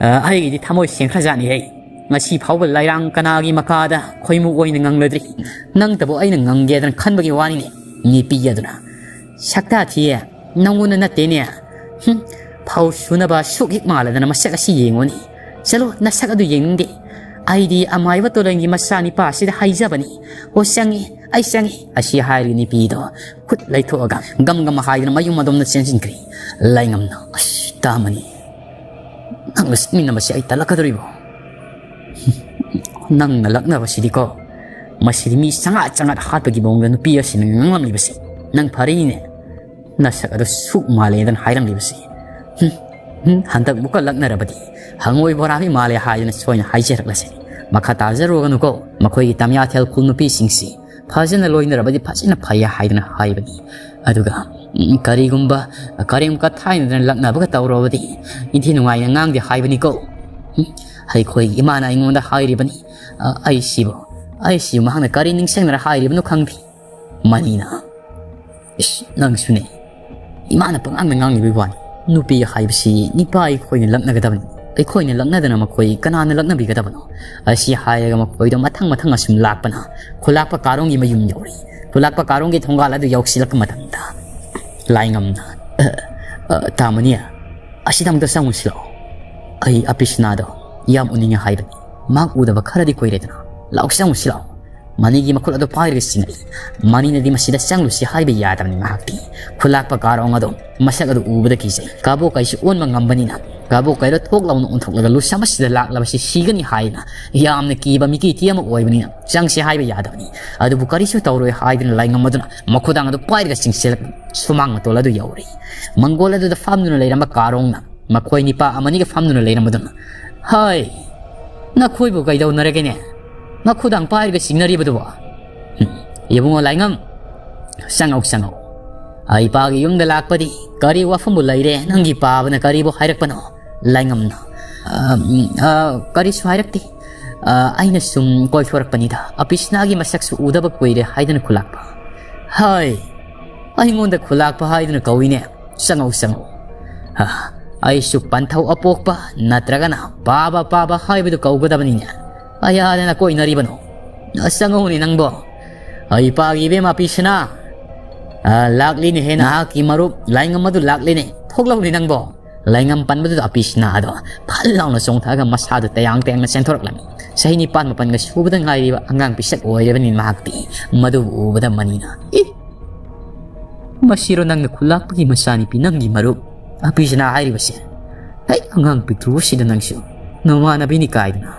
ꯑ, ꯑꯩꯒꯤꯗꯤ ꯊꯃꯣꯏ ꯁꯦꯡꯈ꯭ꯔꯖꯥꯠꯅꯤꯍꯦ꯫ ꯉꯁꯤ ꯐꯥꯎꯕ ꯂꯩꯔꯥꯡ ꯀꯅꯥꯒꯤ ꯃꯈꯥꯗ ꯈꯣꯏꯃꯨ ꯑꯣꯏꯅ ꯉꯪꯂꯗ꯭ꯔꯤ꯫ ꯅꯪꯇꯕꯨ ꯑꯩꯅ ꯉꯪꯒꯦꯗꯅ ꯈꯟꯕꯒꯤ ꯋꯥꯅꯤꯅꯦ꯫" ꯅꯨꯄꯤ ꯑꯗꯨꯅ, "ꯁꯛꯇꯥ ꯊꯤꯌꯦ, ꯅꯪꯉꯣꯟꯗ ꯅꯠꯇꯦꯅꯦ꯫ ꯍꯨꯝ, ꯐꯧ ꯁꯨꯅꯕ ꯁꯨꯛ ꯍꯦꯛ ꯃꯥꯜꯂꯗꯅ ꯃꯁꯛ ꯑꯁꯤ ꯌꯦꯡꯉꯨꯅꯦ꯫ "ꯆꯠꯂꯣ, ꯅꯁꯛ ꯑꯗꯨ ꯌꯦꯡꯅꯤꯡꯗꯦ꯫ ꯑꯩꯗꯤ ꯑꯃꯥꯏꯕ ꯇꯣꯂꯟꯒꯤ ꯃꯆꯥ ꯅꯤꯄꯥ ꯑꯁꯤꯗ ꯍꯥꯏꯖꯕꯅꯤ꯫ ꯑꯣ, ꯆꯪꯉꯤ, ꯑꯩ ꯆꯪꯉꯤ", ꯑꯁꯤ ꯍꯥꯏꯔꯒ ꯅꯨꯄꯤꯗꯣ ꯈꯨꯠ ꯂꯩꯊꯣꯛꯑꯒ ꯒꯝ ꯒꯝ ꯍꯥꯏꯗꯨꯅ ꯃꯌꯨꯝ ꯑꯗꯣꯝꯗ ꯆꯦꯟꯁꯤꯟꯈ꯭ꯔꯦ꯫ ꯂꯥꯏꯉꯝꯅ, "ꯑꯁ, ꯇꯥꯃꯅꯤ, ꯅꯪꯒ ꯆꯠꯃꯤꯟꯅꯕꯁꯦ ꯑꯩ ꯇꯜꯂꯛꯀꯗꯧꯔꯤꯕꯣ? ꯅꯪꯅ ꯂꯛꯅꯕꯁꯤꯗꯤꯀꯣ, ꯃꯁꯤꯗꯤ ꯃꯤ ꯆꯉꯥꯠ ꯆꯉꯥꯠ ꯍꯥꯠꯄꯒꯤ ꯃꯑꯣꯡꯗ ꯅꯨꯄꯤ ꯑꯁꯤꯅ ꯉꯥꯡꯂꯝꯂꯤꯕꯁꯦ꯫ ꯅꯪ ꯐꯔꯤꯅꯦ, ꯅꯁꯛ ꯑꯗꯨ ꯁꯨꯛ ꯃꯥꯜꯂꯦꯗꯅ ꯍꯥꯏꯔꯝꯂꯤꯕꯁꯦ꯫ ꯍꯨꯝ, ꯍꯨꯝ, ꯍꯟꯗꯛ ꯑꯃꯨꯛꯀ ꯂꯛꯅꯔꯕꯗꯤ ꯍꯪꯉꯣꯏ ꯕꯣꯔꯥꯕꯤ ꯃꯥꯜꯂꯦ ꯍꯥꯏꯗꯨꯅ ꯁꯣꯏꯅ ꯍꯥꯏꯖꯔꯛꯂꯁꯤꯅꯤ꯫ ꯃꯈꯥ ꯇꯥꯖꯔꯨꯒꯅꯨꯀꯣ, ꯃꯈꯣꯏꯒꯤ ꯇꯝꯌꯥꯊꯦꯜ ꯈꯨꯜ ꯅꯨꯄꯤꯁꯤꯡꯁꯤ ꯐꯖꯅ ꯂꯣꯏꯅꯔꯕꯗꯤ ꯐꯖꯅ ꯐꯩ ꯍꯥꯏꯗꯨꯅ ꯍꯥꯏꯕꯅꯤ꯫ ꯑꯗꯨꯒ, ꯎꯝ, ꯀꯔꯤꯒꯨꯝꯕ ꯀꯔꯦꯝ ꯀꯊꯥꯏꯅꯗꯅ ꯂꯛꯅꯕꯒ ꯇꯧꯔꯕꯗꯤ ꯏꯟꯊꯤ ꯅꯨꯡꯉꯥꯏꯅ ꯉꯥꯡꯗꯦ ꯍꯥꯏꯕꯅꯤꯀꯣ꯫ ꯎꯝ, ꯑꯩꯈꯣꯏꯒꯤ ꯏꯃꯥꯅ ꯑꯩꯉꯣꯟꯗ ꯍꯥꯏꯔꯤꯕꯅꯤ꯫ ꯑ, ꯑꯩꯁꯤꯕꯨ, ꯑꯩꯁꯤꯕꯨ ꯃꯍꯥꯛꯅ ꯀꯔꯤ ꯅꯤꯡꯁꯤꯡꯗꯅ ꯍꯥꯏꯔꯤꯕꯅꯣ ꯈꯪꯗꯦ꯫ ꯃꯅꯤꯅ, "ꯏꯁ, ꯅꯪꯁꯨꯅꯦ꯫ ꯏꯃꯥꯅ ꯄꯉꯥꯡꯗ ꯉꯥꯡꯂꯤꯕꯒꯤ ꯋꯥꯅꯤ꯫ ꯅꯨꯄꯤ ꯍꯥꯏꯕꯁꯤ ꯅꯤꯄꯥ ꯑꯩꯈꯣꯏꯅ ꯂꯛꯅꯒꯗꯕꯅꯤ꯫ ꯑꯩꯈꯣꯏꯅ ꯂꯛꯅꯗꯅ ꯃꯈꯣꯏ ꯀꯅꯥꯅ ꯂꯛꯅꯕꯤꯒꯗꯕꯅꯣ?" ꯑꯁꯤ ꯍꯥꯏꯔꯒ ꯃꯈꯣꯏꯗꯣ ꯃꯊꯪ ꯃꯊꯪ ꯑꯁꯨꯝ ꯂꯥꯛꯄꯅ ꯈꯨꯂꯥꯛꯄ ꯀꯥꯔꯣꯡꯒꯤ ꯃꯌꯨꯝ ꯌꯧꯔꯦ꯫ ꯈꯨꯂꯥꯛꯄ ꯀꯥꯔꯣꯡꯒꯤ ꯊꯣꯡꯒꯥꯜ ꯑꯗꯨ ꯌꯧꯁꯤꯜꯂꯛꯄ ꯃꯇꯝꯗ ꯂꯥꯏꯉꯝꯅ, "ꯑ, ꯑ, ꯇꯥꯃꯅꯤ, ꯑꯁꯤꯗ ꯑꯃꯨꯛꯇ ꯆꯪꯉꯨꯁꯤ ꯂꯥꯛꯑꯣ꯫ ꯑꯩ ꯑꯄꯤꯁꯅꯥꯗꯣ ꯌꯥꯝ ꯎꯅꯤꯡꯉꯦ ꯍꯥꯏꯕꯅꯤ꯫ ꯃꯍꯥꯛ ꯎꯗꯕ ꯈꯔꯗꯤ ꯀꯨꯏꯔꯦꯗꯅ꯫ ꯂꯥꯛꯑꯣ, ꯆꯪꯉꯨꯁꯤ ꯂꯥꯛꯑꯣ꯫" ꯃꯅꯤꯒꯤ ꯃꯈꯨꯠ ꯑꯗꯨ ꯄꯥꯏꯔꯒ ꯆꯤꯡꯅꯩ꯫ ꯃꯅꯤꯅꯗꯤ ꯃꯁꯤꯗ ꯆꯪꯂꯨꯁꯤ ꯍꯥꯏꯕ ꯌꯥꯗꯕꯅꯤ ꯃꯍꯥꯛꯇꯤ꯫ ꯈꯨꯂꯥꯛꯄ ꯀꯥꯔꯣꯡ ꯑꯗꯣ ꯃꯁꯛ ꯑꯗꯨ ꯎꯕꯗ ꯀꯤꯖꯩ꯫ ꯀꯥꯕꯣꯛ ꯀꯩꯁꯨ ꯑꯣꯟꯕ ꯉꯝꯕꯅꯤꯅ ꯀꯥꯕꯣꯛ ꯀꯩꯗꯣ ꯊꯣꯛ ꯂꯥꯎꯅ ꯑꯣꯟꯊꯣꯛꯂꯒ ꯂꯨꯁꯝ ꯑꯁꯤꯗ ꯂꯥꯛꯂꯕꯁꯤ ꯁꯤꯒꯅꯤ ꯍꯥꯏꯅ ꯌꯥꯝꯅ ꯀꯤꯕ ꯃꯤꯀꯤꯇꯤ ꯑꯃ ꯑꯣꯏꯕꯅꯤꯅ ꯆꯪꯁꯤ ꯍꯥꯏꯕ ꯌꯥꯗꯕꯅꯤ꯫ ꯑꯗꯨꯕꯨ ꯀꯔꯤꯁꯨ ꯇꯧꯔꯣꯏ ꯍꯥꯏꯗꯨꯅ ꯂꯥꯏꯉꯝ ꯑꯗꯨꯅ ꯃꯈꯨꯗꯥꯡ ꯑꯗꯨ ꯄꯥꯏꯔꯒ ꯆꯤꯡꯁꯤꯜꯂꯛ ꯁꯨꯃꯥꯡ ꯃꯇꯣꯜ ꯑꯗꯨ ꯌꯧꯔꯦ꯫ ꯃꯪꯒꯣꯜ ꯑꯗꯨꯗ ꯐꯝꯗꯨꯅ ꯂꯩꯔꯝꯕ ꯀꯥꯔꯣꯡꯅ ꯃꯈꯣꯏ ꯅꯤꯄꯥ ꯑꯃꯅꯤꯒ ꯐꯝꯗꯨꯅ ꯂꯩꯔꯝꯕꯗꯨꯅ, "ꯍꯥꯏ, ꯅꯈꯣꯏꯕꯨ ꯀꯩꯗꯧꯅꯔꯒꯦꯅꯦ? ꯃꯈꯨꯗꯥꯡ ꯄꯥꯏꯔꯒ ꯆꯤꯡꯅꯔꯤꯕꯗꯨꯕꯣ?" "ꯎꯝ, ꯏꯕꯨꯡꯉꯣ ꯂꯥꯏꯉꯝ, ꯆꯪꯉꯧ, ꯆꯪꯉꯧ꯫ ꯑꯩ ꯏꯄꯥꯒꯤ ꯌꯨꯝꯗ ꯂꯥꯛꯄꯗꯤ ꯀꯔꯤ ꯋꯥꯐꯝꯕꯨ ꯂꯩꯔꯦ? ꯅꯪꯒꯤ ꯄꯥꯕꯅ ꯀꯔꯤꯕꯨ ꯍꯥꯏꯔꯛꯄꯅꯣ?" ꯂꯥꯏꯉꯝꯅ, "ꯑ, ꯎꯝ, ꯑ, ꯀꯔꯤꯁꯨ ꯍꯥꯏꯔꯛꯇꯦ꯫ ꯑ, ꯑꯩꯅ ꯁꯨꯝ ꯀꯣꯏꯊꯣꯔꯛꯄꯅꯤꯗ꯫ ꯑꯄꯤꯁꯅꯥꯒꯤ ꯃꯁꯛꯁꯨ ꯎꯗꯕ ꯀꯨꯏꯔꯦ ꯍꯥꯏꯗꯨꯅ ꯈꯨꯂꯥꯛꯄ꯫" "ꯍꯥꯏ, ꯑꯩꯉꯣꯟꯗ ꯈꯨꯂꯥꯛꯄ ꯍꯥꯏꯗꯨꯅ ꯀꯧꯏꯅꯦ꯫ ꯆꯪꯉꯧ, ꯆꯪꯉꯧ꯫ ꯑ, ꯑꯩꯁꯨ ꯄꯟꯊꯧ ꯑꯄꯣꯛꯄ ꯅꯠꯇ꯭ꯔꯒꯅ ꯄꯥꯕ ꯄꯥꯕ ꯍꯥꯏꯕꯗꯨ ꯀꯧꯒꯗꯕꯅꯤꯅꯦ꯫ ꯀꯌꯥꯗꯅ ꯀꯣꯏꯅꯔꯤꯕꯅꯣ? ꯆꯪꯉꯧꯅꯦ ꯅꯪꯕꯣ꯫ ꯑꯩ ꯏꯄꯥꯒꯤ ꯏꯕꯦꯝꯃ ꯑꯄꯤꯁꯅꯥ, ꯑ, ꯂꯥꯛꯂꯤꯅꯦꯍꯦ, ꯅꯍꯥꯛꯀꯤ ꯃꯔꯨꯞ ꯂꯥꯏꯉꯝ ꯑꯗꯨ ꯂꯥꯛꯂꯤꯅꯦ꯫ ꯊꯣꯛꯂꯛꯎꯅꯦ ꯅꯪꯕꯣ꯫ ꯂꯥꯏꯉꯝ ꯄꯟꯕꯗꯨꯗ ꯑꯄꯤꯁꯅꯥꯗꯣ ꯐꯠ ꯂꯥꯎꯅ ꯆꯣꯡꯊꯛꯑꯒ ꯃꯁꯥꯗꯨ ꯇꯌꯥꯡ ꯇꯌꯥꯡꯅ ꯆꯦꯟꯊꯣꯔꯛꯂꯝꯃꯤ꯫ ꯆꯍꯤ ꯅꯤꯄꯥꯟ ꯃꯥꯄꯟꯒ ꯁꯨꯕꯗ ꯉꯥꯏꯔꯤꯕ ꯑꯉꯥꯡ ꯄꯤꯁꯛ ꯑꯣꯏꯔꯕꯅꯤ ꯃꯍꯥꯛꯇꯤ꯫ ꯃꯗꯨꯕꯨ ꯎꯕꯗ ꯃꯅꯤꯅ, "ꯏ! ꯃꯁꯤꯔꯣ ꯅꯪꯅ ꯈꯨꯜꯂꯥꯛꯄꯒꯤ ꯃꯆꯥꯅꯨꯄꯤ, ꯅꯪꯒꯤ ꯃꯔꯨꯞ ꯑꯄꯤꯁꯅꯥ ꯍꯥꯏꯔꯤꯕꯁꯦ? ꯍꯩ, ꯑꯉꯥꯡ ꯄꯤꯛꯇ꯭ꯔꯨ ꯑꯁꯤꯗ ꯅꯪꯁꯨ ꯅꯃꯥꯟꯅꯕꯤꯅꯤ ꯀꯥꯏꯗꯅ꯫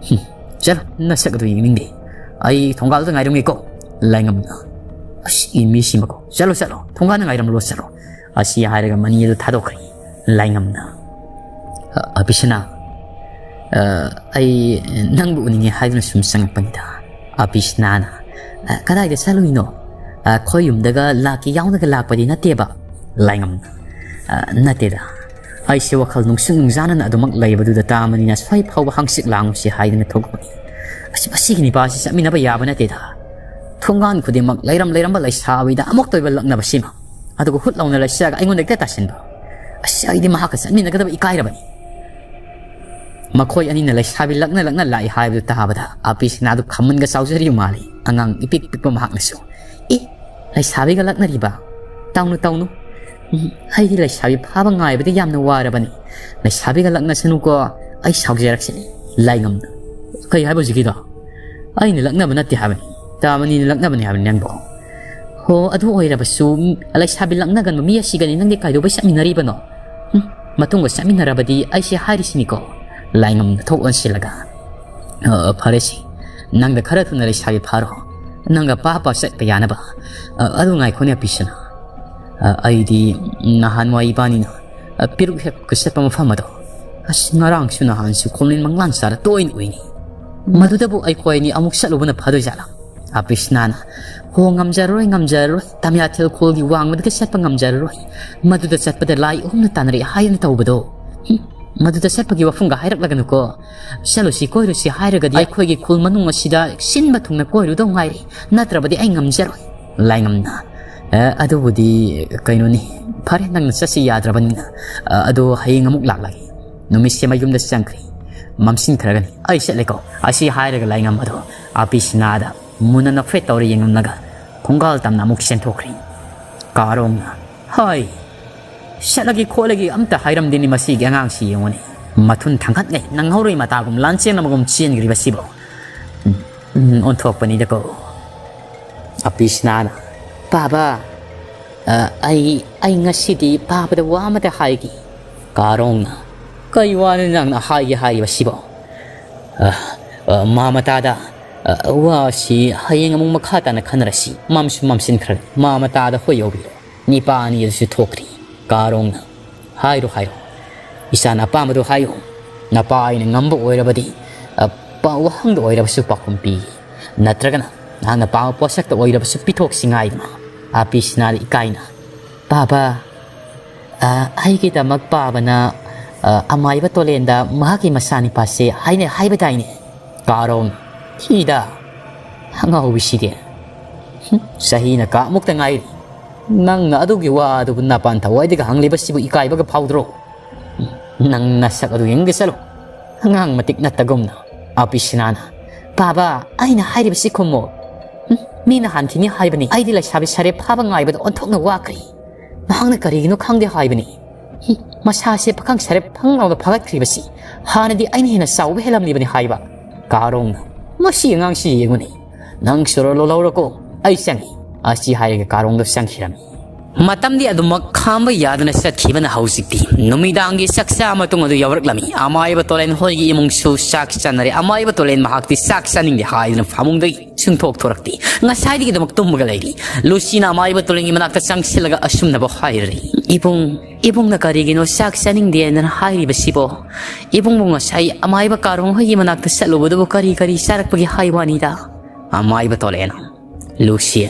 ꯍꯨꯝ, ꯆꯠꯂꯣ, ꯅꯁꯛ ꯑꯗꯨ ꯌꯦꯡꯅꯤꯡꯗꯦ꯫ ꯑꯩ ꯊꯣꯡꯒꯥꯜꯗ ꯉꯥꯏꯔꯝꯒꯦꯀꯣ, ꯂꯥꯏꯉꯝꯅ꯫ ꯑꯁ, ꯏ ꯃꯤꯁꯤꯃꯀꯣ, ꯆꯠꯂꯣ, ꯆꯠꯂꯣ, ꯊꯣꯡꯒꯥꯜꯗ ꯉꯥꯏꯔꯝꯂꯣ, ꯆꯠꯂꯣ"꯫ ꯑꯁꯤ ꯍꯥꯏꯔꯒ ꯃꯅꯤ ꯑꯗꯨ ꯊꯥꯗꯣꯛꯈ꯭ꯔꯦ ꯂꯥꯏꯉꯝꯅ꯫ "ꯑ, ꯑꯕꯤꯁꯅꯥ, ꯑ, ꯑꯩ ꯅꯪꯕꯨ ꯎꯅꯤꯡꯉꯦ ꯍꯥꯏꯗꯨꯅ ꯁꯨꯝ ꯆꯪꯉꯛꯄꯅꯤꯗ"꯫ ꯑꯕꯤꯁꯅꯥꯅ, "ꯑ, ꯀꯗꯥꯏꯗ ꯆꯠꯂꯨꯏꯅꯣ? ꯑ, ꯑꯩꯈꯣꯏ ꯌꯨꯝꯗꯒ ꯂꯥꯛꯀꯦ ꯌꯥꯎꯅꯒ ꯂꯥꯛꯄꯗꯤ ꯅꯠꯇꯦꯕ"꯫ ꯂꯥꯏꯉꯝꯅ, "ꯑ, ꯅꯠꯇꯦꯗ꯫ ꯑꯩꯁꯦ ꯋꯥꯈꯜ ꯅꯨꯡꯁꯨꯛ ꯅꯨꯡꯖꯥꯅꯅ ꯑꯗꯨꯃꯛ ꯂꯩꯕꯗꯨꯗ ꯇꯥ ꯃꯅꯤꯅ ꯁ꯭ꯋꯥꯏ ꯐꯥꯎꯕ ꯍꯪꯆꯤꯠ ꯂꯥꯡꯉꯨꯁꯤ ꯍꯥꯏꯗꯨꯅ ꯊꯣꯛꯂꯛꯄꯅꯤ꯫ ꯑꯁ, ꯃꯁꯤꯒꯤ ꯅꯤꯄꯥꯁꯤ ꯆꯠꯃꯤꯟꯅꯕ ꯌꯥꯕ ꯅꯠꯇꯦꯗ꯫ ꯊꯣꯡꯒꯥꯟ ꯈꯨꯗꯤꯡꯃꯛ ꯂꯩꯔꯝ ꯂꯩꯔꯝꯕ ꯂꯩꯁꯥꯕꯤꯗ ꯑꯃꯨꯛꯇ ꯑꯣꯏꯕ ꯂꯛꯅꯕꯁꯤꯃ꯫ ꯑꯗꯨꯒ ꯍꯨꯠ ꯂꯥꯎꯅ ꯂꯩꯁꯤꯜꯂꯒ ꯑꯩꯉꯣꯟꯗ ꯍꯦꯛꯇ ꯇꯥꯁꯤꯟꯕ꯫ ꯑꯁ, ꯑꯩꯗꯤ ꯃꯍꯥꯛꯀ ꯆꯠꯃꯤꯟꯅꯒꯗꯕ ꯏꯀꯥꯏꯔꯕꯅꯤ"꯫ ꯃꯈꯣꯏ ꯑꯅꯤꯅ ꯂꯩꯁꯥꯕꯤ ꯂꯛꯅ ꯂꯛꯅ ꯂꯥꯛꯏ ꯍꯥꯏꯕꯗꯨ ꯇꯥꯕꯗ ꯑꯕꯤꯁꯅꯥꯗꯨ ꯈꯝꯕꯟꯒ ꯆꯥꯎꯖꯔꯤꯕ ꯃꯥꯜꯂꯤ꯫ ꯑꯉꯥꯡ ꯏꯄꯤꯛ ꯄꯤꯛꯄ ꯃꯍꯥꯛꯅꯁꯨ, "ꯑꯦ, ꯂꯩꯁꯥꯕꯤꯒ ꯂꯛꯅꯔꯤꯕ? ꯇꯧꯅꯨ, ꯇꯧꯅꯨ꯫ ꯎꯝ, ꯑꯩꯗꯤ ꯂꯩꯁꯥꯕꯤ ꯐꯥꯕ ꯉꯥꯏꯕꯗ ꯌꯥꯝꯅ ꯋꯥꯔꯕꯅꯤ꯫ ꯂꯩꯁꯥꯕꯤꯒ ꯂꯛꯅꯁꯅꯨꯀꯣ, ꯑꯩ ꯁꯥꯎꯖꯔꯛꯁꯅꯤ"꯫ ꯂꯥꯏꯉꯝꯅ, "ꯀꯩ ꯍꯥꯏꯕ ꯍꯧꯖꯤꯛꯀꯤꯗꯣ? ꯑꯩꯅ ꯂꯛꯅꯕ ꯅꯠꯇꯦ ꯍꯥꯏꯕꯅꯤ, ꯇꯥ ꯃꯅꯤꯅ ꯂꯛꯅꯕꯅꯤ ꯍꯥꯏꯕꯅꯤ ꯅꯪꯕꯣ꯫ ꯍꯣ, ꯑꯗꯨ ꯑꯣꯏꯔꯕꯁꯨ, ꯎꯝ, ꯂꯩꯁꯥꯕꯤ ꯂꯛꯅꯒꯟꯕ ꯃꯤ ꯑꯁꯤꯒꯅꯤ ꯅꯪꯗꯤ ꯀꯩꯗꯧꯕꯩ ꯆꯠꯃꯤꯟꯅꯔꯤꯕꯅꯣ? ꯎꯝ, ꯃꯇꯨꯡꯒ ꯆꯠꯃꯤꯟꯅꯔꯕꯗꯤ ꯑꯩꯁꯦ ꯍꯥꯏꯔꯤꯁꯤꯅꯤꯀꯣ"꯫ ꯂꯥꯏꯉꯝꯅ ꯊꯣꯛ ꯑꯣꯟꯁꯤꯜꯂꯒ, "ꯑ, ꯐꯔꯦꯁꯦ, ꯅꯪꯗ ꯈꯔ ꯊꯨꯅ ꯂꯩꯁꯥꯕꯤ ꯐꯥꯔꯣ, ꯅꯪꯒ ꯄꯥ ꯄꯥ ꯆꯠꯄ ꯌꯥꯅꯕ꯫ ꯑ, ꯑꯗꯨ ꯉꯥꯏꯈꯣꯅꯦ ꯑꯄꯤꯁꯅꯥ꯫ ꯑ, ꯑꯩꯗꯤ ꯅꯍꯥꯟꯋꯥꯏ ꯏꯕꯥꯅꯤꯅ, ꯑ, ꯄꯤꯔꯨꯛ ꯍꯦꯛꯄ ꯆꯠꯄ ꯃꯐꯝ ꯑꯗꯣ, ꯑꯁ, ꯉꯔꯥꯡꯁꯨ ꯅꯍꯥꯟꯁꯨ ꯈꯣꯝꯂꯦꯟ ꯃꯪꯂꯥꯟ ꯆꯥꯔ ꯇꯣꯏꯅ ꯎꯏꯅꯤ꯫ ꯃꯗꯨꯗꯕꯨ ꯑꯩꯈꯣꯏ ꯑꯅꯤ ꯑꯃꯨꯛ ꯆꯠꯂꯨꯕꯅ ꯐꯗꯣꯏꯖꯥꯠꯂꯥ?" ꯑꯄꯤꯁꯅꯥꯅ, "ꯍꯣ, ꯉꯝꯖꯔꯔꯣꯏ, ꯉꯝꯖꯔꯔꯣꯏ꯫ ꯇꯝꯌꯥꯊꯦꯜ ꯈꯣꯜꯒꯤ ꯋꯥꯡꯃꯗꯒ ꯆꯠꯄ ꯉꯝꯖꯔꯔꯣꯏ꯫ ꯃꯗꯨꯗ ꯆꯠꯄꯗ ꯂꯥꯏ ꯑꯍꯨꯝꯅ ꯇꯥꯟꯅꯔꯛꯑꯦ ꯍꯥꯏꯗꯅ ꯇꯧꯕꯗꯣ꯫ ꯍꯨꯝ, ꯃꯗꯨꯗ ꯆꯠꯄꯒꯤ ꯋꯥꯐꯝꯒ ꯍꯥꯏꯔꯛꯂꯒꯅꯨꯀꯣ꯫ ꯆꯠꯂꯨꯁꯤ ꯀꯣꯏꯔꯨꯁꯤ ꯍꯥꯏꯔꯒꯗꯤ ꯑꯩꯈꯣꯏꯒꯤ ꯈꯨꯜ ꯃꯅꯨꯡ ꯑꯁꯤꯗ ꯁꯤꯟꯕ ꯊꯨꯡꯅ ꯀꯣꯏꯔꯨꯗꯧ ꯉꯥꯏꯔꯦ꯫ ꯅꯠꯇ꯭ꯔꯕꯗꯤ ꯑꯩ ꯉꯝꯖꯔꯣꯏ"꯫ ꯂꯥꯏꯉꯝꯅ, "ꯑꯦ, ꯑꯗꯨꯕꯨꯗꯤ ꯀꯩꯅꯣꯅꯤ꯫ ꯐꯔꯦ, ꯅꯪꯅ ꯆꯠꯁꯤ ꯌꯥꯗ꯭ꯔꯕꯅꯤꯅ꯫ ꯑ, ꯑꯗꯣ ꯍꯌꯦꯡ ꯑꯃꯨꯛ ꯂꯥꯛꯂꯒꯦ꯫ ꯅꯨꯃꯤꯠꯁꯦ ꯃꯌꯨꯝꯗ ꯆꯪꯈ꯭ꯔꯦ꯫ ꯃꯝꯁꯤꯟꯈ꯭ꯔꯒꯅꯤ꯫ ꯑꯩ ꯆꯠꯂꯦꯀꯣ"꯫ ꯑꯁꯤ ꯍꯥꯏꯔꯒ ꯂꯥꯏꯉꯝ ꯑꯗꯣ ꯑꯄꯤꯁꯅꯥꯗ ꯃꯨꯟꯅ ꯅꯣꯛꯐꯦꯠ ꯇꯧꯔ ꯌꯦꯡꯂꯝꯂꯒ ꯊꯣꯡꯒꯥꯜ ꯇꯝꯅ ꯑꯃꯨꯛ ꯆꯦꯟꯊꯣꯛꯈ꯭ꯔꯦ꯫ ꯀꯥꯔꯣꯡꯅ, "ꯍꯣꯏ, ꯆꯠꯂꯒꯦ ꯈꯣꯠꯂꯒꯦ ꯑꯝꯇ ꯍꯥꯏꯔꯝꯗꯦꯅꯦ ꯃꯁꯤꯒꯤ ꯑꯉꯥꯡꯁꯤ ꯌꯦꯡꯉꯨꯅꯦ꯫ ꯃꯊꯨꯟ ꯊꯥꯡꯒꯠꯉꯩ ꯅꯪꯍꯧꯔꯣꯏ ꯃꯇꯥꯒꯨꯝ ꯂꯥꯟ ꯆꯦꯟ ꯑꯃꯒꯨꯝ ꯆꯦꯟꯈ꯭ꯔꯤꯕꯁꯤꯕꯨ꯫ ꯎꯝ, ꯎꯝ, ꯑꯣꯟꯊꯣꯛꯄꯅꯤꯗꯀꯣ꯫ ꯑꯄꯤꯁꯅꯥꯅ, "ꯄꯥꯕ, ꯑ, ꯑꯩ, ꯑꯩ ꯉꯁꯤꯗꯤ ꯄꯥꯕꯗ ꯋꯥ ꯑꯃꯇ ꯍꯥꯏꯒꯦ꯫" ꯀꯥꯔꯣꯡꯅ, "ꯀꯩ ꯋꯥꯅꯣ ꯅꯪꯅ ꯍꯥꯏꯒꯦ ꯍꯥꯏꯔꯤꯕꯁꯤꯕꯣ?" "ꯑ, ꯑ, ꯃꯥꯃꯇꯥꯗ, ꯑ, ꯋꯥꯁꯤ ꯍꯌꯦꯡ ꯑꯃꯨꯛ ꯃꯈꯥ ꯇꯥꯅ ꯈꯟꯅꯔꯁꯤ꯫ ꯃꯝꯁꯨ ꯃꯝꯁꯤꯟꯈ꯭ꯔꯦ꯫ ꯃꯥꯃꯇꯥꯗ ꯍꯣꯏ ꯌꯧꯕꯤꯔꯣ꯫" ꯅꯤꯄꯥ ꯑꯅꯤ ꯑꯗꯨꯁꯨ ꯊꯣꯛꯈ꯭ꯔꯤ꯫ ꯀꯥꯔꯣꯡꯅ, "ꯍꯥꯏꯔꯣ, ꯍꯥꯏꯔꯣ꯫ ꯏꯆꯥꯅ ꯑꯄꯥꯝꯕꯗꯣ ꯍꯥꯏꯌꯨ꯫ ꯅꯄꯥ ꯑꯩꯅ ꯉꯝꯕ ꯑꯣꯏꯔꯕꯗꯤ, ꯑ, ꯄ-, ꯋꯥꯍꯪꯗ ꯑꯣꯏꯔꯕꯁꯨ ꯄꯥꯎꯈꯨꯝ ꯄꯤꯒꯦ꯫ ꯅꯠꯇ꯭ꯔꯒꯅ ꯅꯍꯥꯛꯅ ꯄꯥꯝꯕ ꯄꯣꯠꯁꯛꯇ ꯑꯣꯏꯔꯕꯁꯨ ꯄꯤꯊꯣꯛꯁꯤ ꯉꯥꯏꯗꯅ꯫" ꯑꯄꯤꯁꯅꯥꯗ ꯏꯀꯥꯏꯅ, "ꯄꯥꯕ, ꯑ, ꯑꯩꯒꯤꯗꯃꯛ ꯄꯥꯕꯅ, ꯑ, ꯑꯃꯥꯏꯕ ꯇꯣꯂꯦꯟꯗ ꯃꯍꯥꯛꯀꯤ ꯃꯆꯥꯅꯤꯄꯥꯁꯦ ꯍꯥꯏꯅ ꯍꯥꯏꯕꯗꯥꯏꯅꯦ?" ꯀꯥꯔꯣꯡ, "ꯊꯤꯗ, ꯑꯉꯥꯎꯕꯤꯁꯤꯗꯤ꯫ ꯍꯨꯝ, ꯆꯍꯤꯅ ꯀꯥꯃꯨꯛꯇ ꯉꯥꯏꯔꯤ꯫ ꯅꯪꯅ ꯑꯗꯨꯒꯤ ꯋꯥ ꯑꯗꯨꯕꯨ ꯅꯄꯥꯟ ꯊꯋꯥꯏꯗꯒꯤ ꯍꯪꯂꯤꯕꯁꯤꯕꯨ ꯏꯀꯥꯏꯕꯒ ꯐꯥꯎꯗ꯭ꯔꯣ? ꯅꯪ ꯅꯁꯛ ꯑꯗꯨ ꯌꯦꯡꯒꯦ ꯆꯠꯂꯣ꯫ ꯑꯉꯥꯡ ꯃꯇꯤꯛ ꯅꯠꯇꯒꯨꯝꯅ꯫" ꯑꯄꯤꯁꯅꯥꯅ, "ꯄꯥꯕ, ꯑꯩꯅ ꯍꯥꯏꯔꯤꯕꯁꯤ ꯈꯨꯝꯃꯣ꯫ ꯍꯨꯝ, ꯃꯤꯅ ꯍꯥꯟꯈꯤꯅꯤ ꯍꯥꯏꯕꯅꯤ꯫ ꯑꯩꯗꯤ ꯂꯩꯁꯥꯕꯤ ꯁꯔꯦꯞ ꯐꯥꯕ ꯉꯥꯏꯕꯗ ꯑꯣꯟꯊꯣꯛꯅ ꯋꯥꯈ꯭ꯔꯦ꯫ ꯅꯍꯥꯛꯅ ꯀꯔꯤꯒꯤꯅꯣ ꯈꯪꯗꯦ ꯍꯥꯏꯕꯅꯤ꯫ ꯍꯨꯝ, ꯃꯁꯥꯁꯦ ꯄꯥꯈꯪ ꯁꯔꯦꯞ ꯐꯪ ꯂꯥꯎꯅ ꯐꯥꯒꯠꯈ꯭ꯔꯤꯕꯁꯤ ꯍꯥꯟꯅꯗꯤ ꯑꯩꯅ ꯍꯦꯟꯅ ꯆꯥꯎꯕ ꯍꯦꯜꯂꯝꯂꯤꯕꯅꯤ ꯍꯥꯏꯕ꯫" ꯀꯥꯔꯣꯡꯅ, "ꯃꯁꯤ ꯑꯉꯥꯡꯁꯤ ꯌꯦꯡꯉꯨꯅꯦ꯫ ꯅꯪ ꯁꯣꯔꯣ ꯂꯣꯜꯍꯧꯔꯣꯀꯣ, ꯑꯩ ꯆꯪꯉꯤ꯫" ꯑꯁꯤ ꯍꯥꯏꯔꯒ ꯀꯥꯔꯣꯡꯗꯣ ꯆꯪꯈꯤꯔꯝꯃꯤ꯫ ꯃꯇꯝꯗꯤ ꯑꯗꯨꯃꯛ ꯈꯥꯝꯕ ꯌꯥꯗꯅ ꯆꯠꯈꯤꯕꯅ ꯍꯧꯖꯤꯛꯇꯤ ꯅꯨꯃꯤꯗꯥꯡꯒꯤ ꯆꯥꯛꯆꯥ ꯃꯇꯨꯡ ꯑꯗꯨ ꯌꯧꯔꯛꯂꯝꯃꯤ꯫ ꯑꯃꯥꯏꯕ ꯇꯣꯂꯦꯟ ꯍꯣꯏꯒꯤ ꯏꯃꯨꯡꯁꯨ ꯆꯥꯛ ꯆꯥꯅꯔꯦ꯫ ꯑꯃꯥꯏꯕ ꯇꯣꯂꯦꯟ ꯃꯍꯥꯛꯇꯤ ꯆꯥꯛ ꯆꯥꯅꯤꯡꯗꯦ ꯍꯥꯏꯗꯨꯅ ꯐꯃꯨꯡꯗꯒꯤ ꯁꯨꯡꯊꯣꯛ ꯊꯣꯔꯛꯇꯦ꯫ ꯉꯁꯥꯏꯗꯒꯤ ꯑꯗꯨꯃꯛ ꯇꯨꯝꯃꯒ ꯂꯩꯔꯤ꯫ ꯂꯨꯁꯤꯅ ꯑꯃꯥꯏꯕ ꯇꯣꯂꯦꯟꯒꯤ ꯃꯅꯥꯛꯇ ꯆꯪꯁꯤꯜꯂꯒ ꯑꯁꯨꯝꯅꯕꯨ ꯍꯥꯏꯔꯤ, "ꯏꯕꯨꯡ, ꯏꯕꯨꯡꯅ ꯀꯔꯤꯒꯤꯅꯣ ꯆꯥꯛ ꯆꯥꯅꯤꯡꯗꯦꯗꯅ ꯍꯥꯏꯔꯤꯕꯁꯤꯕꯣ? ꯏꯕꯨꯡꯕꯨ ꯉꯁꯥꯏ ꯑꯃꯥꯏꯕ ꯀꯥꯔꯣꯡ ꯍꯣꯏꯒꯤ ꯃꯅꯥꯛꯇ ꯆꯠꯂꯨꯕꯗꯨꯕꯨ ꯀꯔꯤ ꯀꯔꯤ ꯆꯥꯔꯛꯄꯒꯤ ꯍꯥꯏ ꯋꯥꯅꯤꯗ?" ꯑꯃꯥꯏꯕ ꯇꯣꯂꯦꯟ, "ꯂꯨꯁꯤ,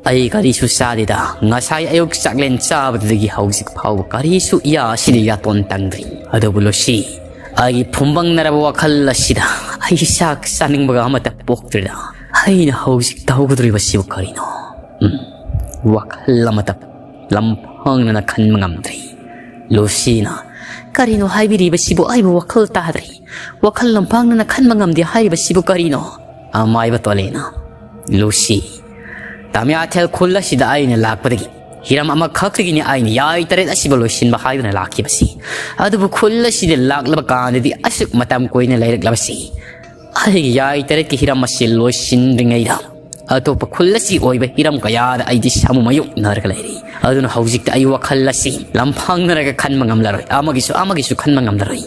ꯑꯩ ꯀꯔꯤꯁꯨ ꯆꯥꯗꯦꯗ꯫ ꯉꯁꯥꯏ ꯑꯌꯨꯛ ꯆꯥꯛꯂꯦꯟ ꯆꯥꯕꯗꯒꯤ ꯍꯧꯖꯤꯛ ꯐꯥꯎꯕ ꯀꯔꯤꯁꯨ ꯏꯌꯥ ꯑꯁꯤꯗ ꯌꯥꯇꯣꯟ ꯇꯪꯗ꯭ꯔꯤ꯫ ꯑꯗꯨꯕꯨ ꯂꯨꯁꯤ, ꯑꯩꯒꯤ ꯐꯨꯝꯕꯪꯅꯔꯕ ꯋꯥꯈꯜ ꯑꯁꯤꯗ ꯑꯩ ꯆꯥꯛ ꯆꯥꯅꯤꯡꯕꯒ ꯑꯃꯠꯇ ꯄꯣꯛꯇ꯭ꯔꯤꯗ꯫ ꯑꯩꯅ ꯍꯧꯖꯤꯛ ꯇꯧꯒꯗꯧꯔꯤꯕꯁꯤꯕꯨ ꯀꯔꯤꯅꯣ? ꯎꯝ, ꯋꯥꯈꯜ ꯑꯃꯠꯇ ꯂꯝꯐꯥꯡꯅꯅ ꯈꯟꯕ ꯉꯝꯗ꯭ꯔꯤ꯫" ꯂꯨꯁꯤꯅ, "ꯀꯔꯤꯅꯣ ꯍꯥꯏꯕꯤꯔꯤꯕꯁꯤꯕꯨ? ꯑꯩꯕꯨ ꯋꯥꯈꯜ ꯇꯥꯗ꯭ꯔꯦ꯫ ꯋꯥꯈꯜ ꯂꯝꯐꯥꯡꯅꯅ ꯈꯟꯕ ꯉꯝꯗꯦ ꯍꯥꯏꯔꯤꯕꯁꯤꯕꯨ ꯀꯔꯤꯅꯣ?" ꯑꯃꯥꯏꯕ ꯇꯣꯂꯦꯟꯅ, "ꯂꯨꯁꯤ, ꯇꯃꯤꯌꯥꯊꯦꯜ ꯈꯨꯜ ꯑꯁꯤꯗ ꯑꯩꯅ ꯂꯥꯛꯄꯗꯒꯤ ꯍꯤꯔꯝ ꯑꯃꯈꯛꯇꯒꯤꯅꯤ ꯑꯩꯅ ꯌꯥꯏ ꯇꯔꯦꯠ ꯑꯁꯤꯕꯨ ꯂꯣꯏꯁꯤꯟꯕ ꯍꯥꯏꯗꯨꯅ ꯂꯥꯛꯈꯤꯕꯁꯤ꯫ ꯑꯗꯨꯕꯨ ꯈꯨꯜ ꯑꯁꯤꯗ ꯂꯥꯛꯂꯕ ꯀꯥꯟꯗꯗꯤ ꯑꯁꯨꯛ ꯃꯇꯝ ꯀꯨꯏꯅ ꯂꯩꯔꯛꯂꯕꯁꯤ ꯑꯩꯒꯤ ꯌꯥꯏ ꯇꯔꯦꯠꯀꯤ ꯍꯤꯔꯝ ꯑꯁꯤ ꯂꯣꯏꯁꯤꯟꯗ꯭ꯔꯤꯉꯩꯗ ꯑꯇꯣꯞꯄ ꯈꯨꯜ ꯑꯁꯤ ꯑꯣꯏꯕ ꯍꯤꯔꯝ ꯀꯌꯥꯗ ꯑꯩꯗꯤ ꯁꯥꯃꯨ ꯃꯥꯌꯣꯛꯅꯔꯒ ꯂꯩꯔꯤ꯫ ꯑꯗꯨꯅ ꯍꯧꯖꯤꯛꯇ ꯑꯩ ꯋꯥꯈꯜ ꯑꯁꯤ ꯂꯝꯐꯥꯡꯅꯔꯒ ꯈꯟꯕ ꯉꯝꯂꯔꯣꯏ, ꯑꯃꯒꯤꯁꯨ ꯑꯃꯒꯤꯁꯨ ꯈꯟꯕ ꯉꯝꯂꯔꯣꯏ꯫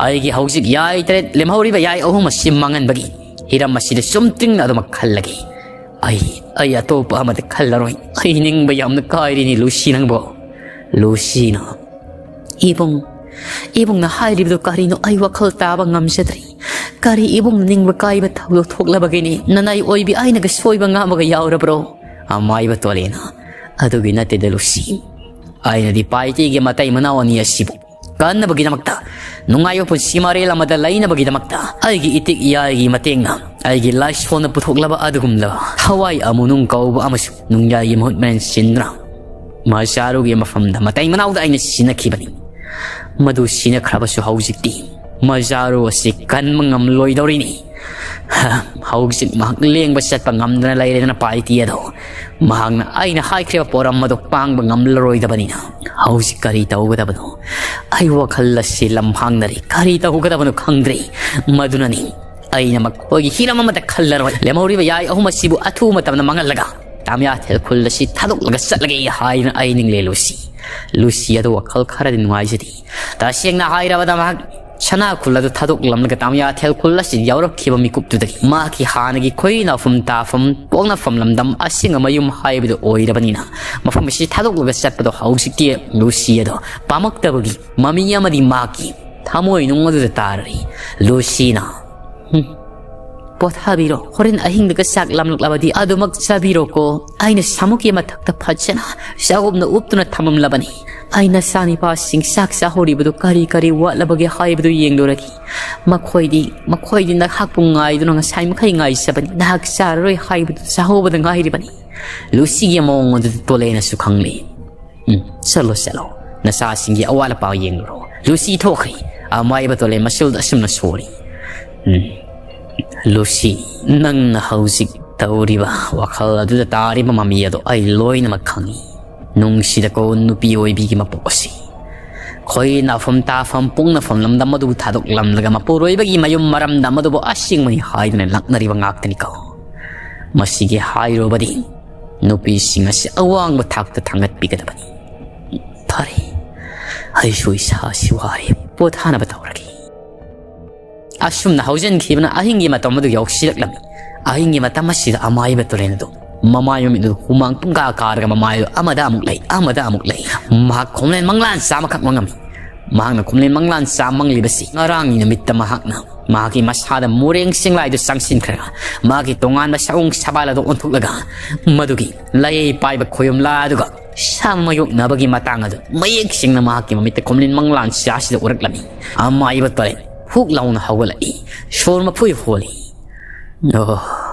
ꯑꯩꯒꯤ ꯍꯧꯖꯤꯛ ꯌꯥꯏ ꯇꯔꯦꯠ ꯂꯦꯝꯍꯧꯔꯤꯕ ꯌꯥꯏ ꯑꯍꯨꯝ ꯑꯁꯤ ꯃꯥꯡꯍꯟꯕꯒꯤ ꯍꯤꯔꯝ ꯑꯁꯤꯗ ꯆꯨꯝꯇ꯭ꯔꯤꯡꯅ ꯑꯗꯨꯃꯛ ꯈꯜꯂꯒꯦ꯫ ꯑꯩ ꯑꯩ ꯑꯇꯣꯞꯄ ꯑꯃꯗ ꯈꯜꯂꯔꯣꯏ꯫ ꯑꯩ ꯅꯤꯡꯕ ꯌꯥꯝꯅ ꯀꯥꯏꯔꯤꯅꯤ ꯂꯨꯁꯤ ꯅꯪꯕꯣ꯫ ꯂꯨꯁꯤꯅ, ꯏꯕꯨꯡ, ꯏꯕꯨꯡꯅ ꯍꯥꯏꯔꯤꯕꯗꯨ ꯀꯔꯤꯅꯣ? ꯑꯩ ꯋꯥꯈꯜ ꯇꯥꯕ ꯉꯝꯖꯗ꯭ꯔꯦ꯫ ꯀꯔꯤ ꯏꯕꯨꯡ ꯅꯤꯡꯕ ꯀꯥꯏꯕ ꯊꯧꯗꯣꯛ ꯊꯣꯛꯂꯕꯒꯤꯅꯤ? ꯅꯅꯥꯏ ꯑꯣꯏꯕꯤ ꯑꯩꯅꯒ ꯁꯣꯏꯕ ꯉꯥꯝꯕꯒ ꯌꯥꯎꯔꯕ꯭ꯔꯣ? ꯑꯃꯥꯏꯕ ꯇꯣꯂꯦꯅ, ꯑꯗꯨꯒꯤ ꯅꯠꯇꯦꯗ ꯂꯨꯁꯤ꯫ ꯑꯩꯅꯗꯤ ꯄꯥꯏꯇꯤꯒꯤ ꯃꯇꯩ ꯃꯅꯥꯎ ꯑꯅꯤ ꯑꯁꯤꯕꯨ ꯀꯟꯅꯕꯒꯤꯗꯃꯛꯇ, ꯅꯨꯡꯉꯥꯏꯕ ꯄꯨꯟꯁꯤ ꯃꯔꯦꯜ ꯑꯃꯗ ꯂꯩꯅꯕꯒꯤꯗꯃꯛꯇ ꯑꯩꯒꯤ ꯏꯇꯤꯛ ꯏꯌꯥꯏꯒꯤ ꯃꯇꯦꯡꯅ, ꯑꯩꯒꯤ ꯂꯥꯏꯁꯣꯟꯅ ꯄꯨꯊꯣꯛꯂꯕ ꯑꯗꯨꯒꯨꯝꯂꯕ ꯊꯋꯥꯏ ꯑꯃꯨꯅꯨꯡ ꯀꯧꯕ ꯑꯃꯁꯨ ꯅꯨꯡꯌꯥꯏꯒꯤ ꯃꯍꯨꯠ ꯃꯔꯦꯟ ꯁꯤꯟꯗꯨꯅ ꯃꯖꯥꯔꯨꯒꯤ ꯃꯐꯝꯗ ꯃꯇꯩ ꯃꯅꯥꯎꯗ ꯑꯩꯅ ꯁꯤꯟꯅꯈꯤꯕꯅꯤ꯫ ꯃꯗꯨ ꯁꯤꯟꯅꯈ꯭ꯔꯕꯁꯨ ꯍꯧꯖꯤꯛꯇꯤ ꯃꯖꯥꯔꯨ ꯑꯁꯤ ꯀꯟꯕ ꯉꯝꯂꯣꯏꯗꯧꯔꯤꯅꯤ꯫ ꯍ, ꯍꯧꯖꯤꯛ ꯃꯍꯥꯛ ꯂꯦꯡꯕ ꯆꯠꯄ ꯉꯝꯗꯅ ꯂꯩꯔꯦꯗꯅ ꯄꯥꯏꯇꯤ ꯑꯗꯣ꯫ ꯃꯍꯥꯛꯅ ꯑꯩꯅ ꯍꯥꯏꯈ꯭ꯔꯤꯕ ꯄꯣꯔꯝ ꯑꯗꯨ ꯄꯥꯡꯕ ꯉꯝꯂꯔꯣꯏꯗꯕꯅꯤꯅ ꯍꯧꯖꯤꯛ ꯀꯔꯤ ꯇꯧꯒꯗꯕꯅꯣ? ꯑꯩ ꯋꯥꯈꯜ ꯑꯁꯤ ꯂꯝꯍꯥꯡꯅꯔꯤ꯫ ꯀꯔꯤ ꯇꯧꯒꯗꯕꯅꯣ ꯈꯪꯗ꯭ꯔꯦ꯫ ꯃꯗꯨꯅꯅꯤ ꯑꯩꯅ ꯃꯈꯣꯏꯒꯤ ꯍꯤꯔꯝ ꯑꯃꯗ ꯈꯜꯂꯔꯣꯏ꯫ ꯂꯦꯝꯍꯧꯔꯤꯕ ꯌꯥꯏ ꯑꯍꯨꯝ ꯑꯁꯤꯕꯨ ꯑꯊꯨꯕ ꯃꯇꯝꯗ ꯃꯥꯡꯍꯜꯂꯒ ꯇꯥꯃꯤꯌꯥꯊꯦꯜ ꯈꯨꯜ ꯑꯁꯤ ꯊꯥꯗꯣꯛꯂꯒ ꯆꯠꯂꯒꯦ ꯍꯥꯏꯗꯨꯅ ꯑꯩ ꯅꯤꯡꯂꯦ ꯂꯨꯁꯤ꯫ ꯂꯨꯁꯤ ꯑꯗꯨ ꯋꯥꯈꯜ ꯈꯔꯗꯤ ꯅꯨꯡꯉꯥꯏꯖꯗꯦ꯫ ꯇꯁꯦꯡꯅ ꯍꯥꯏꯔꯕꯗ ꯃꯍꯥꯛ ꯁꯅꯥ ꯈꯨꯜ ꯑꯗꯨ ꯊꯥꯗꯣꯛꯂꯝꯂꯒ ꯇꯥꯃꯤꯌꯥꯊꯦꯜ ꯈꯨꯜ ꯑꯁꯤꯗ ꯌꯥꯎꯔꯛꯈꯤꯕ ꯃꯤꯀꯨꯞꯇꯨꯗꯒꯤ ꯃꯍꯥꯛꯀꯤ ꯍꯥꯟꯅꯒꯤ ꯈꯣꯏꯔꯤ ꯅꯥꯎꯐꯝ ꯇꯥꯐꯝ ꯄꯣꯛꯅꯐꯝ ꯂꯝꯗꯝ ꯑꯁꯦꯡꯕ ꯃꯌꯨꯝ ꯍꯥꯏꯕꯗꯨ ꯑꯣꯏꯔꯕꯅꯤꯅ ꯃꯐꯝ ꯑꯁꯤ ꯊꯥꯗꯣꯛꯂꯒ ꯆꯠꯄꯗꯣ ꯍꯧꯖꯤꯛꯇꯤ ꯂꯨꯁꯤ ꯑꯗꯣ ꯄꯥꯝꯃꯛꯇꯕꯒꯤ ꯃꯃꯤ ꯑꯃꯗꯤ ꯃꯍꯥꯛꯀꯤ ꯊꯃꯣꯏꯅꯨꯡ ꯑꯗꯨꯗ ꯇꯥꯔꯔꯤ꯫ ꯂꯨꯁꯤꯅ, ꯍꯨꯝ, ꯄꯣꯊꯥꯕꯤꯔꯣ꯫ ꯍꯣꯔꯦꯟ ꯑꯍꯤꯡꯗꯒ ꯆꯥꯛ ꯂꯥꯝꯂꯛꯂꯕꯗꯤ ꯑꯗꯨꯃꯛ ꯆꯥꯕꯤꯔꯣꯀꯣ꯫ ꯑꯩꯅ ꯁꯥꯃꯨꯛꯀꯤ ꯃꯊꯛꯇ ꯐꯖꯅ ꯆꯥꯛꯍꯨꯝꯅ ꯎꯞꯇꯨꯅ ꯊꯝꯃꯝꯂꯕꯅꯤ꯫ ꯑꯩ ꯅꯆꯥꯅꯤꯄꯥꯁꯤꯡ ꯆꯥꯛ ꯆꯥꯍꯧꯔꯤꯕꯗꯨ ꯀꯔꯤ ꯀꯔꯤ ꯋꯥꯠꯂꯕꯒꯦ ꯍꯥꯏꯕꯗꯨ ꯌꯦꯡꯂꯨꯔꯒꯦ꯫ ꯃꯈꯣꯏꯗꯤ, ꯃꯈꯣꯏꯗꯤ ꯅꯍꯥꯛꯄꯨ ꯉꯥꯏꯗꯨꯅ ꯉꯁꯥꯏ ꯃꯈꯩ ꯉꯥꯏꯖꯕꯅꯤ꯫ ꯅꯍꯥꯛ ꯆꯥꯔꯔꯣꯏ ꯍꯥꯏꯕꯗꯨ ꯆꯥꯍꯧꯕꯗ ꯉꯥꯏꯔꯤꯕꯅꯤ꯫ ꯂꯨꯁꯤꯒꯤ ꯃꯑꯣꯡ ꯑꯗꯨꯗ ꯇꯣꯂꯦꯅꯁꯨ ꯈꯪꯂꯦ꯫ ꯎꯝ, ꯆꯠꯂꯣ, ꯆꯠꯂꯣ꯫ ꯅꯆꯥꯁꯤꯡꯒꯤ ꯑꯋꯥꯠ ꯑꯄꯥ ꯌꯦꯡꯂꯨꯔꯣ꯫ ꯂꯨꯁꯤ ꯊꯣꯛꯈ꯭ꯔꯦ꯫ ꯑꯃꯥꯏꯕ ꯇꯣꯂꯦ ꯃꯆꯤꯜꯗ ꯑꯁꯨꯝꯅ ꯁꯣꯔꯤ꯫ ꯎꯝ꯫ ꯂꯨꯁꯤ, ꯅꯪꯅ ꯍꯧꯖꯤꯛ ꯇꯧꯔꯤꯕ ꯋꯥꯈꯜ ꯑꯗꯨꯗ ꯇꯥꯔꯤꯕ ꯃꯃꯤ ꯑꯗꯣ ꯑꯩ ꯂꯣꯏꯅꯃꯛ ꯈꯪꯏ꯫ ꯅꯨꯡꯁꯤꯗꯀꯣ ꯅꯨꯄꯤ ꯑꯣꯏꯕꯤꯒꯤ ꯃꯄꯣꯛ ꯑꯁꯤ꯫ ꯈꯣꯏ ꯅꯥꯐꯝ ꯇꯥꯐꯝ ꯄꯣꯛꯅꯐꯝ ꯂꯝꯗꯝ ꯑꯗꯨꯕꯨ ꯊꯥꯗꯣꯛꯂꯝꯂꯒ ꯃꯄꯨꯔꯣꯏꯕꯒꯤ ꯃꯌꯨꯝ ꯃꯔꯝꯗꯝ ꯑꯗꯨꯕꯨ ꯑꯁꯦꯡꯕꯅꯤ ꯍꯥꯏꯗꯨꯅ ꯂꯥꯛꯅꯔꯤꯕ ꯉꯥꯛꯇꯅꯤꯀꯣ꯫ ꯃꯁꯤꯒꯤ ꯍꯥꯏꯔꯨꯕꯗꯤ ꯅꯨꯄꯤꯁꯤꯡ ꯑꯁꯤ ꯑꯋꯥꯡꯕ ꯊꯥꯛꯇ ꯊꯥꯡꯒꯠꯄꯤꯒꯗꯕꯅꯤ꯫ ꯐꯔꯦ, ꯑꯩꯁꯨ ꯏꯁꯥꯁꯤ ꯋꯥꯔꯦ, ꯄꯣꯊꯥꯅꯕ ꯇꯧꯔꯒꯦ꯫ ꯑꯁꯨꯝꯅ ꯍꯧꯖꯤꯟꯈꯤꯕꯅ ꯑꯍꯤꯡꯒꯤ ꯃꯇꯝ ꯑꯗꯨ ꯌꯧꯁꯤꯜꯂꯛꯂꯝꯃꯤ꯫ ꯑꯍꯤꯡꯒꯤ ꯃꯇꯝ ꯑꯁꯤꯗ ꯑꯃꯥꯏꯕ ꯇꯨꯔꯦꯜ ꯑꯗꯨ ꯃꯃꯥꯏ ꯃꯃꯤꯠ ꯑꯗꯨ ꯍꯨꯃꯥꯡ ꯄꯨꯡꯀꯥ ꯀꯥꯔꯒ ꯃꯃꯥꯏ ꯑꯗꯨ ꯑꯃꯗ ꯑꯃꯨꯛ ꯂꯩ, ꯑꯃꯗ ꯑꯃꯨꯛ ꯂꯩ꯫ ꯃꯍꯥꯛ ꯈꯣꯝꯂꯦꯟ ꯃꯪꯂꯥꯟ ꯆꯥ ꯑꯃꯈꯛ ꯃꯪꯉꯝꯃꯤ꯫ ꯃꯍꯥꯛꯅ ꯈꯣꯝꯂꯦꯟ ꯃꯪꯂꯥꯟ ꯆꯥ ꯃꯪꯂꯤꯕꯁꯤ ꯉꯔꯥꯡꯒꯤ ꯅꯨꯃꯤꯠꯇ ꯃꯍꯥꯛꯅ ꯃꯍꯥꯛꯀꯤ ꯃꯁꯥꯗ ꯃꯣꯔꯦꯡ ꯆꯤꯡꯂꯥꯏꯗꯨ ꯆꯪꯁꯤꯟꯈ꯭ꯔꯒ ꯃꯍꯥꯛꯀꯤ ꯇꯣꯉꯥꯟꯕ ꯁꯑꯣꯡ ꯁꯕꯥꯜ ꯑꯗꯨ ꯑꯣꯟꯊꯣꯛꯂꯒ ꯃꯗꯨꯒꯤ ꯂꯥꯏꯌꯩ ꯄꯥꯏꯕ ꯈꯣꯌꯨꯝꯂꯥ ꯑꯗꯨꯒ ꯁꯥ ꯃꯥꯌꯣꯛꯅꯕꯒꯤ ꯃꯇꯥꯡ ꯑꯗꯨ ꯃꯌꯦꯛ ꯁꯦꯡꯅ ꯃꯍꯥꯛꯀꯤ ꯃꯃꯤꯠꯇ ꯈꯣꯝꯂꯦꯟ ꯃꯪꯂꯥꯟ ꯆꯥꯁꯤꯗ ꯎꯔꯛꯂꯝꯃꯤ꯫ ꯑꯃꯥꯏꯕ ꯇꯨꯔꯦꯜ ꯍꯨꯛ ꯂꯥꯎꯅ ꯍꯧꯒꯠꯂꯛꯏ꯫ ꯁꯣꯔ ꯃꯐꯨꯏ ꯍꯣꯜꯂꯤ꯫ ꯑꯣ,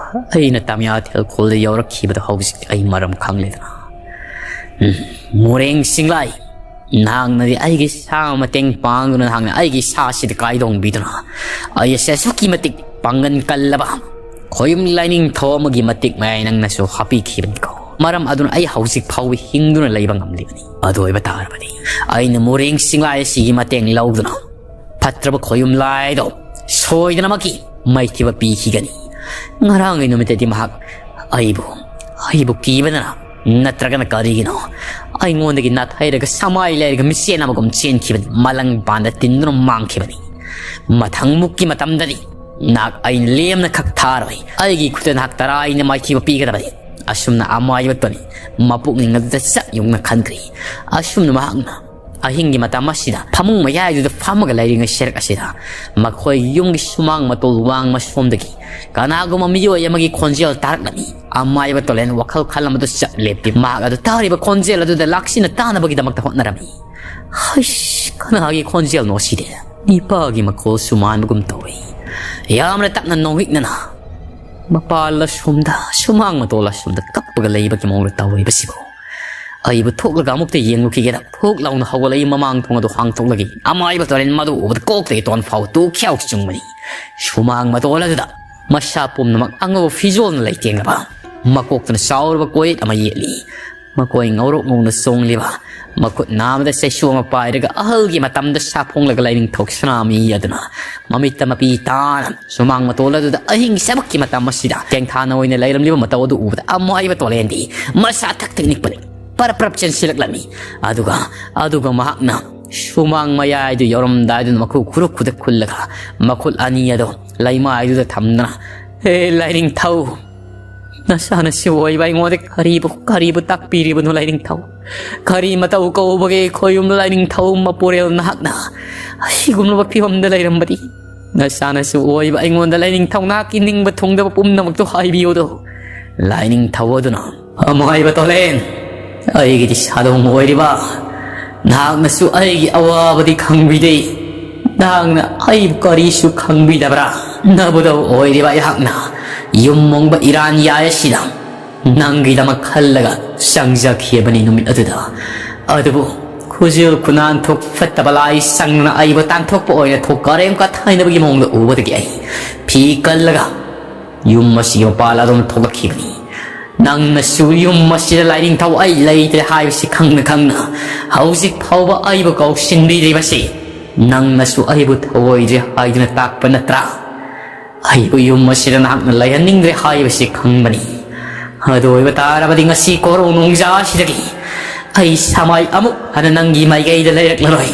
ꯑꯩꯅ ꯇꯥꯃꯤꯌꯥ ꯊꯦꯜꯈꯣꯜꯗ ꯌꯧꯔꯛꯈꯤꯕꯗꯣ ꯍꯧꯖꯤꯛ ꯑꯩ ꯃꯔꯝ ꯈꯪꯂꯦꯗꯅ꯫ ꯎꯝ, ꯃꯣꯔꯦꯡ ꯆꯤꯡꯂꯥꯏ, ꯅꯍꯥꯛꯅꯗꯤ ꯑꯩꯒꯤ ꯁꯥ ꯃꯇꯦꯡ ꯄꯥꯡꯗꯨꯅ, ꯅꯍꯥꯛꯅ ꯑꯩꯒꯤ ꯁꯥꯁꯤꯗ ꯀꯥꯏꯗꯣꯡꯕꯤꯗꯨꯅ, ꯑꯩ ꯑꯁꯦ ꯑꯁꯨꯛꯀꯤ ꯃꯇꯤꯛ ꯄꯥꯡꯒꯟ ꯀꯜꯂꯕ ꯈꯣꯌꯨꯝ ꯂꯥꯏꯅꯤꯡꯊꯧ ꯑꯃꯒꯤ ꯃꯇꯤꯛ ꯃꯌꯥꯏ ꯅꯪꯅꯁꯨ ꯍꯥꯞꯄꯤꯈꯤꯕꯅꯤꯀꯣ꯫ ꯃꯔꯝ ꯑꯗꯨꯅ ꯑꯩ ꯍꯧꯖꯤꯛ ꯐꯥꯎꯕ ꯍꯤꯡꯗꯨꯅ ꯂꯩꯕ ꯉꯝꯂꯤꯕꯅꯤ꯫ ꯑꯗꯨ ꯑꯣꯏꯕ ꯇꯥꯔꯕꯗꯤ ꯑꯩꯅ ꯃꯣꯔꯦꯡ ꯆꯤꯡꯂꯥꯏ ꯑꯁꯤꯒꯤ ꯃꯇꯦꯡ ꯂꯧꯗꯨꯅ ꯐꯠꯇ꯭ꯔꯕ ꯈꯣꯌꯨꯝ ꯂꯥꯏꯗꯣ ꯁꯣꯏꯗꯅꯃꯛꯀꯤ ꯃꯥꯏꯊꯤꯕ ꯄꯤꯈꯤꯒꯅꯤ꯫ ꯉꯔꯥꯡꯒꯤ ꯅꯨꯃꯤꯠꯇꯗꯤ ꯃꯍꯥꯛ ꯑꯩꯕꯨ, ꯑꯩꯕꯨ ꯀꯤꯕꯗꯅ ꯅꯠꯇ꯭ꯔꯒꯅ ꯀꯔꯤꯒꯤꯅꯣ ꯑꯩꯉꯣꯟꯗꯒꯤ ꯅꯥꯊꯩꯔꯒ ꯁꯃꯥꯏ ꯂꯩꯔꯒ ꯃꯤꯆꯦꯟ ꯑꯃꯒꯨꯝ ꯆꯦꯟꯈꯤꯕꯅꯤ, ꯃꯂꯪ ꯄꯥꯟꯗ ꯇꯤꯟꯗꯨꯅ ꯃꯥꯡꯈꯤꯕꯅꯤ꯫ ꯃꯊꯪ ꯃꯨꯛꯀꯤ ꯃꯇꯝꯗꯗꯤ ꯅꯍꯥꯛ ꯑꯩꯅ ꯂꯦꯝꯅ ꯈꯛ ꯊꯥꯔꯣꯏ꯫ ꯑꯩꯒꯤ ꯈꯨꯠꯇ ꯅꯍꯥꯛ ꯇꯔꯥꯏꯅ ꯃꯥꯏꯊꯤꯕ ꯄꯤꯒꯗꯕꯅꯤ꯫ ꯑꯁꯨꯝꯅ ꯑꯃꯥꯏꯕ ꯇꯨꯔꯦꯜ ꯃꯄꯨꯛꯅꯤꯡ ꯑꯗꯨꯗ ꯆꯞ ꯌꯨꯡꯅ ꯈꯟꯈ꯭ꯔꯤ꯫ ꯑꯁꯨꯝꯅ ꯃꯍꯥꯛꯅ ꯑꯍꯤꯡꯒꯤ ꯃꯇꯝ ꯑꯁꯤꯗ ꯐꯃꯨꯡ ꯃꯌꯥꯏꯗꯨꯗ ꯐꯝꯃꯒ ꯂꯩꯔꯤꯉꯩ ꯁꯔꯛ ꯑꯁꯤꯗ ꯃꯈꯣꯏ ꯌꯨꯝꯒꯤ ꯁꯨꯃꯥꯡ ꯃꯇꯣꯜ ꯋꯥꯡꯃ ꯁꯣꯝꯗꯒꯤ ꯀꯅꯥꯒꯨꯝꯕ ꯃꯤꯑꯣꯏ ꯑꯃꯒꯤ ꯈꯣꯟꯖꯦꯜ ꯇꯥꯔꯛꯂꯝꯃꯤ꯫ ꯑꯃꯥꯏꯕ ꯇꯨꯔꯦꯜ ꯋꯥꯈꯜ ꯈꯜꯂꯝꯕꯗꯨ ꯆꯞ ꯂꯦꯞꯇꯦ꯫ ꯃꯍꯥꯛ ꯑꯗꯨ ꯇꯥꯔꯤꯕ ꯈꯣꯟꯖꯦꯜ ꯑꯗꯨꯗ ꯂꯥꯛꯁꯤꯟꯅ ꯇꯥꯅꯕꯒꯤꯗꯃꯛꯇ ꯍꯣꯠꯅꯔꯝꯃꯤ꯫ ꯍꯩꯁ, ꯀꯅꯥꯒꯤ ꯈꯣꯟꯖꯦꯜꯅꯣ ꯁꯤꯗꯤ? ꯅꯤꯄꯥꯒꯤ ꯃꯈꯣꯜꯁꯨ ꯃꯥꯟꯕꯒꯨꯝ ꯇꯧꯏ꯫ ꯌꯥꯝꯅ ꯇꯞꯅ ꯅꯣꯡꯍꯤꯛꯅꯅ ꯃꯄꯥꯜ ꯑꯁꯣꯝꯗ, ꯁꯨꯃꯥꯡ ꯃꯇꯣꯜ ꯑꯁꯣꯝꯗ ꯀꯞꯄꯒ ꯂꯩꯕꯒꯤ ꯃꯑꯣꯡꯗ ꯇꯧꯔꯤꯕꯁꯤꯕꯨ꯫ ꯑꯩꯕꯨ ꯊꯣꯛꯂꯒ ꯑꯃꯨꯛꯇ ꯌꯦꯡꯂꯨꯈꯤꯒꯦꯗ꯫ ꯊꯣꯛ ꯂꯥꯎꯅ ꯍꯧꯒꯠꯂꯛꯏ ꯃꯃꯥꯡ ꯊꯣꯡ ꯑꯗꯨ ꯍꯥꯡꯗꯣꯛꯂꯒ꯫ ꯑꯃꯥꯏꯕ ꯇꯨꯔꯦꯜ ꯃꯗꯨ ꯎꯕꯗ ꯀꯣꯛꯇꯒꯤ ꯇꯣꯟ ꯐꯥꯎ ꯇꯨ ꯈ꯭ꯌꯥꯎ ꯆꯨꯡꯕꯅꯤ꯫ ꯁꯨꯃꯥꯡ ꯃꯇꯣꯜ ꯑꯗꯨꯗ ꯃꯁꯥ ꯄꯨꯝꯅꯃꯛ ꯑꯉꯧꯕ ꯐꯤꯖꯣꯜꯅ ꯂꯩꯇꯦꯡꯂꯕ, ꯃꯀꯣꯛꯇꯅ ꯆꯥꯎꯔꯕ ꯀꯣꯏꯌꯦꯠ ꯑꯃ ꯌꯦꯠꯂꯤ꯫ ꯃꯀꯣꯏ ꯉꯧꯔꯣꯛ ꯉꯧꯅ ꯆꯣꯡꯂꯤꯕ, ꯃꯈꯨꯠ ꯅꯥꯝꯃꯗ ꯆꯩꯁꯨ ꯑꯃ ꯄꯥꯏꯔꯒ ꯑꯍꯜꯒꯤ ꯃꯇꯝꯗ ꯁꯥꯐꯣꯡꯂꯒ ꯂꯥꯏꯅꯤꯡꯊꯧ ꯁꯅꯥꯃꯍꯤ ꯑꯗꯨꯅ ꯃꯃꯤꯠꯇ ꯃꯄꯤ ꯇꯥꯅ ꯁꯨꯃꯥꯡ ꯃꯇꯣꯜ ꯑꯗꯨꯗ ꯑꯍꯤꯡ ꯁꯦꯕꯛꯀꯤ ꯃꯇꯝ ꯑꯁꯤꯗ ꯇꯦꯡꯊꯥꯅ ꯑꯣꯏꯅ ꯂꯩꯔꯝꯂꯤꯕ ꯃꯇꯧ ꯑꯗꯨ ꯎꯕꯗ ꯑꯃꯥꯏꯕ ꯇꯣꯂꯦꯟꯗꯤ ꯃꯁꯥ ꯊꯛ ꯊꯛ ꯅꯤꯛꯄꯅꯤ꯫ ꯄꯔꯞ ꯄꯔꯞ ꯆꯦꯟꯁꯤꯜꯂꯛꯂꯝꯃꯤ꯫ ꯑꯗꯨꯒ, ꯑꯗꯨꯒ ꯃꯍꯥꯛꯅ ꯁꯨꯃꯥꯡ ꯃꯌꯥꯏꯗꯨ ꯌꯧꯔꯝꯗꯥꯏꯗꯨꯗ ꯃꯈꯨ ꯈꯨꯔꯨ ꯈꯨꯗ ꯈꯨꯜꯂꯒ ꯃꯈꯨꯠ ꯑꯅꯤ ꯑꯗꯨ ꯂꯩꯃꯥꯏꯗꯨꯗ ꯊꯝꯗꯨꯅ, "ꯍꯦ ꯂꯥꯏꯅꯤꯡꯊꯧ, ꯅꯆꯥꯅꯁꯨ ꯑꯣꯏꯕ ꯑꯩꯉꯣꯟꯗ ꯀꯔꯤꯕꯨ, ꯀꯔꯤꯕꯨ ꯇꯥꯛꯄꯤꯔꯤꯕꯅꯣ ꯂꯥꯏꯅꯤꯡꯊꯧ? ꯀꯔꯤ ꯃꯇꯧ ꯀꯧꯕꯒꯦ ꯑꯩꯈꯣꯏ ꯌꯨꯝꯗ ꯂꯥꯏꯅꯤꯡꯊꯧ ꯃꯄꯨꯔꯦꯜ ꯅꯍꯥꯛꯅ ꯑꯁꯤꯒꯨꯝꯂꯕ ꯐꯤꯕꯝꯗ ꯂꯩꯔꯝꯕꯗꯤ? ꯅꯆꯥꯅꯁꯨ ꯑꯣꯏꯕ ꯑꯩꯉꯣꯟꯗ ꯂꯥꯏꯅꯤꯡꯊꯧ ꯅꯍꯥꯛꯀꯤ ꯅꯤꯡꯕ ꯊꯨꯡꯗꯕ ꯄꯨꯝꯅꯃꯛꯇꯨ ꯍꯥꯏꯕꯤꯌꯨꯗꯣ ꯂꯥꯏꯅꯤꯡꯊꯧ ꯑꯗꯨꯅ꯫ ꯑꯃꯥꯏꯕ ꯇꯣꯂꯦꯟ, ꯑꯩꯒꯤꯗꯤ ꯁꯥꯗꯣꯡ ꯑꯣꯏꯔꯤꯕ ꯅꯍꯥꯛꯅꯁꯨ ꯑꯩꯒꯤ ꯑꯋꯥꯕꯗꯤ ꯈꯪꯕꯤꯗꯦ꯫ ꯅꯍꯥꯛꯅ ꯑꯩꯕꯨ ꯀꯔꯤꯁꯨ ꯈꯪꯕꯤꯗꯕ꯭ꯔꯥ? ꯅꯕꯨꯗꯧ ꯑꯣꯏꯔꯤꯕ ꯑꯩꯍꯥꯛꯅ ꯌꯨꯝ ꯃꯣꯡꯕ ꯏꯔꯥꯟ ꯌꯥꯏ ꯑꯁꯤꯗ ꯅꯪꯒꯤꯗꯃꯛ ꯈꯜꯂꯒ ꯆꯪꯖꯈꯤꯕꯅꯤ ꯅꯨꯃꯤꯠ ꯑꯗꯨꯗ꯫ ꯑꯗꯨꯕꯨ ꯈꯨꯖꯤꯜ ꯈꯨꯅꯥꯟ ꯊꯣꯛ ꯐꯠꯇꯕ ꯂꯥꯏ ꯆꯪꯗꯨꯅ ꯑꯩꯕꯨ ꯇꯥꯟꯊꯣꯛꯄ ꯑꯣꯏꯅ ꯊꯣꯛ ꯀꯔꯦꯝ ꯀꯊꯥꯏꯅꯕꯒꯤ ꯃꯑꯣꯡꯗ ꯎꯕꯗꯒꯤ ꯑꯩ ꯐꯤ ꯀꯜꯂꯒ ꯌꯨꯝ ꯑꯁꯤꯒꯤ ꯃꯄꯥꯜ ꯑꯗꯨꯝ ꯊꯣꯛꯂꯛꯈꯤꯕꯅꯤ꯫ ꯅꯪꯅꯁꯨ ꯌꯨꯝ ꯑꯁꯤꯗ ꯂꯥꯏꯅꯤꯡꯊꯧ ꯑꯩ ꯂꯩꯇ꯭ꯔꯦ ꯍꯥꯏꯕꯁꯤ ꯈꯪꯅ ꯈꯪꯅ ꯍꯧꯖꯤꯛ ꯐꯥꯎꯕ ꯑꯩꯕꯨ ꯀꯧꯁꯤꯟꯕꯤꯗ꯭ꯔꯤꯕꯁꯤ ꯅꯪꯅꯁꯨ ꯑꯩꯕꯨ ꯊꯧꯑꯣꯏꯗ꯭ꯔꯦ ꯍꯥꯏꯗꯨꯅ ꯇꯥꯛꯄ ꯅꯠꯇ꯭ꯔꯥ? ꯑꯩꯕꯨ ꯌꯨꯝ ꯑꯁꯤꯗ ꯅꯍꯥꯛꯅ ꯂꯩꯍꯟꯅꯤꯡꯗ꯭ꯔꯦ ꯍꯥꯏꯕꯁꯤ ꯈꯪꯕꯅꯤ꯫ ꯑꯗꯨ ꯑꯣꯏꯕ ꯇꯥꯔꯕꯗꯤ ꯉꯁꯤ ꯀꯣꯔꯧ ꯅꯣꯡꯖꯥ ꯑꯁꯤꯗꯒꯤ ꯑꯩ ꯁꯃꯥꯏ ꯑꯃꯨꯛ ꯍꯟꯅ ꯅꯪꯒꯤ ꯃꯥꯏꯀꯩꯗ ꯂꯩꯔꯛꯂꯔꯣꯏ꯫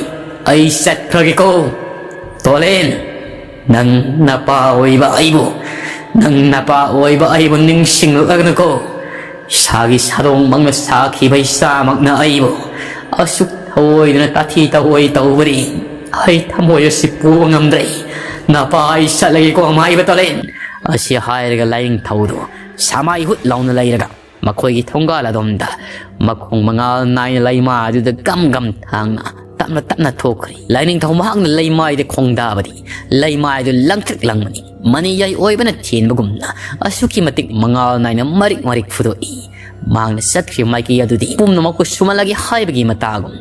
ꯑꯩ ꯆꯠꯈ꯭ꯔꯒꯦꯀꯣ ꯇꯣꯂꯦꯟ꯫ ꯅꯪ ꯅꯄꯥ ꯑꯣꯏꯕ ꯑꯩꯕꯨ, ꯅꯪ ꯅꯄꯥ ꯑꯣꯏꯕ ꯑꯩꯕꯨ ꯅꯤꯡꯁꯤꯡꯂꯛꯂꯒꯅꯨꯀꯣ꯫ ꯏꯁꯥꯒꯤ ꯁꯥꯗꯣꯡꯃꯛꯅ ꯁꯥꯈꯤꯕ ꯏꯆꯥꯃꯛꯅ ꯑꯩꯕꯨ ꯑꯁꯨꯛ ꯊꯑꯣꯏꯗꯨꯅ ꯇꯥꯊꯤ ꯇꯑꯣꯏ ꯇꯧꯕꯗꯤ ꯑꯩ ꯊꯃꯣꯏ ꯑꯁꯤ ꯄꯨꯕ ꯉꯝꯗ꯭ꯔꯦ꯫ ꯅꯄꯥ ꯑꯩ ꯆꯠꯂꯒꯦꯀꯣ ꯑꯃꯥꯏꯕ ꯇꯣꯂꯦꯟ꯫ ꯑꯁꯤ ꯍꯥꯏꯔꯒ ꯂꯥꯏꯅꯤꯡꯊꯧꯗꯨ ꯁꯃꯥꯏ ꯍꯨꯠ ꯂꯥꯎꯅ ꯂꯩꯔꯒ ꯃꯈꯣꯏꯒꯤ ꯊꯣꯡꯒꯥꯜ ꯑꯗꯣꯝꯗ ꯃꯈꯣꯡ ꯃꯉꯥꯜ ꯅꯥꯏꯅ ꯂꯩꯃꯥꯏꯗꯨꯗ ꯒꯝ ꯒꯝ ꯊꯥꯡꯅ ꯇꯞꯅ ꯇꯞꯅ ꯊꯣꯛꯈ꯭ꯔꯦ꯫ ꯂꯥꯏꯅꯤꯡꯊꯧ ꯃꯍꯥꯛꯅ ꯂꯩꯃꯥꯏꯗ ꯈꯣꯡꯗꯥꯕꯗꯤ ꯂꯩꯃꯥꯏꯗꯨ ꯂꯪꯇ꯭ꯔꯤꯛ ꯂꯪꯕꯅꯤ꯫ ꯃꯅꯤꯌꯥꯏ ꯑꯣꯏꯕꯅ ꯊꯦꯟꯕꯒꯨꯝꯅ ꯑꯁꯨꯛꯀꯤ ꯃꯇꯤꯛ ꯃꯉꯥꯜ ꯅꯥꯏꯅ ꯃꯔꯤꯛ ꯃꯔꯤꯛ ꯐꯨꯗꯣꯛꯏ꯫ ꯃꯍꯥꯛꯅ ꯆꯠꯈ꯭ꯔꯤꯕ ꯃꯥꯏꯀꯩ ꯑꯗꯨꯗꯤ ꯄꯨꯝꯅꯃꯛꯄꯨ ꯁꯨꯃꯜꯂꯒꯦ ꯍꯥꯏꯕꯒꯤ ꯃꯇꯥꯒꯨꯝ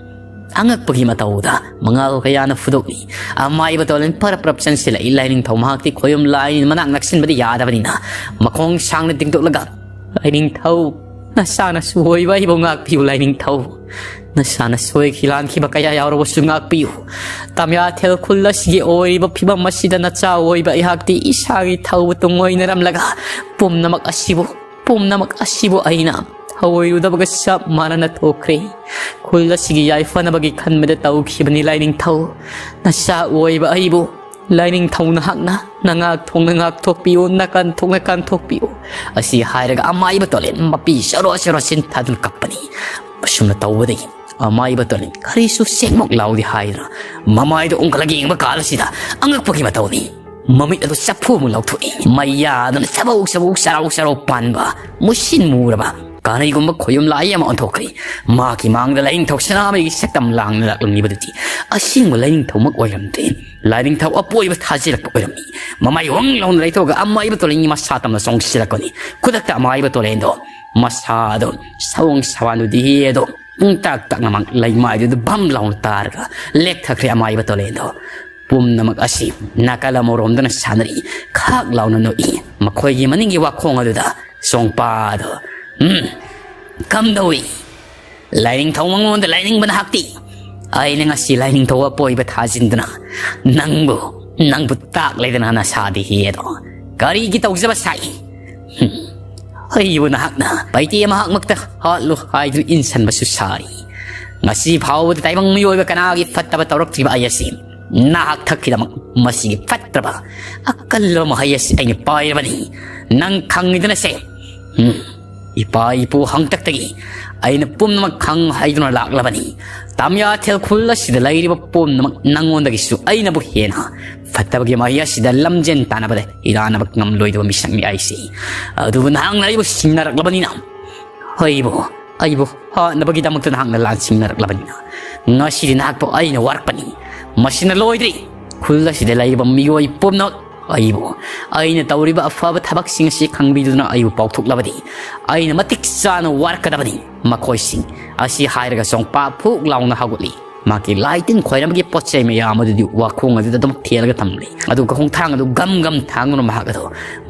ꯑꯉꯛꯄꯒꯤ ꯃꯇꯧꯗ ꯃꯉꯥꯜ ꯀꯌꯥꯅ ꯐꯨꯗꯣꯛꯂꯤ꯫ ꯑꯃꯥꯏꯕ ꯇꯣꯂꯦꯟ ꯄꯔꯞ ꯄꯔꯞ ꯆꯪꯁꯤꯜꯂꯛꯏ꯫ ꯂꯥꯏꯅꯤꯡꯊꯧ ꯃꯍꯥꯛꯇꯤ ꯈꯣꯌꯨꯝ ꯂꯥꯏꯅꯤꯅ ꯃꯅꯥꯛ ꯅꯛꯁꯤꯟꯕꯗꯤ ꯌꯥꯗꯕꯅꯤꯅ ꯃꯈꯣꯡ ꯁꯥꯡꯅ ꯇꯤꯡꯊꯣꯛꯂꯒ, "ꯂꯥꯏꯅꯤꯡꯊꯧ, ꯅꯁꯥꯅ ꯁꯣꯏꯕ ꯑꯩꯕꯨ ꯉꯥꯛꯄꯤꯌꯨ ꯂꯥꯏꯅꯤꯡꯊꯧ꯫ ꯅꯁꯥꯅ ꯁꯣꯏꯈꯤ ꯂꯥꯟꯈꯤꯕ ꯀꯌꯥ ꯌꯥꯎꯔꯕꯁꯨ ꯉꯥꯛꯄꯤꯌꯨ꯫ ꯇꯃꯤꯌꯥꯊꯦꯜ ꯈꯨꯜ ꯑꯁꯤꯒꯤ ꯑꯣꯏꯔꯤꯕ ꯐꯤꯕꯝ ꯑꯁꯤꯗ ꯅꯆꯥ ꯑꯣꯏꯕ ꯑꯩꯍꯥꯛꯇꯤ ꯏꯁꯥꯒꯤ ꯊꯧꯕ ꯇꯨꯡꯑꯣꯏꯅꯔꯝꯂꯒ ꯄꯨꯝꯅꯃꯛ ꯑꯁꯤꯕꯨ, ꯄꯨꯝꯅꯃꯛ ꯑꯁꯤꯕꯨ ꯑꯩꯅ ꯊꯧꯑꯣꯏꯔꯨꯗꯕꯒ ꯆꯞ ꯃꯥꯟꯅꯅ ꯊꯣꯛꯈ꯭ꯔꯦ꯫ ꯈꯨꯜ ꯑꯁꯤꯒꯤ ꯌꯥꯏꯐꯅꯕꯒꯤ ꯈꯟꯕꯗ ꯇꯧꯈꯤꯕꯅꯤ ꯂꯥꯏꯅꯤꯡꯊꯧ꯫ ꯅꯆꯥ ꯑꯣꯏꯕ ꯑꯩꯕꯨ ꯂꯥꯏꯅꯤꯡꯊꯧ ꯅꯍꯥꯛꯅ ꯅꯉꯥꯛ ꯊꯣꯛꯅ ꯉꯥꯛꯊꯣꯛꯄꯤꯌꯨ, ꯅꯀꯟ ꯊꯣꯛꯅ ꯀꯟꯊꯣꯛꯄꯤꯌꯨ꯫ ꯑꯁꯤ ꯍꯥꯏꯔꯒ ꯑꯃꯥꯏꯕ ꯇꯣꯂꯦꯟ ꯃꯄꯤ ꯆꯔꯣ ꯆꯔꯣ ꯆꯤꯟꯊꯗꯨꯅ ꯀꯞꯄꯅꯤ꯫ ꯑꯁꯨꯝꯅ ꯇꯧꯕꯗꯒꯤ ꯑꯃꯥꯏꯕ ꯇꯣꯂꯦꯟ ꯀꯔꯤꯁꯨ ꯁꯦꯡꯃꯛ ꯂꯥꯎꯗꯤ ꯍꯥꯏꯗꯅ ꯃꯃꯥꯏꯗꯣ ꯎꯪꯈꯠꯂꯒ ꯌꯦꯡꯕ ꯀꯥꯟ ꯑꯁꯤꯗ ꯑꯉꯛꯄꯒꯤ ꯃꯇꯧꯅꯤ꯫ ꯃꯃꯤꯠ ꯑꯗꯨ ꯆꯐꯨ ꯑꯃ ꯂꯧꯊꯣꯛꯏ꯫ ꯃꯩꯌꯥꯗꯨꯅ ꯆꯕꯧ ꯆꯕꯧ ꯆꯔꯧ ꯆꯔꯧ ꯄꯥꯟꯕ ꯃꯨꯁꯤꯟ ꯃꯨꯔꯕ ꯀꯅꯥꯒꯨꯝꯕ ꯈꯣꯌꯨꯝ ꯂꯥꯏ ꯑꯃ ꯑꯣꯟꯊꯣꯛꯈ꯭ꯔꯦ꯫ ꯃꯍꯥꯛꯀꯤ ꯃꯥꯡꯗ ꯂꯥꯏꯅꯤꯡꯊꯧ ꯁꯅꯥꯃꯍꯤꯒꯤ ꯁꯛꯇꯝ ꯂꯥꯡꯅ ꯂꯥꯛꯂꯝꯂꯤꯕꯗꯨꯗꯤ ꯑꯁꯦꯡꯕ ꯂꯥꯏꯅꯤꯡꯊꯧꯃꯛ ꯑꯣꯏꯔꯝꯗꯦ꯫ ꯂꯥꯏꯅꯤꯡꯊꯧ ꯑꯄꯣꯏꯕ ꯊꯥꯖꯤꯜꯂꯛꯄ ꯑꯣꯏꯔꯝꯃꯤ꯫ ꯃꯃꯥꯏ ꯋꯪ ꯂꯥꯎꯅ ꯂꯩꯊꯣꯛꯑꯒ ꯑꯃꯥꯏꯕ ꯇꯣꯂꯦꯟꯒꯤ ꯃꯁꯥ ꯇꯝꯅ ꯆꯣꯡꯁꯤꯜꯂꯛꯄꯅꯤ꯫ ꯈꯨꯗꯛꯇ ꯑꯃꯥꯏꯕ ꯇꯣꯂꯦꯟꯗꯣ ꯃꯁꯥꯗꯣ ꯁꯑꯣꯡ ꯁꯋꯥꯟꯗꯨꯗꯤ ꯑꯗꯣ ꯇꯥꯛ ꯇꯥꯛꯅꯃꯛ ꯂꯩꯃꯥꯏꯗꯨꯗ ꯚꯝ ꯂꯥꯎꯅ ꯇꯥꯔꯒ ꯂꯦꯛꯊꯈ꯭ꯔꯦ ꯑꯃꯥꯏꯕ ꯇꯣꯂꯦꯟꯗꯣ꯫ ꯄꯨꯝꯅꯃꯛ ꯑꯁꯤ ꯅꯥꯀꯜ ꯑꯃꯔꯣꯝꯗꯅ ꯁꯥꯟꯅꯔꯤ꯫ ꯈꯥꯛ ꯂꯥꯎꯅ ꯅꯣꯛꯏ꯫ ꯃꯈꯣꯏꯒꯤ ꯃꯅꯤꯡꯒꯤ ꯋꯥꯈꯣꯡ ꯑꯗꯨꯗ ꯆꯣꯡꯄꯥꯗꯣ, "ꯎꯝ, ꯀꯝꯗꯧꯏ? ꯂꯥꯏꯅꯤꯡꯊꯧ ꯃꯉꯣꯟꯗ ꯂꯥꯏꯅꯤꯡꯕ ꯅꯍꯥꯛꯇꯤ? ꯑꯩꯅ ꯉꯁꯤ ꯂꯥꯏꯅꯤꯡꯊꯧ ꯑꯄꯣꯏꯕ ꯊꯥꯖꯤꯟꯗꯨꯅ ꯅꯪꯕꯨ, ꯅꯪꯕꯨ ꯇꯥꯛꯂꯦꯗꯅ ꯅꯁꯥꯗꯤ ꯍꯦꯗꯣ꯫ ꯀꯔꯤꯒꯤ ꯇꯧꯖꯕ ꯁꯥꯏ? ꯍꯨꯝ, ꯑꯩꯕꯨ ꯅꯍꯥꯛꯅ ꯄꯩꯇꯦ ꯃꯍꯥꯛꯃꯛꯇ ꯍꯥꯠꯂꯨ ꯍꯥꯏꯗꯨꯅ ꯏꯟꯁꯟꯕꯁꯨ ꯁꯥꯔꯤ꯫ ꯉꯁꯤ ꯐꯥꯎꯕꯗ ꯇꯥꯏꯕꯪ ꯃꯤꯑꯣꯏꯕ ꯀꯅꯥꯒꯤ ꯐꯠꯇꯕ ꯇꯧꯔꯛꯇ꯭ꯔꯤꯕ ꯑꯩ ꯑꯁꯤ ꯅꯍꯥꯛ ꯊꯛꯀꯤꯗꯃꯛ ꯃꯁꯤꯒꯤ ꯐꯠꯇ꯭ꯔꯕ ꯑꯀꯜꯂꯕ ꯃꯍꯩ ꯑꯁꯤ ꯑꯩꯅ ꯄꯥꯏꯔꯕꯅꯤ꯫ ꯅꯪ ꯈꯪꯉꯤꯗꯅꯁꯦ꯫ ꯎꯝ, ꯏꯄꯥ ꯏꯄꯨ ꯍꯪꯇꯛꯇꯒꯤ ꯑꯩꯅ ꯄꯨꯝꯅꯃꯛ ꯈꯪ ꯍꯩꯗꯨꯅ ꯂꯥꯛꯂꯕꯅꯤ꯫ ꯇꯥꯃꯤꯌꯥꯊꯦꯜ ꯈꯨꯜ ꯑꯁꯤꯗ ꯂꯩꯔꯤꯕ ꯄꯨꯝꯅꯃꯛ ꯅꯪꯉꯣꯟꯗꯒꯤꯁꯨ ꯑꯩꯅꯕꯨ ꯍꯦꯟꯅ ꯐꯠꯇꯕꯒꯤ ꯃꯍꯩ ꯑꯁꯤꯗ ꯂꯝꯖꯦꯟ ꯇꯥꯟꯅꯕꯗ ꯏꯔꯥꯟꯅꯕ ꯉꯝꯂꯣꯏꯗꯕ ꯃꯤꯁꯛꯅꯤ ꯑꯩꯁꯤ꯫ ꯑꯗꯨꯕꯨ ꯅꯍꯥꯛꯅ ꯑꯩꯕꯨ ꯁꯤꯡꯅꯔꯛꯂꯕꯅꯤꯅ ꯑꯩꯕꯨ, ꯑꯩꯕꯨ ꯍꯥꯠꯅꯕꯒꯤꯗꯃꯛꯇ ꯅꯍꯥꯛꯅ ꯂꯥꯟꯁꯤꯡꯅꯔꯛꯂꯕꯅꯤꯅ ꯉꯁꯤꯗꯤ ꯅꯍꯥꯛꯄꯨ ꯑꯩꯅ ꯋꯥꯔꯛꯄꯅꯤ꯫ ꯃꯁꯤꯅ ꯂꯣꯏꯗ꯭ꯔꯤ꯫ ꯈꯨꯜ ꯑꯁꯤꯗ ꯂꯩꯔꯤꯕ ꯃꯤꯑꯣꯏ ꯄꯨꯝꯅꯃꯛ ꯑꯩꯕꯨ, ꯑꯩꯅ ꯇꯧꯔꯤꯕ ꯑꯐꯕ ꯊꯕꯛꯁꯤꯡ ꯑꯁꯤ ꯈꯪꯕꯤꯗꯨꯅ ꯑꯩꯕꯨ ꯄꯥꯎꯊꯣꯛꯂꯕꯗꯤ ꯑꯩꯅ ꯃꯇꯤꯛ ꯆꯥꯅ ꯋꯥꯔꯛꯀꯗꯕꯅꯤ꯫ ꯃꯈꯣꯏꯁꯤꯡ ꯑꯁꯤ ꯍꯥꯏꯔꯒ ꯆꯣꯡꯄꯥ ꯐꯨꯛ ꯂꯥꯎꯅ ꯍꯧꯒꯠꯂꯤ꯫ ꯃꯍꯥꯛꯀꯤ ꯂꯥꯏ ꯇꯤꯟ ꯈꯣꯏꯔꯝꯕꯒꯤ ꯄꯣꯠ ꯆꯩ ꯃꯌꯥꯝ ꯑꯗꯨꯗꯤ ꯋꯥꯈꯣꯡ ꯑꯗꯨꯗ ꯑꯗꯨꯃꯛ ꯊꯦꯜꯂꯒ ꯊꯝꯂꯤ꯫ ꯑꯗꯨꯒ ꯈꯣꯡꯊꯥꯡ ꯑꯗꯨ ꯒꯝ ꯒꯝ ꯊꯥꯡꯗꯨꯅ ꯃꯍꯥꯛ ꯑꯗꯨ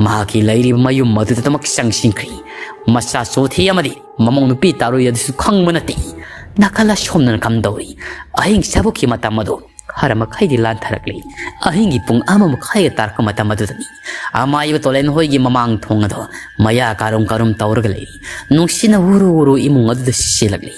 ꯃꯍꯥꯛꯀꯤ ꯂꯩꯔꯤꯕ ꯃꯌꯨꯝ ꯑꯗꯨꯗ ꯑꯗꯨꯃꯛ ꯆꯪꯁꯤꯟꯈ꯭ꯔꯤ꯫ ꯃꯆꯥ ꯆꯣꯊꯤ ꯑꯃꯗꯤ ꯃꯃꯧ ꯅꯨꯄꯤ ꯇꯥꯔꯨꯏ ꯑꯗꯨꯁꯨ ꯈꯪꯕ ꯅꯠꯇꯦ꯫ ꯅꯥꯀꯜ ꯑꯁꯣꯝꯗꯅ ꯀꯝꯗꯧꯔꯤ? ꯑꯍꯤꯡ ꯆꯥꯕꯨꯛꯀꯤ ꯃꯇꯝ ꯑꯗꯨ ꯈꯔ ꯃꯈꯩꯗꯤ ꯂꯥꯟꯊꯔꯛꯂꯤ꯫ ꯑꯍꯤꯡꯒꯤ ꯄꯨꯡ ꯑꯃ ꯃꯈꯥꯏꯒ ꯇꯥꯔꯛꯄ ꯃꯇꯝ ꯑꯗꯨꯗꯅꯤ꯫ ꯑꯃꯥꯏꯕ ꯇꯣꯂꯦꯟ ꯍꯣꯏꯒꯤ ꯃꯃꯥꯡ ꯊꯣꯡ ꯑꯗꯣ ꯃꯌꯥ ꯀꯥꯔꯨꯝ ꯀꯥꯔꯨꯝ ꯇꯧꯔꯒ ꯂꯩꯔꯤ꯫ ꯅꯨꯡꯁꯤꯅ ꯎꯔꯨ ꯎꯔꯨ ꯏꯃꯨꯡ ꯑꯗꯨꯗ ꯆꯦꯜꯂꯛꯂꯤ꯫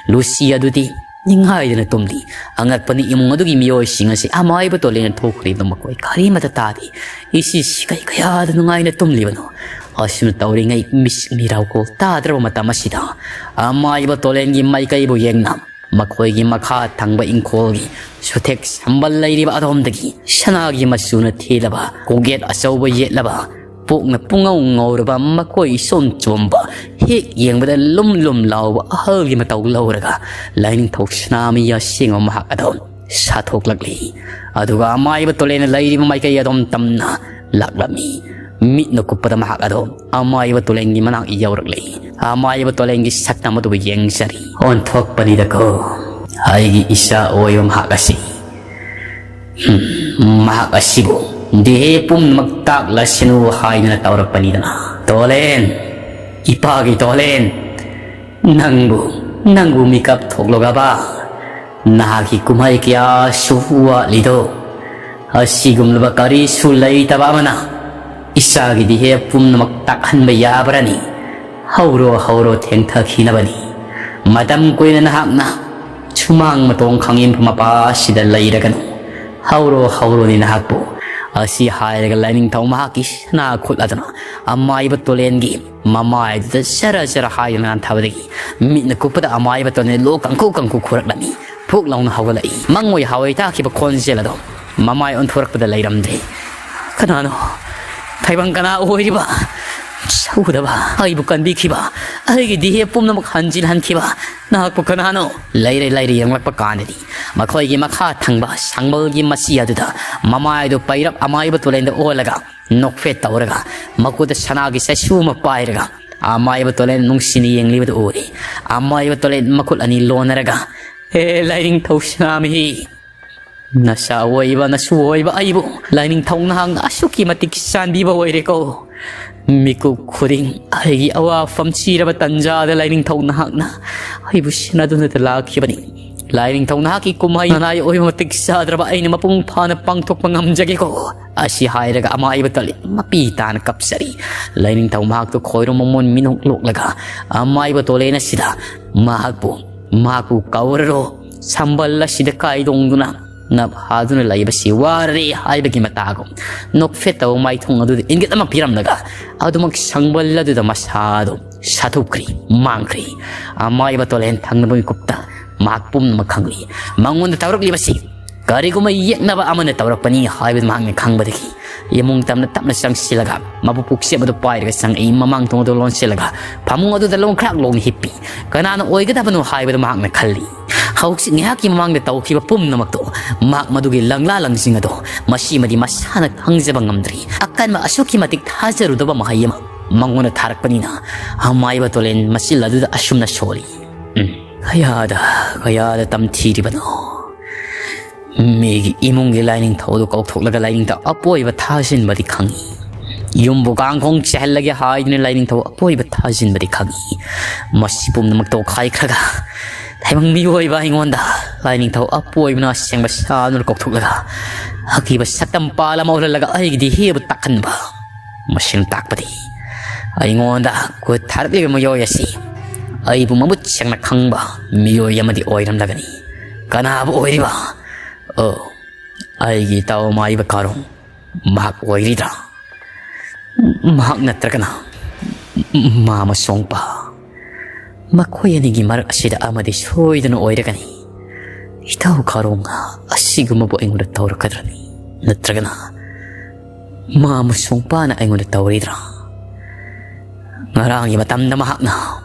ꯂꯨꯁꯤ ꯑꯗꯨꯗꯤ ꯅꯤꯡꯍꯥꯏꯗꯅ ꯇꯨꯝꯂꯤ꯫ ꯑꯉꯛꯄꯅꯤ, ꯏꯃꯨꯡ ꯑꯗꯨꯒꯤ ꯃꯤꯑꯣꯏꯁꯤꯡ ꯑꯁꯤ ꯑꯃꯥꯏꯕ ꯇꯣꯂꯦꯟꯅ ꯊꯣꯛꯈ꯭ꯔꯤꯕꯗꯨ ꯃꯈꯣꯏ ꯀꯔꯤꯃꯠꯇ ꯇꯥꯗꯦ꯫ ꯏꯁꯤꯁꯤ ꯀꯩ ꯀꯌꯥꯗ ꯅꯨꯡꯉꯥꯏꯅ ꯇꯨꯝꯂꯤꯕꯅꯣ? ꯑꯁꯨꯝꯅ ꯇꯧꯔꯤꯉꯩ ꯃꯤꯁꯤꯛ ꯃꯤꯔꯥꯎ ꯀꯣꯜ ꯇꯥꯗ꯭ꯔꯕ ꯃꯇꯝ ꯑꯁꯤꯗ ꯑꯃꯥꯏꯕ ꯇꯣꯂꯦꯟꯒꯤ ꯃꯥꯏꯀꯩꯕꯨ ꯌꯦꯡꯅ ꯃꯈꯣꯏꯒꯤ ꯃꯈꯥ ꯊꯪꯕ ꯏꯪꯈꯣꯜꯒꯤ ꯁꯨꯊꯦꯛ ꯁꯝꯕꯜ ꯂꯩꯔꯤꯕ ꯑꯗꯣꯝꯗꯒꯤ ꯁꯅꯥꯒꯤ ꯃꯆꯨꯅ ꯊꯤꯜꯂꯕ ꯀꯣꯛꯌꯦꯠ ꯑꯆꯧꯕ ꯌꯦꯠꯂꯕ, ꯄꯣꯛꯅ ꯄꯨꯡꯉꯧ ꯉꯧꯔꯕ, ꯃꯀꯣꯏ ꯏꯆꯣꯝ ꯆꯣꯝꯕ, ꯍꯦꯛ ꯌꯦꯡꯕꯗ ꯂꯨꯝ ꯂꯨꯝ ꯂꯥꯎꯕ ꯑꯍꯜꯒꯤ ꯃꯇꯧ ꯂꯧꯔꯒ ꯂꯥꯏꯅꯤꯡꯊꯧ ꯁꯅꯥꯃꯍꯤ ꯑꯁꯦꯡꯕ ꯃꯍꯥꯛ ꯑꯗꯣ ꯁꯥꯊꯣꯛꯂꯛꯂꯤ꯫ ꯑꯗꯨꯒ ꯑꯃꯥꯏꯕ ꯇꯣꯂꯦꯟꯅ ꯂꯩꯔꯤꯕ ꯃꯥꯏꯀꯩ ꯑꯗꯣꯝ ꯇꯝꯅ ꯂꯥꯛꯂꯝꯃꯤ꯫ ꯃꯤꯠꯅ ꯀꯨꯞꯄꯗ ꯃꯍꯥꯛ ꯑꯗꯣ ꯑꯃꯥꯏꯕ ꯇꯣꯂꯦꯟꯒꯤ ꯃꯅꯥꯛ ꯌꯧꯔꯛꯂꯤ꯫ ꯑꯃꯥꯏꯕ ꯇꯣꯂꯦꯟꯒꯤ ꯁꯛꯇꯝ ꯑꯗꯨꯕꯨ ꯌꯦꯡꯖꯔꯤ꯫ ꯑꯣꯟꯊꯣꯛꯄꯅꯤꯗꯀꯣ, ꯑꯩꯒꯤ ꯏꯆꯥ ꯑꯣꯏꯕ ꯃꯍꯥꯛ ꯑꯁꯤ꯫ ꯍꯝ, ꯃꯍꯥꯛ ꯑꯁꯤꯕꯨ ꯗꯤꯍꯦ ꯄꯨꯝꯅꯃꯛ ꯇꯥꯛꯂꯁꯅꯨ ꯍꯥꯏꯗꯨꯅ ꯇꯧꯔꯛꯄꯅꯤꯗꯅ꯫ ꯇꯣꯂꯦꯟ, ꯏꯄꯥꯒꯤ ꯇꯣꯂꯦꯟ, ꯅꯪꯕꯨ, ꯅꯪꯕꯨ ꯃꯤꯀꯞ ꯊꯣꯛꯂꯒꯕ ꯅꯍꯥꯛꯀꯤ ꯀꯨꯝꯍꯩ ꯀꯌꯥꯁꯨ ꯋꯥꯠꯂꯤꯗꯣ? ꯑꯁꯤꯒꯨꯝꯂꯕ ꯀꯔꯤꯁꯨ ꯂꯩꯇꯕ ꯑꯃꯅ ꯏꯆꯥꯒꯤ ꯗꯤꯍꯦ ꯄꯨꯝꯅꯃꯛ ꯇꯥꯛꯍꯟꯕ ꯌꯥꯕ꯭ꯔꯅꯤ? ꯍꯧꯔꯣ, ꯍꯧꯔꯣ, ꯊꯦꯡꯊꯈꯤꯅꯕꯅꯤ꯫ ꯃꯇꯝ ꯀꯨꯏꯅ ꯅꯍꯥꯛꯅ ꯁꯨꯃꯥꯡ ꯃꯇꯣꯡ ꯈꯥꯡꯖꯤꯟꯐꯝ ꯃꯄꯥ ꯑꯁꯤꯗ ꯂꯩꯔꯒꯅꯨ꯫ ꯍꯧꯔꯣ, ꯍꯧꯔꯣꯅꯤ ꯅꯍꯥꯛꯄꯨ꯫ ꯑꯁꯤ ꯍꯥꯏꯔꯒ ꯂꯥꯏꯅꯤꯡꯊꯧ ꯃꯍꯥꯛꯀꯤ ꯁꯅꯥ ꯈꯨꯠ ꯑꯗꯨꯅ ꯑꯃꯥꯏꯕ ꯇꯣꯂꯦꯟꯒꯤ ꯃꯃꯥꯏꯗꯨꯗ ꯖꯔ ꯖꯔ ꯍꯥꯏꯗꯨꯅ ꯅꯥꯟꯊꯕꯗꯒꯤ ꯃꯤꯠꯅ ꯀꯨꯞꯄꯗ ꯑꯃꯥꯏꯕ ꯇꯣꯂꯦꯟ ꯂꯣꯛ ꯀꯥꯡꯈꯨ ꯀꯥꯡꯈꯨ ꯈꯨꯔꯛꯂꯝꯃꯤ꯫ ꯐꯨꯛ ꯂꯥꯎꯅ ꯍꯧꯒꯠꯂꯛꯏ꯫ ꯃꯪꯑꯣꯏ ꯍꯥꯋꯥꯏ ꯇꯥꯈꯤꯕ ꯈꯣꯟꯖꯦꯜ ꯑꯗꯣ ꯃꯃꯥꯏ ꯑꯣꯟꯊꯣꯔꯛꯄꯗ ꯂꯩꯔꯝꯗꯦ꯫ "ꯀꯅꯥꯅꯣ? ꯊꯥꯏꯕꯪ ꯀꯅꯥ ꯑꯣꯏꯔꯤꯕ? ꯁꯧꯗꯕ, ꯑꯩꯕꯨ ꯀꯟꯕꯤꯈꯤꯕ, ꯑꯩꯒꯤ ꯗꯤꯍꯦ ꯄꯨꯝꯅꯃꯛ ꯍꯟꯖꯤꯜꯍꯟꯈꯤꯕ ꯅꯍꯥꯛꯄꯨ ꯀꯅꯥꯅꯣ?" ꯂꯩꯔꯦ ꯂꯩꯔꯦ ꯌꯦꯡꯂꯛꯄ ꯀꯥꯟꯗꯗꯤ ꯃꯈꯣꯏꯒꯤ ꯃꯈꯥ ꯊꯪꯕ ꯁꯪꯕꯜꯒꯤ ꯃꯆꯤ ꯑꯗꯨꯗ ꯃꯃꯥꯏꯗꯨ ꯄꯩꯔꯞ ꯑꯃꯥꯏꯕ ꯇꯣꯂꯦꯟꯗ ꯑꯣꯜꯂꯒ ꯅꯣꯛꯐꯦꯠ ꯇꯧꯔꯒ ꯃꯈꯨꯠꯇ ꯁꯅꯥꯒꯤ ꯆꯩꯁꯨ ꯑꯃ ꯄꯥꯏꯔꯒ ꯑꯃꯥꯏꯕ ꯇꯣꯂꯦꯟ ꯅꯨꯡꯁꯤꯅ ꯌꯦꯡꯂꯤꯕꯗꯨ ꯎꯔꯦ꯫ ꯑꯃꯥꯏꯕ ꯇꯣꯂꯦꯟ ꯃꯈꯨꯠ ꯑꯅꯤ ꯂꯣꯟꯅꯔꯒ, "ꯍꯦ ꯂꯥꯏꯅꯤꯡꯊꯧ ꯁꯅꯥꯃꯍꯤ, ꯅꯆꯥ ꯑꯣꯏꯕ, ꯅꯁꯨ ꯑꯣꯏꯕ ꯑꯩꯕꯨ ꯂꯥꯏꯅꯤꯡꯊꯧ ꯅꯍꯥꯛꯅ ꯑꯁꯨꯛꯀꯤ ꯃꯇꯤꯛ ꯆꯥꯟꯕꯤꯕ ꯑꯣꯏꯔꯦꯀꯣ꯫ ꯃꯤꯀꯨꯞ ꯈꯨꯗꯤꯡ ꯑꯩꯒꯤ ꯑꯋꯥꯐꯝ ꯆꯤꯔꯕ ꯇꯟꯖꯥꯗ ꯂꯥꯏꯅꯤꯡꯊꯧ ꯅꯍꯥꯛꯅ ꯑꯩꯕꯨ ꯁꯦꯟꯅꯗꯨꯅꯇ ꯂꯥꯛꯈꯤꯕꯅꯤ꯫ ꯂꯥꯏꯅꯤꯡꯊꯧ ꯅꯍꯥꯛꯀꯤ ꯀꯨꯝꯍꯩ ꯅꯅꯥꯏ ꯑꯣꯏꯕ ꯃꯇꯤꯛ ꯆꯥꯗ꯭ꯔꯕ ꯑꯩꯅ ꯃꯄꯨꯡ ꯐꯥꯅ ꯄꯥꯡꯊꯣꯛꯄ ꯉꯝꯖꯒꯦꯀꯣ꯫ ꯑꯁꯤ ꯍꯥꯏꯔꯒ ꯑꯃꯥꯏꯕ ꯇꯣꯂꯦꯟ ꯃꯄꯤ ꯇꯥꯅ ꯀꯞꯆꯔꯤ꯫ ꯂꯥꯏꯅꯤꯡꯊꯧ ꯃꯍꯥꯛꯇꯨ ꯈꯣꯏꯔꯨꯝ ꯃꯃꯣꯟ ꯃꯤꯅꯣꯛ ꯂꯣꯛꯂꯒ ꯑꯃꯥꯏꯕ ꯇꯣꯂꯦꯟ ꯑꯁꯤꯗ ꯃꯍꯥꯛꯄꯨ, ꯃꯍꯥꯛꯄꯨ ꯀꯧꯔꯔꯣ, ꯁꯝꯕꯜ ꯑꯁꯤꯗ ꯀꯥꯏꯗꯣꯡꯗꯨꯅ ꯅꯞ ꯍꯥꯗꯨꯅ ꯂꯩꯕꯁꯤ ꯋꯥꯔꯦ ꯍꯥꯏꯕꯒꯤ ꯃꯇꯥꯒꯨꯝ ꯅꯣꯛꯐꯦꯠꯇꯕ ꯃꯥꯏꯊꯣꯡ ꯑꯗꯨꯗ ꯏꯪꯒꯤꯠ ꯑꯃ ꯄꯤꯔꯝꯂꯒ ꯑꯗꯨꯃꯛ ꯁꯪꯕꯜ ꯑꯗꯨꯗ ꯃꯁꯥꯗꯨ ꯁꯥꯊꯣꯛꯈ꯭ꯔꯤ, ꯃꯥꯡꯈ꯭ꯔꯤ꯫ ꯑꯃꯥꯏꯕ ꯇꯣꯂꯦꯟ ꯊꯪꯅꯕ ꯃꯤꯀꯨꯞꯇ ꯃꯍꯥꯛ ꯄꯨꯝꯅꯃꯛ ꯈꯪꯂꯤ꯫ ꯃꯉꯣꯟꯗ ꯇꯧꯔꯛꯂꯤꯕꯁꯤ ꯀꯔꯤꯒꯨꯝꯕ ꯌꯦꯛꯅꯕ ꯑꯃꯅ ꯇꯧꯔꯛꯄꯅꯤ ꯍꯥꯏꯕꯗꯨ ꯃꯍꯥꯛꯅ ꯈꯪꯕꯗꯒꯤ ꯏꯃꯨꯡ ꯇꯝꯅ ꯇꯞꯅ ꯆꯪꯁꯤꯜꯂꯒ ꯃꯕꯨꯛ ꯄꯨꯛꯁꯦꯞ ꯑꯗꯨ ꯄꯥꯏꯔꯒ ꯆꯪꯉꯛꯏ꯫ ꯃꯃꯥꯡ ꯊꯣꯡ ꯑꯗꯨ ꯂꯣꯟꯁꯤꯜꯂꯒ ꯐꯃꯨꯡ ꯑꯗꯨꯗ ꯂꯣꯡꯈ꯭ꯔꯥꯛ ꯂꯣꯡꯅ ꯍꯤꯞꯄꯤ꯫ ꯀꯅꯥꯅ ꯑꯣꯏꯒꯗꯕꯅꯣ ꯍꯥꯏꯕꯗꯨ ꯃꯍꯥꯛꯅ ꯈꯜꯂꯤ꯫ ꯍꯧꯖꯤꯛ ꯉꯥꯏꯍꯥꯛꯀꯤ ꯃꯃꯥꯡꯗ ꯇꯧꯈꯤꯕ ꯄꯨꯝꯅꯃꯛꯇꯣ, ꯃꯍꯥꯛ ꯃꯗꯨꯒꯤ ꯂꯪꯂꯥ ꯂꯪꯁꯤꯡ ꯑꯗꯣ ꯃꯁꯤꯃꯗꯤ ꯃꯁꯥꯅ ꯈꯪꯖꯕ ꯉꯝꯗ꯭ꯔꯤ꯫ ꯑꯀꯟꯕ ꯑꯁꯨꯛꯀꯤ ꯃꯇꯤꯛ ꯊꯥꯖꯔꯨꯗꯕ ꯃꯍꯩ ꯑꯃ ꯃꯉꯣꯟꯗ ꯊꯥꯔꯛꯄꯅꯤꯅ, ꯑꯃꯥꯏꯕ ꯇꯣꯂꯦꯟ ꯃꯆꯤꯜ ꯑꯗꯨꯗ ꯑꯁꯨꯝꯅ ꯁꯣꯜꯂꯤ꯫ ꯎꯝ, ꯀꯌꯥꯗ, ꯀꯌꯥꯗ ꯇꯝꯊꯤꯔꯤꯕꯅꯣ? ꯃꯤꯒꯤ ꯏꯃꯨꯡꯒꯤ ꯂꯥꯏꯅꯤꯡꯊꯧꯗꯨ ꯀꯧꯊꯣꯛꯂꯒ ꯂꯥꯏꯅꯤꯡꯊꯧ ꯑꯄꯣꯏꯕ ꯊꯥꯖꯤꯟꯕꯗꯤ ꯈꯪꯏ꯫ ꯌꯨꯝꯕꯨ ꯀꯥꯡꯈꯣꯡ ꯆꯦꯜꯍꯜꯂꯒꯦ ꯍꯥꯏꯗꯨꯅ ꯂꯥꯏꯅꯤꯡꯊꯧ ꯑꯄꯣꯏꯕ ꯊꯥꯖꯤꯟꯕꯗꯤ ꯈꯪꯏ꯫ ꯃꯁꯤ ꯄꯨꯝꯅꯃꯛ ꯇꯣꯛꯈꯥꯏꯈ꯭ꯔꯒ ꯇꯥꯏꯕꯪ ꯃꯤꯑꯣꯏꯕ ꯑꯩꯉꯣꯟꯗ ꯂꯥꯏꯅꯤꯡꯊꯧ ꯑꯄꯣꯏꯕꯅ ꯑꯁꯦꯡꯕ ꯁꯥꯗꯨꯅ ꯀꯧꯊꯣꯛꯂꯒ ꯑꯀꯤꯕ ꯁꯛꯇꯝ ꯄꯥꯜ ꯑꯃ ꯎꯠꯍꯜꯂꯒ ꯑꯩꯒꯤꯗꯤ ꯍꯦꯕꯨ ꯇꯥꯛꯍꯟꯕ꯫ ꯃꯁꯤꯅ ꯇꯥꯛꯄꯗꯤ ꯑꯩꯉꯣꯟꯗ ꯈꯨꯠ ꯊꯥꯔꯛꯂꯤꯕ ꯃꯤꯑꯣꯏ ꯑꯁꯤ ꯑꯩꯕꯨ ꯃꯃꯨꯠ ꯁꯦꯡꯅ ꯈꯪꯕ ꯃꯤꯑꯣꯏ ꯑꯃꯗꯤ ꯑꯣꯏꯔꯝꯂꯒꯅꯤ꯫ ꯀꯅꯥꯕꯨ ꯑꯣꯏꯔꯤꯕ? ꯑꯣ, ꯑꯩꯒꯤ ꯏꯇꯥꯎ ꯃꯥꯏꯕ ꯀꯥꯔꯣꯡ ꯃꯍꯥꯛ ꯑꯣꯏꯔꯤꯗ꯭ꯔꯥ? ꯃꯍꯥꯛ ꯅꯠꯇ꯭ꯔꯒꯅ ꯃꯥꯃ ꯁꯣꯡꯄ? ꯃꯈꯣꯏ ꯑꯅꯤꯒꯤ ꯃꯔꯛ ꯑꯁꯤꯗ ꯑꯃꯗꯤ ꯁꯣꯏꯗꯅ ꯑꯣꯏꯔꯒꯅꯤ꯫ ꯏꯇꯥꯎ ꯀꯥꯔꯣꯡ ꯑꯁꯤꯒꯨꯝꯕꯕꯨ ꯑꯩꯉꯣꯟꯗ ꯇꯧꯔꯛꯀꯗ꯭ꯔꯅꯤ? ꯅꯠꯇ꯭ꯔꯒꯅ ꯃꯥꯃ ꯁꯣꯡꯄꯥꯅ ꯑꯩꯉꯣꯟꯗ ꯇꯧꯔꯤꯗ꯭ꯔꯥ? ꯉꯔꯥꯡꯒꯤ ꯃꯇꯝꯗ ꯃꯍꯥꯛꯅ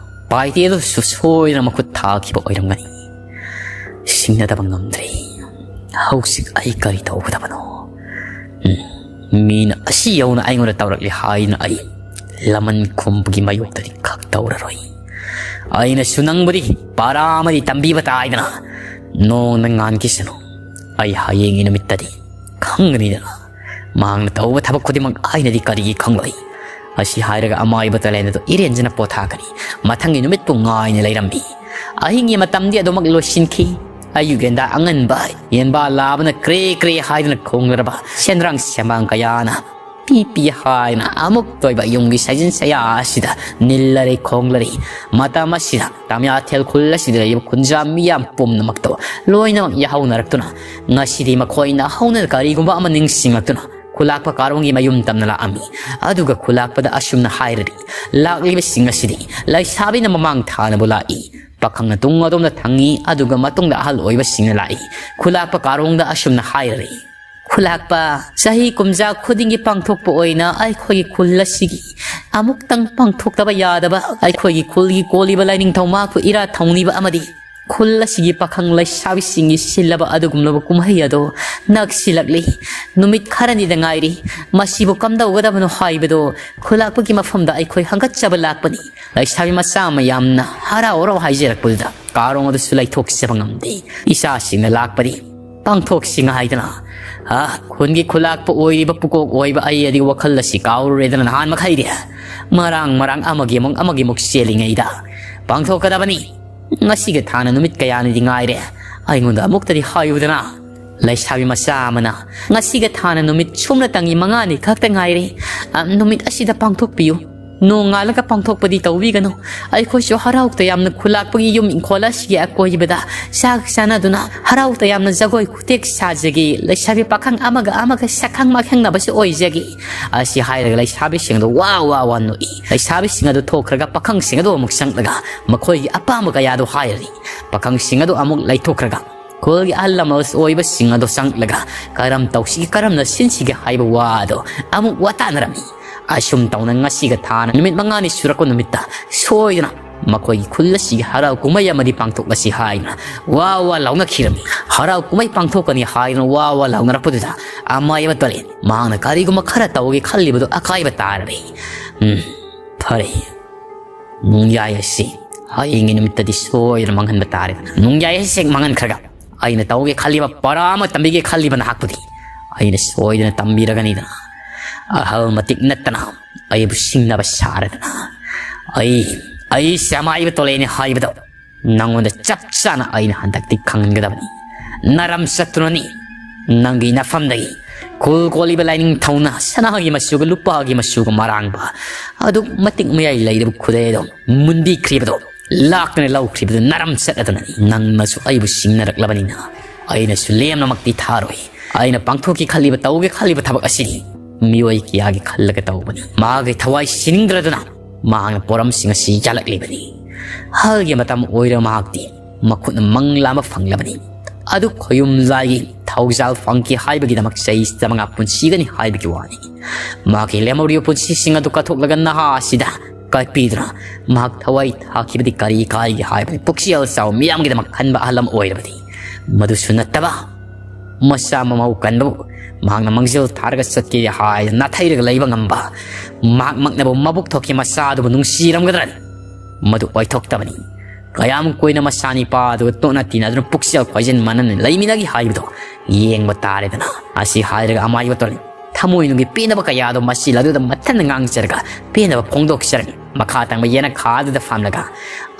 ꯄꯥꯏꯇꯦ ꯑꯗꯨꯁꯨ ꯁꯣꯏꯗꯅ ꯃꯈꯨꯠ ꯊꯥꯈꯤꯕ ꯑꯣꯏꯔꯝꯒꯅꯤ꯫ ꯁꯤꯡꯅꯗꯕ ꯉꯝꯗ꯭ꯔꯦ꯫ ꯍꯧꯖꯤꯛ ꯑꯩ ꯀꯔꯤ ꯇꯧꯒꯗꯕꯅꯣ? ꯎꯝ, ꯃꯤꯅ ꯑꯁꯤ ꯌꯧꯅ ꯑꯩꯉꯣꯟꯗ ꯇꯧꯔꯛꯂꯤ ꯍꯥꯏꯗꯨꯅ ꯑꯩ ꯂꯃꯟ ꯈꯨꯝꯕꯒꯤ ꯃꯥꯌꯣꯛꯇꯗꯤ ꯈꯛ ꯇꯧꯔꯔꯣꯏ꯫ ꯑꯩꯅꯁꯨ ꯅꯪꯕꯨꯗꯤ ꯄꯥꯔꯥ ꯑꯃꯗꯤ ꯇꯝꯕꯤꯕ ꯇꯥꯏꯗꯅ ꯅꯣꯡꯅ ꯉꯥꯟꯈꯤꯁꯅꯨ꯫ ꯑꯩ ꯍꯌꯦꯡꯒꯤ ꯅꯨꯃꯤꯠꯇꯗꯤ ꯈꯪꯒꯅꯤꯗꯅ꯫ ꯃꯍꯥꯛꯅ ꯇꯧꯕ ꯊꯕꯛ ꯈꯨꯗꯤꯡꯃꯛ ꯑꯩꯅꯗꯤ ꯀꯔꯤꯒꯤ ꯈꯪꯂꯣꯏ? ꯑꯁꯤ ꯍꯥꯏꯔꯒ ꯑꯃꯥꯏꯕ ꯇꯂꯦꯟ ꯑꯗꯨ ꯏꯔꯦꯟꯖꯅ ꯄꯣꯊꯥꯈ꯭ꯔꯦ꯫ ꯃꯊꯪꯒꯤ ꯅꯨꯃꯤꯠꯄꯨ ꯉꯥꯏꯅ ꯂꯩꯔꯝꯃꯤ꯫ ꯑꯍꯤꯡꯒꯤ ꯃꯇꯝꯗꯤ ꯑꯗꯨꯃꯛ ꯂꯣꯏꯁꯤꯟꯈꯤ꯫ ꯑꯌꯨꯛ ꯌꯦꯟꯗꯥ ꯑꯉꯟꯕ ꯌꯦꯟꯕꯥ ꯂꯥꯕꯅ ꯀ꯭ꯔꯦ ꯀ꯭ꯔꯦ ꯍꯥꯏꯗꯨꯅ ꯈꯣꯡꯅꯔꯕ ꯁꯦꯟꯗ꯭ꯔꯥꯡ ꯁꯦꯝꯕꯥꯡ ꯀꯌꯥꯅ ꯄꯤ ꯄꯤ ꯍꯥꯏꯅ ꯑꯃꯨꯛꯇ ꯑꯣꯏꯕ ꯌꯨꯝꯒꯤ ꯁꯥꯖꯤꯟ ꯁꯌꯥ ꯑꯁꯤꯗ ꯅꯤꯜꯂꯔꯤ ꯈꯣꯡꯂꯔꯤ꯫ ꯃꯇꯝ ꯑꯁꯤꯗ ꯇꯥꯃꯤꯌꯥꯊꯦꯜ ꯈꯨꯜ ꯑꯁꯤꯗ ꯂꯩꯔꯤꯕ ꯈꯨꯟꯖꯥ ꯃꯤꯌꯥꯝ ꯄꯨꯝꯅꯃꯛꯇꯣ ꯂꯣꯏꯅꯃꯛ ꯌꯥꯍꯧꯅꯔꯛꯇꯨꯅ ꯉꯁꯤꯗꯤ ꯃꯈꯣꯏꯅ ꯍꯧꯅ ꯀꯔꯤꯒꯨꯝꯕ ꯑꯃ ꯅꯤꯡꯁꯤꯡꯂꯛꯇꯨꯅ ꯈꯨꯂꯥꯛꯄ ꯀꯥꯔꯣꯡꯒꯤ ꯃꯌꯨꯝ ꯇꯝꯅ ꯂꯥꯛꯑꯝꯃꯤ꯫ ꯑꯗꯨꯒ ꯈꯨꯂꯥꯛꯄꯗ ꯑꯁꯨꯝꯅ ꯍꯥꯏꯔꯔꯤ, ꯂꯥꯛꯂꯤꯕꯁꯤꯡ ꯑꯁꯤꯗꯤ ꯂꯩꯁꯥꯕꯤꯅ ꯃꯃꯥꯡ ꯊꯥꯅꯕꯨ ꯂꯥꯛꯏ, ꯄꯥꯈꯪꯅ ꯇꯨꯡ ꯑꯗꯣꯝꯗ ꯊꯪꯉꯤ, ꯑꯗꯨꯒ ꯃꯇꯨꯡꯗ ꯑꯍꯜ ꯑꯣꯏꯕꯁꯤꯡꯅ ꯂꯥꯛꯏ꯫ ꯈꯨꯂꯥꯛꯄ ꯀꯥꯔꯣꯡꯗ ꯑꯁꯨꯝꯅ ꯍꯥꯏꯔꯔꯤ, ꯈꯨꯂꯥꯛꯄ, ꯆꯍꯤ ꯀꯨꯝꯖꯥ ꯈꯨꯗꯤꯡꯒꯤ ꯄꯥꯡꯊꯣꯛꯄ ꯑꯣꯏꯅ ꯑꯩꯈꯣꯏꯒꯤ ꯈꯨꯜ ꯑꯁꯤꯒꯤ ꯑꯃꯨꯛꯇꯪ ꯄꯥꯡꯊꯣꯛꯇꯕ ꯌꯥꯗꯕ ꯑꯩꯈꯣꯏꯒꯤ ꯈꯨꯜꯒꯤ ꯀꯣꯜꯂꯤꯕ ꯂꯥꯏꯅꯤꯡꯊꯧ ꯃꯥꯄꯨ ꯏꯔꯥꯠ ꯊꯧꯅꯤꯕ ꯑꯃꯗꯤ ꯈꯨꯜ ꯑꯁꯤꯒꯤ ꯄꯥꯈꯪ ꯂꯩꯁꯥꯕꯤꯁꯤꯡꯒꯤ ꯁꯤꯜꯂꯕ ꯑꯗꯨꯒꯨꯝꯂꯕ ꯀꯨꯝꯍꯩ ꯑꯗꯣ ꯅꯛꯁꯤꯜꯂꯛꯂꯤ꯫ ꯅꯨꯃꯤꯠ ꯈꯔꯅꯤꯗ ꯉꯥꯏꯔꯤ꯫ ꯃꯁꯤꯕꯨ ꯀꯝꯗꯧꯒꯗꯕꯅꯣ ꯍꯥꯏꯕꯗꯣ ꯈꯨꯂꯥꯛꯄꯒꯤ ꯃꯐꯝꯗ ꯑꯩꯈꯣꯏ ꯍꯪꯒꯠꯆꯕ ꯂꯥꯛꯄꯅꯤ꯫ ꯂꯩꯁꯥꯕꯤ ꯃꯆꯥ ꯃꯌꯥꯝꯅ ꯍꯔꯥꯎ ꯍꯔꯥꯎ ꯍꯥꯏꯖꯔꯛꯄꯗꯨꯗ ꯀꯥꯔꯣꯡ ꯑꯗꯨꯁꯨ ꯂꯩꯊꯣꯛꯆꯕ ꯉꯝꯗꯦ꯫ ꯏꯆꯥꯁꯤꯡꯅ ꯂꯥꯛꯄꯗꯤ ꯄꯥꯡꯊꯣꯛꯁꯤ ꯍꯥꯏꯗꯅ, ꯑ, ꯈꯨꯟꯒꯤ ꯈꯨꯂꯥꯛꯄ ꯑꯣꯏꯔꯤꯕ ꯄꯨꯀꯣꯛ ꯑꯣꯏꯕ ꯑꯩ ꯑꯗꯤ ꯋꯥꯈꯜ ꯑꯁꯤ ꯀꯥꯎꯔꯨꯔꯦꯗꯅ ꯅꯍꯥꯟ ꯃꯈꯩꯗꯤ꯫ ꯃꯔꯥꯡ ꯃꯔꯥꯡ ꯑꯃꯒꯤ ꯑꯃꯨꯛ ꯑꯃꯒꯤ ꯑꯃꯨꯛ ꯆꯦꯜꯂꯤꯉꯩꯗ ꯄꯥꯡꯊꯣꯛꯀꯗꯕꯅꯤ꯫ ꯉꯁꯤꯒ ꯊꯥꯅ ꯅꯨꯃꯤꯠ ꯀꯌꯥꯅꯤꯗꯤ ꯉꯥꯏꯔꯦ꯫ ꯑꯩꯉꯣꯟꯗ ꯑꯃꯨꯛꯇꯗꯤ ꯍꯥꯏꯌꯨꯗꯅ꯫ ꯂꯩꯁꯥꯕꯤ ꯃꯆꯥ ꯑꯃꯅ, ꯉꯁꯤꯒ ꯊꯥꯅ ꯅꯨꯃꯤꯠ ꯁꯨꯞꯅꯇꯪꯒꯤ ꯃꯉꯥꯅꯤ ꯈꯛꯇ ꯉꯥꯏꯔꯦ꯫ ꯑ, ꯅꯨꯃꯤꯠ ꯑꯁꯤꯗ ꯄꯥꯡꯊꯣꯛꯄꯤꯌꯨ꯫ ꯅꯣꯡꯉꯥꯜꯂꯒ ꯄꯥꯡꯊꯣꯛꯄꯗꯤ ꯇꯧꯕꯤꯒꯅꯨ꯫ ꯑꯩꯈꯣꯏꯁꯨ ꯍꯔꯥꯎ ꯇꯌꯥꯝꯅ ꯈꯨꯂꯥꯛꯄꯒꯤ ꯌꯨꯝ ꯏꯪꯈꯣꯜ ꯑꯁꯤꯒꯤ ꯑꯀꯣꯏꯕꯗ ꯆꯥꯛ ꯆꯥꯅꯗꯨꯅ ꯍꯔꯥꯎ ꯇꯌꯥꯝꯅ ꯖꯒꯣꯏ ꯈꯨꯇꯦꯛ ꯁꯥꯖꯒꯦ꯫ ꯂꯩꯁꯥꯕꯤ ꯄꯥꯈꯪ ꯑꯃꯒ ꯑꯃꯒ ꯁꯛꯈꯪ ꯃꯥꯏꯈꯪꯅꯕꯁꯨ ꯑꯣꯏꯖꯒꯦ꯫ ꯑꯁꯤ ꯍꯥꯏꯔꯒ ꯂꯩꯁꯥꯕꯤꯁꯤꯡ ꯑꯗꯨ ꯋꯥ ꯋꯥ ꯋꯥ ꯅꯣꯛꯏ꯫ ꯂꯩꯁꯥꯕꯤꯁꯤꯡ ꯑꯗꯨ ꯊꯣꯛꯈ꯭ꯔꯒ ꯄꯥꯈꯪꯁꯤꯡ ꯑꯗꯨ ꯑꯃꯨꯛ ꯆꯪꯂꯒ ꯃꯈꯣꯏꯒꯤ ꯑꯄꯥꯝꯕ ꯀꯌꯥꯗꯨ ꯍꯥꯏꯔꯤ꯫ ꯄꯥꯈꯪꯁꯤꯡ ꯑꯗꯨ ꯑꯃꯨꯛ ꯂꯩꯊꯣꯛꯈ꯭ꯔꯒ ꯈꯨꯜꯒꯤ ꯑꯍꯜ ꯂꯃꯟ ꯑꯣꯏꯕꯁꯤꯡ ꯑꯗꯨ ꯆꯪꯂꯒ ꯀꯔꯝ ꯇꯧꯁꯤꯒꯦ, ꯀꯔꯝꯅ ꯁꯤꯟꯁꯤꯒꯦ ꯍꯥꯏꯕ ꯋꯥ ꯑꯗꯨ ꯑꯃꯨꯛ ꯋꯥꯇꯥꯅꯔꯝꯃꯤ꯫ ꯑꯁꯨꯝ ꯇꯧꯅ ꯉꯁꯤꯒ ꯊꯥꯅ ꯅꯨꯃꯤꯠ ꯃꯉꯥꯅꯤ ꯁꯨꯔꯛꯄ ꯅꯨꯃꯤꯠꯇ ꯁꯣꯏꯗꯅ ꯃꯈꯣꯏꯒꯤ ꯈꯨꯜ ꯑꯁꯤꯒꯤ ꯍꯔꯥꯎ ꯀꯨꯝꯍꯩ ꯑꯃꯗꯤ ꯄꯥꯡꯊꯣꯛꯂꯁꯤ ꯍꯥꯏꯅ ꯋꯥ ꯋꯥ ꯂꯥꯎꯅꯈꯤꯔꯝꯃꯤ꯫ ꯍꯔꯥꯎ ꯀꯨꯝꯍꯩ ꯄꯥꯡꯊꯣꯛꯀꯅꯤ ꯍꯥꯏꯗꯨꯅ ꯋꯥ ꯋꯥ ꯂꯥꯎꯅꯔꯛꯄꯗꯨꯗ ꯑꯃꯥꯏꯕ ꯇꯣꯂꯦꯟ ꯃꯍꯥꯛꯅ ꯀꯔꯤꯒꯨꯝꯕ ꯈꯔ ꯇꯧꯒꯦ ꯈꯜꯂꯤꯕꯗꯨ ꯑꯀꯥꯏꯕ ꯇꯥꯔꯔꯦ꯫ ꯎꯝ, ꯐꯔꯦ꯫ ꯅꯣꯡꯌꯥꯏ ꯑꯁꯤ ꯍꯌꯦꯡꯒꯤ ꯅꯨꯃꯤꯠꯇꯗꯤ ꯁꯣꯏꯗꯅ ꯃꯥꯡꯍꯟꯕ ꯇꯥꯔꯦꯗꯅ꯫ ꯅꯣꯡꯌꯥꯏ ꯑꯁꯤ ꯍꯦꯛ ꯃꯥꯡꯍꯟꯈ꯭ꯔꯒ ꯑꯩꯅ ꯇꯧꯒꯦ ꯈꯜꯂꯤꯕ, ꯄꯔꯥ ꯑꯃ ꯇꯝꯕꯤꯒꯦ ꯈꯜꯂꯤꯕ ꯅꯍꯥꯛꯄꯨꯗꯤ ꯑꯩꯅ ꯁꯣꯏꯗꯅ ꯇꯝꯕꯤꯔꯒꯅꯤꯗꯅ꯫ ꯑꯍꯜ ꯃꯇꯤꯛ ꯅꯠꯇꯅ ꯑꯩꯕꯨ ꯁꯤꯡꯅꯕ ꯁꯥꯔꯗꯅ꯫ ꯑꯩ, ꯑꯩꯁꯦ ꯑꯃꯥꯏꯕ ꯇꯣꯂꯦꯅꯤ ꯍꯥꯏꯕꯗꯣ ꯅꯪꯉꯣꯟꯗ ꯆꯞ ꯆꯥꯅ ꯑꯩꯅ ꯍꯟꯗꯛꯇꯤ ꯈꯪꯍꯟꯒꯗꯕꯅꯤ꯫ ꯅꯔꯝ ꯆꯠꯇꯨꯅꯅꯤ꯫ ꯅꯪꯒꯤ ꯅꯐꯝꯗꯒꯤ ꯀꯨꯜ ꯀꯣꯜꯂꯤꯕ ꯂꯥꯏꯅꯤꯡꯊꯧꯅ ꯁꯅꯥꯒꯤ ꯃꯆꯨꯒ ꯂꯨꯄꯥꯒꯤ ꯃꯆꯨꯒ ꯃꯔꯥꯡꯕ ꯑꯗꯨꯛ ꯃꯇꯤꯛ ꯃꯌꯥꯏ ꯂꯩꯔꯕ ꯈꯨꯗꯩ ꯑꯗꯣ ꯃꯨꯟꯕꯤꯈ꯭ꯔꯤꯕꯗꯣ ꯂꯥꯛꯇꯨꯅ ꯂꯧꯈ꯭ꯔꯤꯕꯗꯨ ꯅꯔꯝ ꯆꯠꯂꯗꯅꯅꯤ꯫ ꯅꯪꯅꯁꯨ ꯑꯩꯕꯨ ꯁꯤꯡꯅꯔꯛꯂꯕꯅꯤꯅ ꯑꯩꯅꯁꯨ ꯂꯦꯝꯅꯃꯛꯇꯤ ꯊꯥꯔꯣꯏ꯫ ꯑꯩꯅ ꯄꯥꯡꯊꯣꯛꯀꯦ ꯈꯜꯂꯤꯕ, ꯇꯧꯒꯦ ꯈꯜꯂꯤꯕ ꯊꯕꯛ ꯑꯁꯤꯗꯤ ꯃꯤꯑꯣꯏ ꯀꯌꯥꯒꯤ ꯈꯜꯂꯒ ꯇꯧꯕꯅꯤ꯫ ꯃꯥꯒꯤ ꯊꯋꯥꯏ ꯁꯤꯅꯤꯡꯗ꯭ꯔꯗꯨꯅ ꯃꯍꯥꯛꯅ ꯄꯣꯔꯝꯁꯤꯡ ꯑꯁꯤ ꯌꯥꯜꯂꯛꯂꯤꯕꯅꯤ꯫ ꯍꯜꯒꯤ ꯃꯇꯝ ꯑꯣꯏꯔ ꯃꯍꯥꯛꯇꯤ ꯃꯈꯨꯠꯅ ꯃꯪꯂꯥ ꯑꯃ ꯐꯪꯂꯕꯅꯤ꯫ ꯑꯗꯨ ꯈꯣꯌꯨꯝ ꯂꯥꯏꯒꯤ ꯊꯧꯖꯥꯜ ꯐꯪꯈꯤ ꯍꯥꯏꯕꯒꯤꯗꯃꯛ ꯆꯍꯤ ꯆꯥꯃꯉꯥ ꯄꯨꯟꯁꯤꯒꯅꯤ ꯍꯥꯏꯕꯒꯤ ꯋꯥꯅꯤ꯫ ꯃꯍꯥꯛꯀꯤ ꯂꯦꯝꯍꯧꯔꯤꯕ ꯄꯨꯟꯁꯤꯁꯤꯡ ꯑꯗꯨ ꯀꯠꯊꯣꯛꯂꯒ ꯅꯍꯥ ꯑꯁꯤꯗ ꯀꯠꯄꯤꯗꯨꯅ ꯃꯍꯥꯛ ꯊꯋꯥꯏ ꯊꯥꯈꯤꯕꯗꯤ ꯀꯔꯤ ꯀꯥꯏꯒꯦ ꯍꯥꯏꯕꯅꯤ꯫ ꯄꯨꯛꯆꯦꯜ ꯆꯥꯎ ꯃꯤꯌꯥꯝꯒꯤꯗꯃꯛ ꯈꯟꯕ ꯑꯍꯜ ꯑꯃ ꯑꯣꯏꯔꯕꯗꯤ꯫ ꯃꯗꯨꯁꯨ ꯅꯠꯇꯕ, ꯃꯆꯥ ꯃꯃꯧ ꯀꯟꯕꯕꯨ ꯃꯍꯥꯛꯅ ꯃꯥꯡꯖꯤꯜ ꯊꯥꯔꯒ ꯆꯠꯀꯦ ꯍꯥꯏꯗꯅ ꯅꯥꯊꯩꯔꯒ ꯂꯩꯕ ꯉꯝꯕ, ꯃꯍꯥꯛꯃꯛꯅꯕꯨ ꯃꯕꯨꯛ ꯊꯣꯛꯈꯤ ꯃꯆꯥ ꯑꯗꯨꯕꯨ ꯅꯨꯡꯁꯤꯔꯝꯒꯗ꯭ꯔꯅꯤ? ꯃꯗꯨ ꯑꯣꯏꯊꯣꯛꯇꯕꯅꯤ꯫ ꯀꯌꯥꯝ ꯀꯨꯏꯅ ꯃꯆꯥꯅꯤꯄꯥ ꯑꯗꯨꯒ ꯇꯣꯠꯅ ꯇꯤꯟꯅꯗꯨꯅ ꯄꯨꯛꯆꯦꯜ ꯈꯣꯏꯖꯤꯟ ꯃꯥꯟꯅꯅ ꯂꯩꯃꯤꯟꯅꯈꯤ ꯍꯥꯏꯕꯗꯨ ꯌꯦꯡꯕ ꯇꯥꯔꯦꯗꯅ꯫ ꯑꯁꯤ ꯍꯥꯏꯔꯒ ꯑꯃꯥꯏꯕ ꯇꯣꯂꯦꯟ ꯊꯃꯣꯏꯅꯨꯡꯒꯤ ꯄꯦꯟꯗꯕ ꯀꯌꯥꯗꯣ ꯃꯆꯤꯜ ꯑꯗꯨꯗ ꯃꯊꯟꯅ ꯉꯥꯡꯖꯔꯒ ꯄꯦꯟꯗꯕ ꯐꯣꯡꯗꯣꯛꯆꯔꯅꯤ꯫ ꯃꯈꯥ ꯊꯪꯕ ꯌꯦꯅꯈꯥ ꯑꯗꯨꯗ ꯐꯝꯂꯒ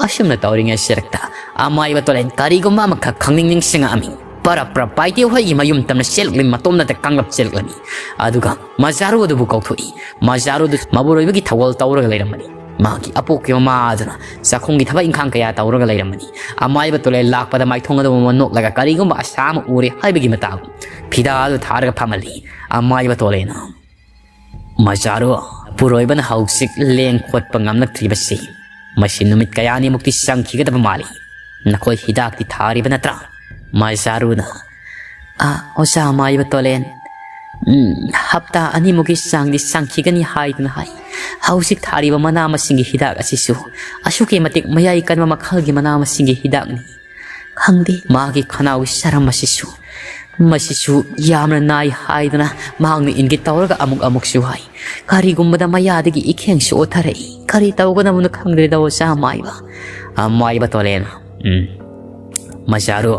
ꯑꯁꯨꯝꯅ ꯇꯧꯔꯤꯉꯩ ꯁꯤꯔꯛꯇ ꯑꯃꯥꯏꯕ ꯇꯣꯂꯦꯟ ꯀꯔꯤꯒꯨꯝꯕ ꯑꯃꯈꯛ ꯈꯪꯅꯤꯡ ꯅꯤꯡꯁꯤꯡꯉꯛꯑꯝꯃꯤ꯫ ꯄꯔꯞ ꯄꯔꯞ ꯄꯥꯏꯇꯦ ꯍꯣꯏꯒꯤ ꯃꯌꯨꯝ ꯇꯝꯅ ꯆꯦꯜꯂꯛꯂꯤ, ꯃꯇꯣꯝꯅꯇ ꯀꯥꯡꯂꯞ ꯆꯦꯜꯂꯛꯂꯝꯃꯤ꯫ ꯑꯗꯨꯒ ꯃꯖꯥꯔꯨ ꯑꯗꯨꯕꯨ ꯀꯧꯊꯣꯛꯏ꯫ ꯃꯖꯥꯔꯨ ꯑꯗꯨ ꯃꯕꯨꯔꯣꯏꯕꯒꯤ ꯊꯧꯒꯜ ꯇꯧꯔꯒ ꯂꯩꯔꯝꯕꯅꯤ꯫ ꯃꯍꯥꯛꯀꯤ ꯑꯄꯣꯛꯀꯤ ꯃꯃꯥ ꯑꯗꯨꯅ ꯆꯥꯛꯈꯨꯝꯒꯤ ꯊꯕꯛ ꯏꯪꯈꯥꯡ ꯀꯌꯥ ꯇꯧꯔꯒ ꯂꯩꯔꯝꯕꯅꯤ꯫ ꯑꯃꯥꯏꯕ ꯇꯣꯂꯦꯟ ꯂꯥꯛꯄꯗ ꯃꯥꯏꯊꯣꯡ ꯑꯗꯨ ꯃꯃꯜ ꯅꯣꯛꯂꯒ ꯀꯔꯤꯒꯨꯝꯕ ꯑꯁꯥ ꯑꯃ ꯎꯔꯦ ꯍꯥꯏꯕꯒꯤ ꯃꯇꯥꯒꯨꯝ ꯐꯤꯗꯥ ꯑꯗꯨ ꯊꯥꯔꯒ ꯐꯝꯍꯜꯂꯤ꯫ ꯑꯃꯥꯏꯕ ꯇꯣꯂꯦꯟꯅ, "ꯃꯖꯥꯔꯨ, ꯄꯨꯔꯣꯏꯕꯅ ꯍꯧꯖꯤꯛ ꯂꯦꯡ ꯈꯣꯠꯄ ꯉꯝꯂꯛꯇ꯭ꯔꯤꯕꯁꯤ ꯃꯁꯤ ꯅꯨꯃꯤꯠ ꯀꯌꯥꯅꯤꯃꯨꯛꯇꯤ ꯆꯪꯈꯤꯒꯗꯕ ꯃꯥꯜꯂꯤ꯫ ꯅꯈꯣꯏ ꯍꯤꯗꯥꯛꯇꯤ ꯊꯥꯔꯤꯕ ꯅꯠꯇ꯭ꯔꯥ?" ꯃꯖꯥꯔꯨꯅ, "ꯑꯥ, ꯑꯣꯖꯥ ꯑꯃꯥꯏꯕ ꯇꯣꯂꯦꯟ, ꯎꯝ, ꯍꯞꯇꯥ ꯑꯅꯤꯃꯨꯛꯀꯤ ꯆꯥꯡꯗꯤ ꯆꯪꯈꯤꯒꯅꯤ ꯍꯥꯏꯗꯨꯅ ꯍꯥꯏ꯫ ꯍꯧꯖꯤꯛ ꯊꯥꯔꯤꯕ ꯃꯅꯥ ꯃꯁꯤꯡꯒꯤ ꯍꯤꯗꯥꯛ ꯑꯁꯤꯁꯨ ꯑꯁꯨꯛꯀꯤ ꯃꯇꯤꯛ ꯃꯌꯥꯏ ꯀꯟꯕ ꯃꯈꯜꯒꯤ ꯃꯅꯥ ꯃꯁꯤꯡꯒꯤ ꯍꯤꯗꯥꯛꯅꯤ꯫ ꯈꯪꯗꯦ, ꯃꯥꯒꯤ ꯈꯅꯥꯎꯒꯤ ꯆꯔꯝ ꯑꯁꯤꯁꯨ, ꯃꯁꯤꯁꯨ ꯌꯥꯝꯅ ꯅꯥꯏ ꯍꯥꯏꯗꯨꯅ ꯃꯍꯥꯛꯅ ꯏꯟꯒꯦ ꯇꯧꯔꯒ ꯑꯃꯨꯛ ꯑꯃꯨꯛꯁꯨ ꯍꯥꯏ꯫ ꯀꯔꯤꯒꯨꯝꯕꯗ ꯃꯌꯥꯗꯒꯤ ꯏꯈꯦꯡꯁꯨ ꯑꯣꯊꯔꯛꯏ꯫ ꯀꯔꯤ ꯇꯧꯒꯗꯕꯅꯣ ꯈꯪꯗ꯭ꯔꯦꯗ, ꯑꯣꯖꯥ ꯑꯃꯥꯏꯕ꯫" ꯑꯃꯥꯏꯕ ꯇꯣꯂꯦꯟꯅ, "ꯎꯝ, ꯃꯖꯥꯔꯨ,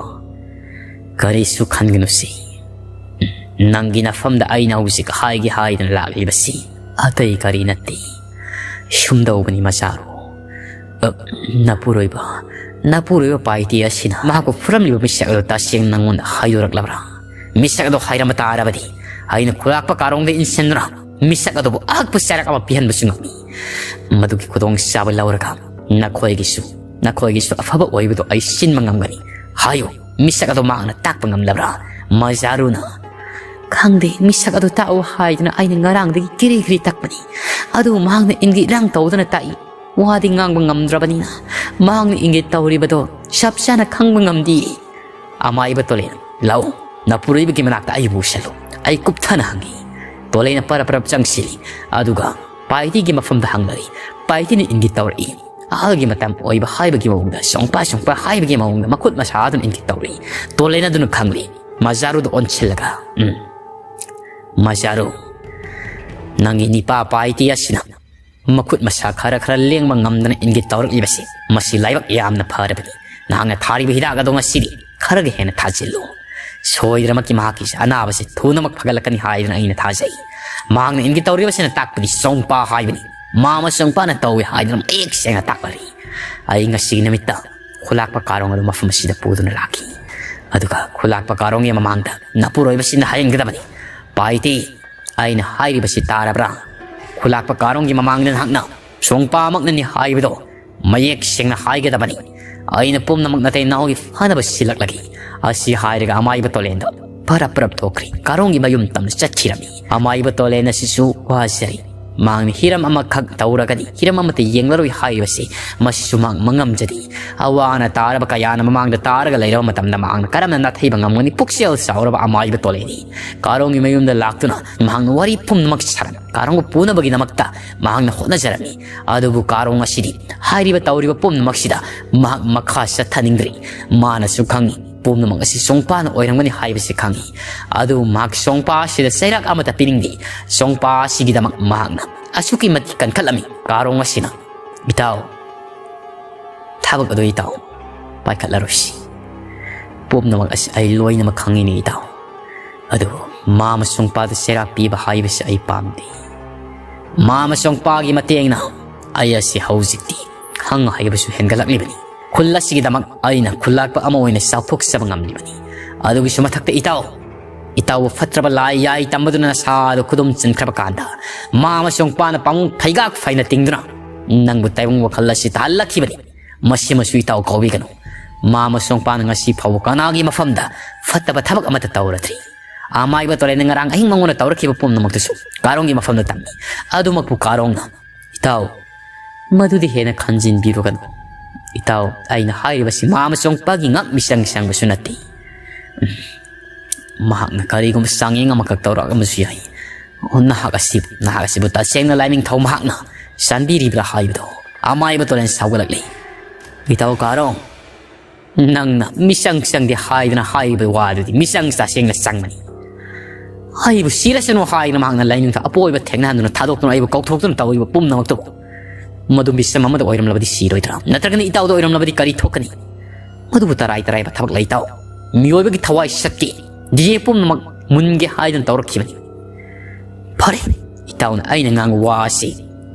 ꯀꯔꯤꯁꯨ ꯈꯟꯒꯅꯨꯁꯤ꯫ ꯅꯪꯒꯤ ꯅꯐꯝꯗ ꯑꯩꯅ ꯍꯧꯖꯤꯛ ꯍꯥꯏꯒꯦ ꯍꯥꯏꯗꯨꯅ ꯂꯥꯛꯂꯤꯕꯁꯤ ꯑꯇꯩ ꯀꯔꯤ ꯅꯠꯇꯦ, ꯁꯨꯝꯗꯧꯕꯅꯤ ꯃꯆꯥꯔꯣ꯫ ꯑ, ꯅꯄꯨꯔꯣꯏꯕ, ꯅꯄꯨꯔꯣꯏꯕ ꯄꯥꯏꯇꯤ ꯑꯁꯤꯅ ꯃꯍꯥꯛꯄꯨ ꯐꯨꯔꯝꯂꯤꯕ ꯃꯤꯁꯛ ꯑꯗꯨ ꯇꯁꯦꯡꯅ ꯅꯪꯉꯣꯟꯗ ꯍꯥꯏꯗꯣꯔꯛꯂꯕ꯭ꯔꯥ? ꯃꯤꯁꯛ ꯑꯗꯨ ꯍꯥꯏꯔꯝꯕ ꯇꯥꯔꯕꯗꯤ ꯑꯩꯅ ꯈꯨꯂꯥꯛꯄ ꯀꯥꯔꯣꯡꯗ ꯏꯟꯁꯤꯟꯗꯨꯅ ꯃꯤꯁꯛ ꯑꯗꯨꯕꯨ ꯑꯍꯛꯄ ꯆꯩꯔꯥꯛ ꯑꯃ ꯄꯤꯍꯟꯕꯁꯨ ꯉꯝꯃꯤ꯫ ꯃꯗꯨꯒꯤ ꯈꯨꯗꯣꯡꯆꯥꯕ ꯂꯧꯔꯒ ꯅꯈꯣꯏꯒꯤꯁꯨ, ꯅꯈꯣꯏꯒꯤꯁꯨ ꯑꯐꯕ ꯑꯣꯏꯕꯗꯨ ꯑꯩ ꯁꯤꯟꯕ ꯉꯝꯒꯅꯤ꯫ ꯍꯥꯏꯌꯨ, ꯃꯤꯁꯛ ꯑꯗꯨ ꯃꯍꯥꯛꯅ ꯇꯥꯛꯄ ꯉꯝꯂꯕ꯭ꯔꯥ? ꯃꯖꯥꯔꯨꯅ, "ꯈꯪꯗꯦ, ꯃꯤꯁꯛ ꯑꯗꯨ ꯇꯥꯛꯎ ꯍꯥꯏꯗꯨꯅ ꯑꯩꯅ ꯉꯔꯥꯡꯗꯒꯤ ꯀꯤꯔꯤ ꯀꯤꯔꯤ ꯇꯛꯄꯅꯤ꯫ ꯑꯗꯨꯕꯨ ꯃꯍꯥꯛꯅ ꯏꯪꯒꯤꯠ ꯏꯔꯥꯡ ꯇꯧꯗꯨꯅ ꯇꯥꯛꯏ꯫ ꯋꯥꯗꯤ ꯉꯥꯡꯕ ꯉꯝꯗ꯭ꯔꯕꯅꯤꯅ ꯃꯍꯥꯛꯅ ꯏꯪꯒꯤꯠ ꯇꯧꯔꯤꯕꯗꯣ ꯆꯞ ꯆꯥꯅ ꯈꯪꯕ ꯉꯝꯗꯦ꯫" ꯑꯃꯥꯏꯕ ꯇꯣꯂꯦꯟ, "ꯂꯥꯛꯎ, ꯅꯄꯨꯔꯣꯏꯕꯒꯤ ꯃꯅꯥꯛꯇ ꯑꯩꯕꯨ ꯎꯁꯜꯂꯨ꯫" ꯑꯩ ꯀꯨꯞꯊꯅ ꯍꯪꯉꯤ꯫ ꯇꯣꯂꯦꯟꯅ ꯄꯔꯞ ꯄꯔꯞ ꯆꯪꯁꯤꯜꯂꯤ, ꯑꯗꯨꯒ ꯄꯥꯏꯇꯤꯒꯤ ꯃꯐꯝꯗ ꯍꯪꯂꯔꯤ꯫ ꯄꯥꯏꯇꯤꯅ ꯏꯪꯒꯤꯠ ꯇꯧꯔꯛꯏ꯫ ꯑꯍꯜꯒꯤ ꯃꯇꯝ ꯑꯣꯏꯕ ꯍꯥꯏꯕꯒꯤ ꯃꯑꯣꯡꯗ, ꯁꯣꯡꯄꯥ ꯁꯣꯡꯄꯥ ꯍꯥꯏꯕꯒꯤ ꯃꯑꯣꯡꯗ ꯃꯈꯨꯠ ꯃꯁꯥ ꯑꯗꯨꯅ ꯏꯪꯒꯤꯠ ꯇꯧꯔꯛꯏ꯫ ꯇꯣꯂꯦꯟ ꯑꯗꯨꯅ ꯈꯪꯂꯤ꯫ ꯃꯖꯥꯔꯨꯗ ꯑꯣꯟꯁꯤꯜꯂꯒ, "ꯎꯝ, ꯃꯖꯥꯔꯨ, ꯅꯪꯒꯤ ꯅꯤꯄꯥ ꯄꯥꯏꯇꯤ ꯑꯁꯤꯅ ꯃꯈꯨꯠ ꯃꯁꯥ ꯈꯔ ꯈꯔ ꯂꯦꯡꯕ ꯉꯝꯗꯅ ꯏꯪꯒꯤꯠ ꯇꯧꯔꯛꯂꯤꯕꯁꯤ, ꯃꯁꯤ ꯂꯥꯏꯕꯛ ꯌꯥꯝꯅ ꯐꯔꯕꯅꯤ꯫ ꯅꯍꯥꯛꯅ ꯊꯥꯔꯤꯕ ꯍꯤꯗꯥꯛ ꯑꯗꯣ ꯉꯁꯤꯗꯤ ꯈꯔꯒ ꯍꯦꯟꯅ ꯊꯥꯖꯤꯜꯂꯨ꯫ ꯁꯣꯏꯗꯅꯃꯛꯀꯤ ꯃꯍꯥꯛꯀꯤ ꯑꯅꯥꯕꯁꯤ ꯊꯨꯅꯃꯛ ꯐꯒꯠꯂꯛꯀꯅꯤ ꯍꯥꯏꯗꯨꯅ ꯑꯩꯅ ꯊꯥꯖꯩ꯫ ꯃꯍꯥꯛꯅ ꯏꯪꯒꯤꯠ ꯇꯧꯔꯤꯕꯁꯤꯅ ꯇꯥꯛꯄꯗꯤ ꯆꯣꯡꯄꯥ ꯍꯥꯏꯕꯅꯤ꯫ ꯃꯥꯃ ꯆꯣꯡꯄꯥꯅ ꯇꯧꯏ ꯍꯥꯏꯗꯨꯅ ꯃꯌꯦꯛ ꯁꯦꯡꯅ ꯇꯥꯛꯂꯔꯤ꯫ ꯑꯩ ꯉꯁꯤꯒꯤ ꯅꯨꯃꯤꯠꯇ ꯈꯨꯂꯥꯛꯄ ꯀꯥꯔꯣꯡ ꯑꯗꯨ ꯃꯐꯝ ꯑꯁꯤꯗ ꯄꯨꯗꯨꯅ ꯂꯥꯛꯈꯤ꯫ ꯑꯗꯨꯒ ꯈꯨꯂꯥꯛꯄ ꯀꯥꯔꯣꯡꯒꯤ ꯃꯃꯥꯡꯗ ꯅꯄꯨꯔꯣꯏꯕꯁꯤꯡꯅ ꯍꯥꯏꯍꯟꯒꯗꯕꯅꯤ, ꯄꯥꯏꯇꯤ, ꯑꯩꯅ ꯍꯥꯏꯔꯤꯕꯁꯤ ꯇꯥꯔꯕ꯭ꯔꯥ? ꯈꯨꯂꯥꯛꯄ ꯀꯥꯔꯣꯡꯒꯤ ꯃꯃꯥꯡꯗ ꯅꯍꯥꯛꯅ ꯁꯣꯡꯄꯥꯃꯛꯅꯅꯤ ꯍꯥꯏꯕꯗꯣ ꯃꯌꯦꯛ ꯁꯦꯡꯅ ꯍꯥꯏꯒꯗꯕꯅꯤ꯫ ꯑꯩꯅ ꯄꯨꯝꯅꯃꯛ ꯅꯇꯩ ꯅꯥꯎꯒꯤ ꯐꯅꯕ ꯁꯤꯜꯂꯛꯂꯒꯦ꯫" ꯑꯁꯤ ꯍꯥꯏꯔꯒ ꯑꯃꯥꯏꯕ ꯇꯣꯂꯦꯟꯗꯣ ꯄꯔꯞ ꯄꯔꯞ ꯊꯣꯛꯈ꯭ꯔꯤ꯫ ꯀꯥꯔꯣꯡꯒꯤ ꯃꯌꯨꯝ ꯇꯝꯅ ꯆꯠꯈꯤꯔꯝꯃꯤ꯫ ꯑꯃꯥꯏꯕ ꯇꯣꯂꯦꯟ ꯑꯁꯤꯁꯨ ꯋꯥꯖꯔꯤ꯫ ꯃꯍꯥꯛꯅ ꯍꯤꯔꯝ ꯑꯃꯈꯛ ꯇꯧꯔꯒꯗꯤ ꯍꯤꯔꯝ ꯑꯃꯠꯇ ꯌꯦꯡꯂꯔꯣꯏ ꯍꯥꯏꯔꯤꯕꯁꯤ ꯃꯁꯤꯁꯨ ꯃꯍꯥꯛ ꯃꯉꯝꯖꯗꯦ꯫ ꯑꯋꯥ ꯑꯅꯥ ꯇꯥꯔꯕ ꯀꯌꯥꯅ ꯃꯃꯥꯡꯗ ꯇꯥꯔꯒ ꯂꯩꯔꯕ ꯃꯇꯝꯗ ꯃꯍꯥꯛꯅ ꯀꯔꯝꯅ ꯅꯥꯊꯩꯕ ꯉꯝꯒꯅꯤ? ꯄꯨꯛꯆꯦꯜ ꯆꯥꯎꯔꯕ ꯑꯃꯥꯏꯕ ꯇꯣꯂꯦꯟꯅꯤ꯫ ꯀꯥꯔꯣꯡꯒꯤ ꯃꯌꯨꯝꯗ ꯂꯥꯛꯇꯨꯅ ꯃꯍꯥꯛꯅ ꯋꯥꯔꯤ ꯄꯨꯝꯅꯃꯛ ꯁꯥꯔꯝꯃꯤ꯫ ꯀꯥꯔꯣꯡꯕꯨ ꯄꯨꯅꯕꯒꯤꯗꯃꯛꯇ ꯃꯍꯥꯛꯅ ꯍꯣꯠꯅꯖꯔꯝꯃꯤ꯫ ꯑꯗꯨꯕꯨ ꯀꯥꯔꯣꯡ ꯑꯁꯤꯗꯤ ꯍꯥꯏꯔꯤꯕ ꯇꯧꯔꯤꯕ ꯄꯨꯝꯅꯃꯛꯁꯤꯗ ꯃꯍꯥꯛ ꯃꯈꯥ ꯆꯠꯊꯅꯤꯡꯗ꯭ꯔꯤ꯫ ꯃꯥꯅꯁꯨ ꯈꯪꯏ, ꯄꯨꯝꯅꯃꯛ ꯑꯁꯤ ꯆꯣꯡꯄꯥꯅ ꯑꯣꯏꯔꯝꯒꯅꯤ ꯍꯥꯏꯕꯁꯤ ꯈꯪꯏ꯫ ꯑꯗꯨꯕꯨ ꯃꯍꯥꯛ ꯆꯣꯡꯄꯥ ꯑꯁꯤꯗ ꯆꯩꯔꯥꯛ ꯑꯃꯠꯇ ꯄꯤꯅꯤꯡꯗꯦ꯫ ꯆꯣꯡꯄꯥ ꯑꯁꯤꯒꯤꯗꯃꯛ ꯃꯍꯥꯛꯅ ꯑꯁꯨꯛꯀꯤ ꯃꯇꯤꯛ ꯀꯟꯈꯠꯂꯝꯃꯤ꯫ ꯀꯥꯔꯣꯡ ꯑꯁꯤꯅ, "ꯏꯇꯥꯎ, ꯊꯕꯛ ꯑꯗꯨ ꯏꯇꯥꯎ ꯄꯥꯏꯈꯠꯂꯔꯣꯏꯁꯤ꯫ ꯄꯨꯝꯅꯃꯛ ꯑꯁꯤ ꯑꯩ ꯂꯣꯏꯅꯃꯛ ꯈꯪꯉꯤꯅꯦ ꯏꯇꯥꯎ꯫ ꯑꯗꯨꯕꯨ ꯃꯥꯃ ꯆꯣꯡꯄꯥꯗ ꯆꯩꯔꯥꯛ ꯄꯤꯕ ꯍꯥꯏꯕꯁꯤ ꯑꯩ ꯄꯥꯝꯗꯦ꯫ ꯃꯥꯃ ꯆꯣꯡꯄꯥꯒꯤ ꯃꯇꯦꯡꯅ ꯑꯩ ꯑꯁꯤ ꯍꯧꯖꯤꯛꯇꯤ ꯈꯪ ꯍꯩꯕꯁꯨ ꯍꯦꯟꯒꯠꯂꯛꯂꯤꯕꯅꯤ꯫ ꯈꯨꯜ ꯑꯁꯤꯒꯤꯗꯃꯛ ꯑꯩꯅ ꯈꯨꯜꯂꯥꯛꯄ ꯑꯃ ꯑꯣꯏꯅ ꯆꯥꯎꯊꯣꯛꯆꯕ ꯉꯝꯂꯤꯕꯅꯤ꯫ ꯑꯗꯨꯒꯤꯁꯨ ꯃꯊꯛꯇ ꯏꯇꯥꯎ, ꯏꯇꯥꯎꯕꯨ ꯐꯠꯇ꯭ꯔꯕ ꯂꯥꯏ ꯌꯥꯏ ꯇꯝꯕꯗꯨꯅ ꯅꯁꯥꯗꯨ ꯈꯨꯗꯨꯝ ꯆꯟꯈ꯭ꯔꯕ ꯀꯥꯟꯗ, ꯃꯥꯃ ꯆꯣꯡꯄꯥꯅ ꯄꯥꯃꯨꯡ ꯐꯩꯒꯥꯛ ꯐꯩꯅ ꯇꯤꯡꯗꯨꯅ ꯅꯪꯕꯨ ꯇꯥꯏꯕꯪ ꯋꯥꯈꯜ ꯑꯁꯤ ꯇꯥꯍꯜꯂꯛꯈꯤꯕꯅꯤ꯫ ꯃꯁꯤꯃꯁꯨ ꯏꯇꯥꯎ ꯀꯥꯎꯕꯤꯒꯅꯨ꯫ ꯃꯥꯃ ꯆꯣꯡꯄꯥꯅ ꯉꯁꯤ ꯐꯥꯎꯕ ꯀꯅꯥꯒꯤ ꯃꯐꯝꯗ ꯐꯠꯇꯕ ꯊꯕꯛ ꯑꯃꯠꯇ ꯇꯧꯔꯗ꯭ꯔꯤ꯫ ꯑꯃꯥꯏꯕ ꯇꯣꯔꯦꯟꯅ ꯉꯔꯥꯡ ꯑꯍꯤꯡ ꯃꯉꯣꯟꯗ ꯇꯧꯔꯛꯈꯤꯕ ꯄꯨꯝꯅꯃꯛꯇꯨꯁꯨ ꯀꯥꯔꯣꯡꯒꯤ ꯃꯐꯝꯗ ꯇꯝꯃꯤ꯫ ꯑꯗꯨꯃꯛꯄꯨ ꯀꯥꯔꯣꯡꯅ, "ꯏꯇꯥꯎ, ꯃꯗꯨꯗꯤ ꯍꯦꯟꯅ ꯈꯟꯖꯤꯟꯕꯤꯔꯨꯒꯅꯨ꯫ ꯏꯇꯥꯎ, ꯑꯩꯅ ꯍꯥꯏꯔꯤꯕꯁꯤ ꯃꯥꯃ ꯆꯣꯡꯄꯥꯒꯤ ꯉꯛ ꯃꯤꯆꯪ ꯆꯪꯕꯁꯨ ꯅꯠꯇꯦ꯫ ꯃꯍꯥꯛꯅ ꯀꯔꯤꯒꯨꯝꯕ ꯆꯥꯡꯌꯦꯡ ꯑꯃꯈꯛ ꯇꯧꯔꯛꯂꯝꯕꯁꯨ ꯌꯥꯏ꯫ ꯅꯍꯥꯛ ꯑꯁꯤꯕꯨ, ꯅꯍꯥꯛ ꯑꯁꯤꯕꯨ ꯇꯁꯦꯡꯅ ꯂꯥꯏꯅꯤꯡꯊꯧ ꯃꯍꯥꯛꯅ ꯆꯥꯟꯕꯤꯔꯤꯕ꯭ꯔꯥ?" ꯍꯥꯏꯕꯗꯣ ꯑꯃꯥꯏꯕ ꯇꯣꯔꯦꯟ ꯁꯥꯎꯒꯠꯂꯛꯂꯤ꯫ "ꯏꯇꯥꯎ ꯀꯥꯔꯣꯡ, ꯅꯪꯅ ꯃꯤꯆꯪ ꯆꯪꯗꯦ ꯍꯥꯏꯗꯅ ꯍꯥꯏꯔꯤꯕ ꯋꯥꯗꯨꯗꯤ ꯃꯤꯆꯪ ꯇꯁꯦꯡꯅ ꯆꯪꯕꯅꯤ꯫ ꯑꯩꯕꯨ ꯁꯤꯔꯁꯅꯨ ꯍꯥꯏꯗꯅ ꯃꯍꯥꯛꯅ ꯂꯥꯏꯅꯤꯡꯊꯧ ꯑꯄꯣꯏꯕ ꯊꯦꯡꯅꯍꯟꯗꯨꯅ ꯊꯥꯗꯣꯛꯇꯨꯅ ꯑꯩꯕꯨ ꯀꯧꯊꯣꯛꯇꯨꯅ ꯇꯧꯔꯤꯕ ꯄꯨꯝꯅꯃꯛꯇꯨꯕꯨ, ꯃꯗꯨ ꯃꯤꯆꯝ ꯑꯃꯗ ꯑꯣꯏꯔꯝꯂꯕꯗꯤ ꯁꯤꯔꯣꯏꯗ꯭ꯔꯥ? ꯅꯠꯇ꯭ꯔꯒꯅ ꯏꯇꯥꯎꯗ ꯑꯣꯏꯔꯝꯂꯕꯗꯤ ꯀꯔꯤ ꯊꯣꯛꯀꯅꯤ? ꯃꯗꯨꯕꯨ ꯇꯔꯥꯏ ꯇꯔꯥꯏꯕ ꯊꯕꯛ ꯂꯩꯇꯥꯎ꯫ ꯃꯤꯑꯣꯏꯕꯒꯤ ꯊꯋꯥꯏ ꯁꯛꯀꯤ ꯗꯤꯌꯦ ꯄꯨꯝꯅꯃꯛ ꯃꯨꯟꯒꯦ ꯍꯥꯏꯗꯨꯅ ꯇꯧꯔꯛꯈꯤꯕꯅꯤ꯫ ꯐꯔꯦ, ꯏꯇꯥꯎꯅ ꯑꯩꯅ ꯉꯥꯡꯕ ꯋꯥ ꯑꯁꯤ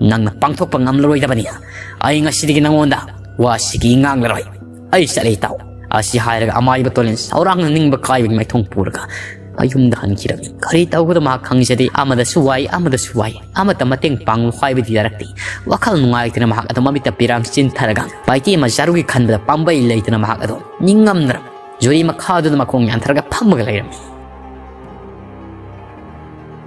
ꯅꯪꯅ ꯄꯥꯡꯊꯣꯛꯄ ꯉꯝꯂꯔꯣꯏꯗꯕꯅꯤꯅ ꯑꯩ ꯉꯁꯤꯗꯒꯤ ꯅꯉꯣꯟꯗ ꯋꯥꯁꯤꯒꯤ ꯉꯥꯡꯂꯔꯣꯏ꯫ ꯑꯩ ꯆꯠꯂꯦ ꯏꯇꯥꯎ꯫" ꯑꯁꯤ ꯍꯥꯏꯔꯒ ꯑꯃꯥꯏꯕ ꯇꯣꯂꯦꯟ ꯁꯥꯎꯔꯥꯡꯅ ꯅꯤꯡꯕ ꯀꯥꯏꯕꯒꯤ ꯃꯥꯏꯊꯣꯡ ꯄꯨꯔꯒ ꯃꯌꯨꯝꯗ ꯍꯟꯈꯤꯔꯝꯃꯤ꯫ ꯀꯔꯤ ꯇꯧꯒꯗꯕ ꯃꯍꯥꯛ ꯈꯪꯖꯗꯦ꯫ ꯑꯃꯗꯁꯨ ꯋꯥꯏ, ꯑꯃꯗꯁꯨ ꯋꯥꯏ꯫ ꯑꯃꯠꯇ ꯃꯇꯦꯡ ꯄꯥꯡꯂꯨ ꯍꯥꯏꯕꯗꯤ ꯌꯥꯔꯛꯇꯦ꯫ ꯋꯥꯈꯜ ꯅꯨꯡꯉꯥꯏꯇꯅ ꯃꯍꯥꯛ ꯑꯗꯨꯝ ꯃꯃꯤꯠꯇ ꯄꯤꯔꯥꯡ ꯆꯤꯟꯊꯔꯒ ꯄꯥꯏꯇꯦ ꯑꯃ ꯖꯥꯔꯨꯒꯤ ꯈꯟꯕꯗ ꯄꯥꯝꯕꯩ ꯂꯩꯇꯅ ꯃꯍꯥꯛ ꯑꯗꯨꯝ ꯅꯤꯡꯉꯝꯗꯅ ꯖꯨꯔꯤ ꯃꯈꯥꯗꯨꯗ ꯃꯈꯣꯡ ꯌꯥꯟꯊꯔꯒ ꯐꯝꯃꯒ ꯂꯩꯔꯝꯃꯤ꯫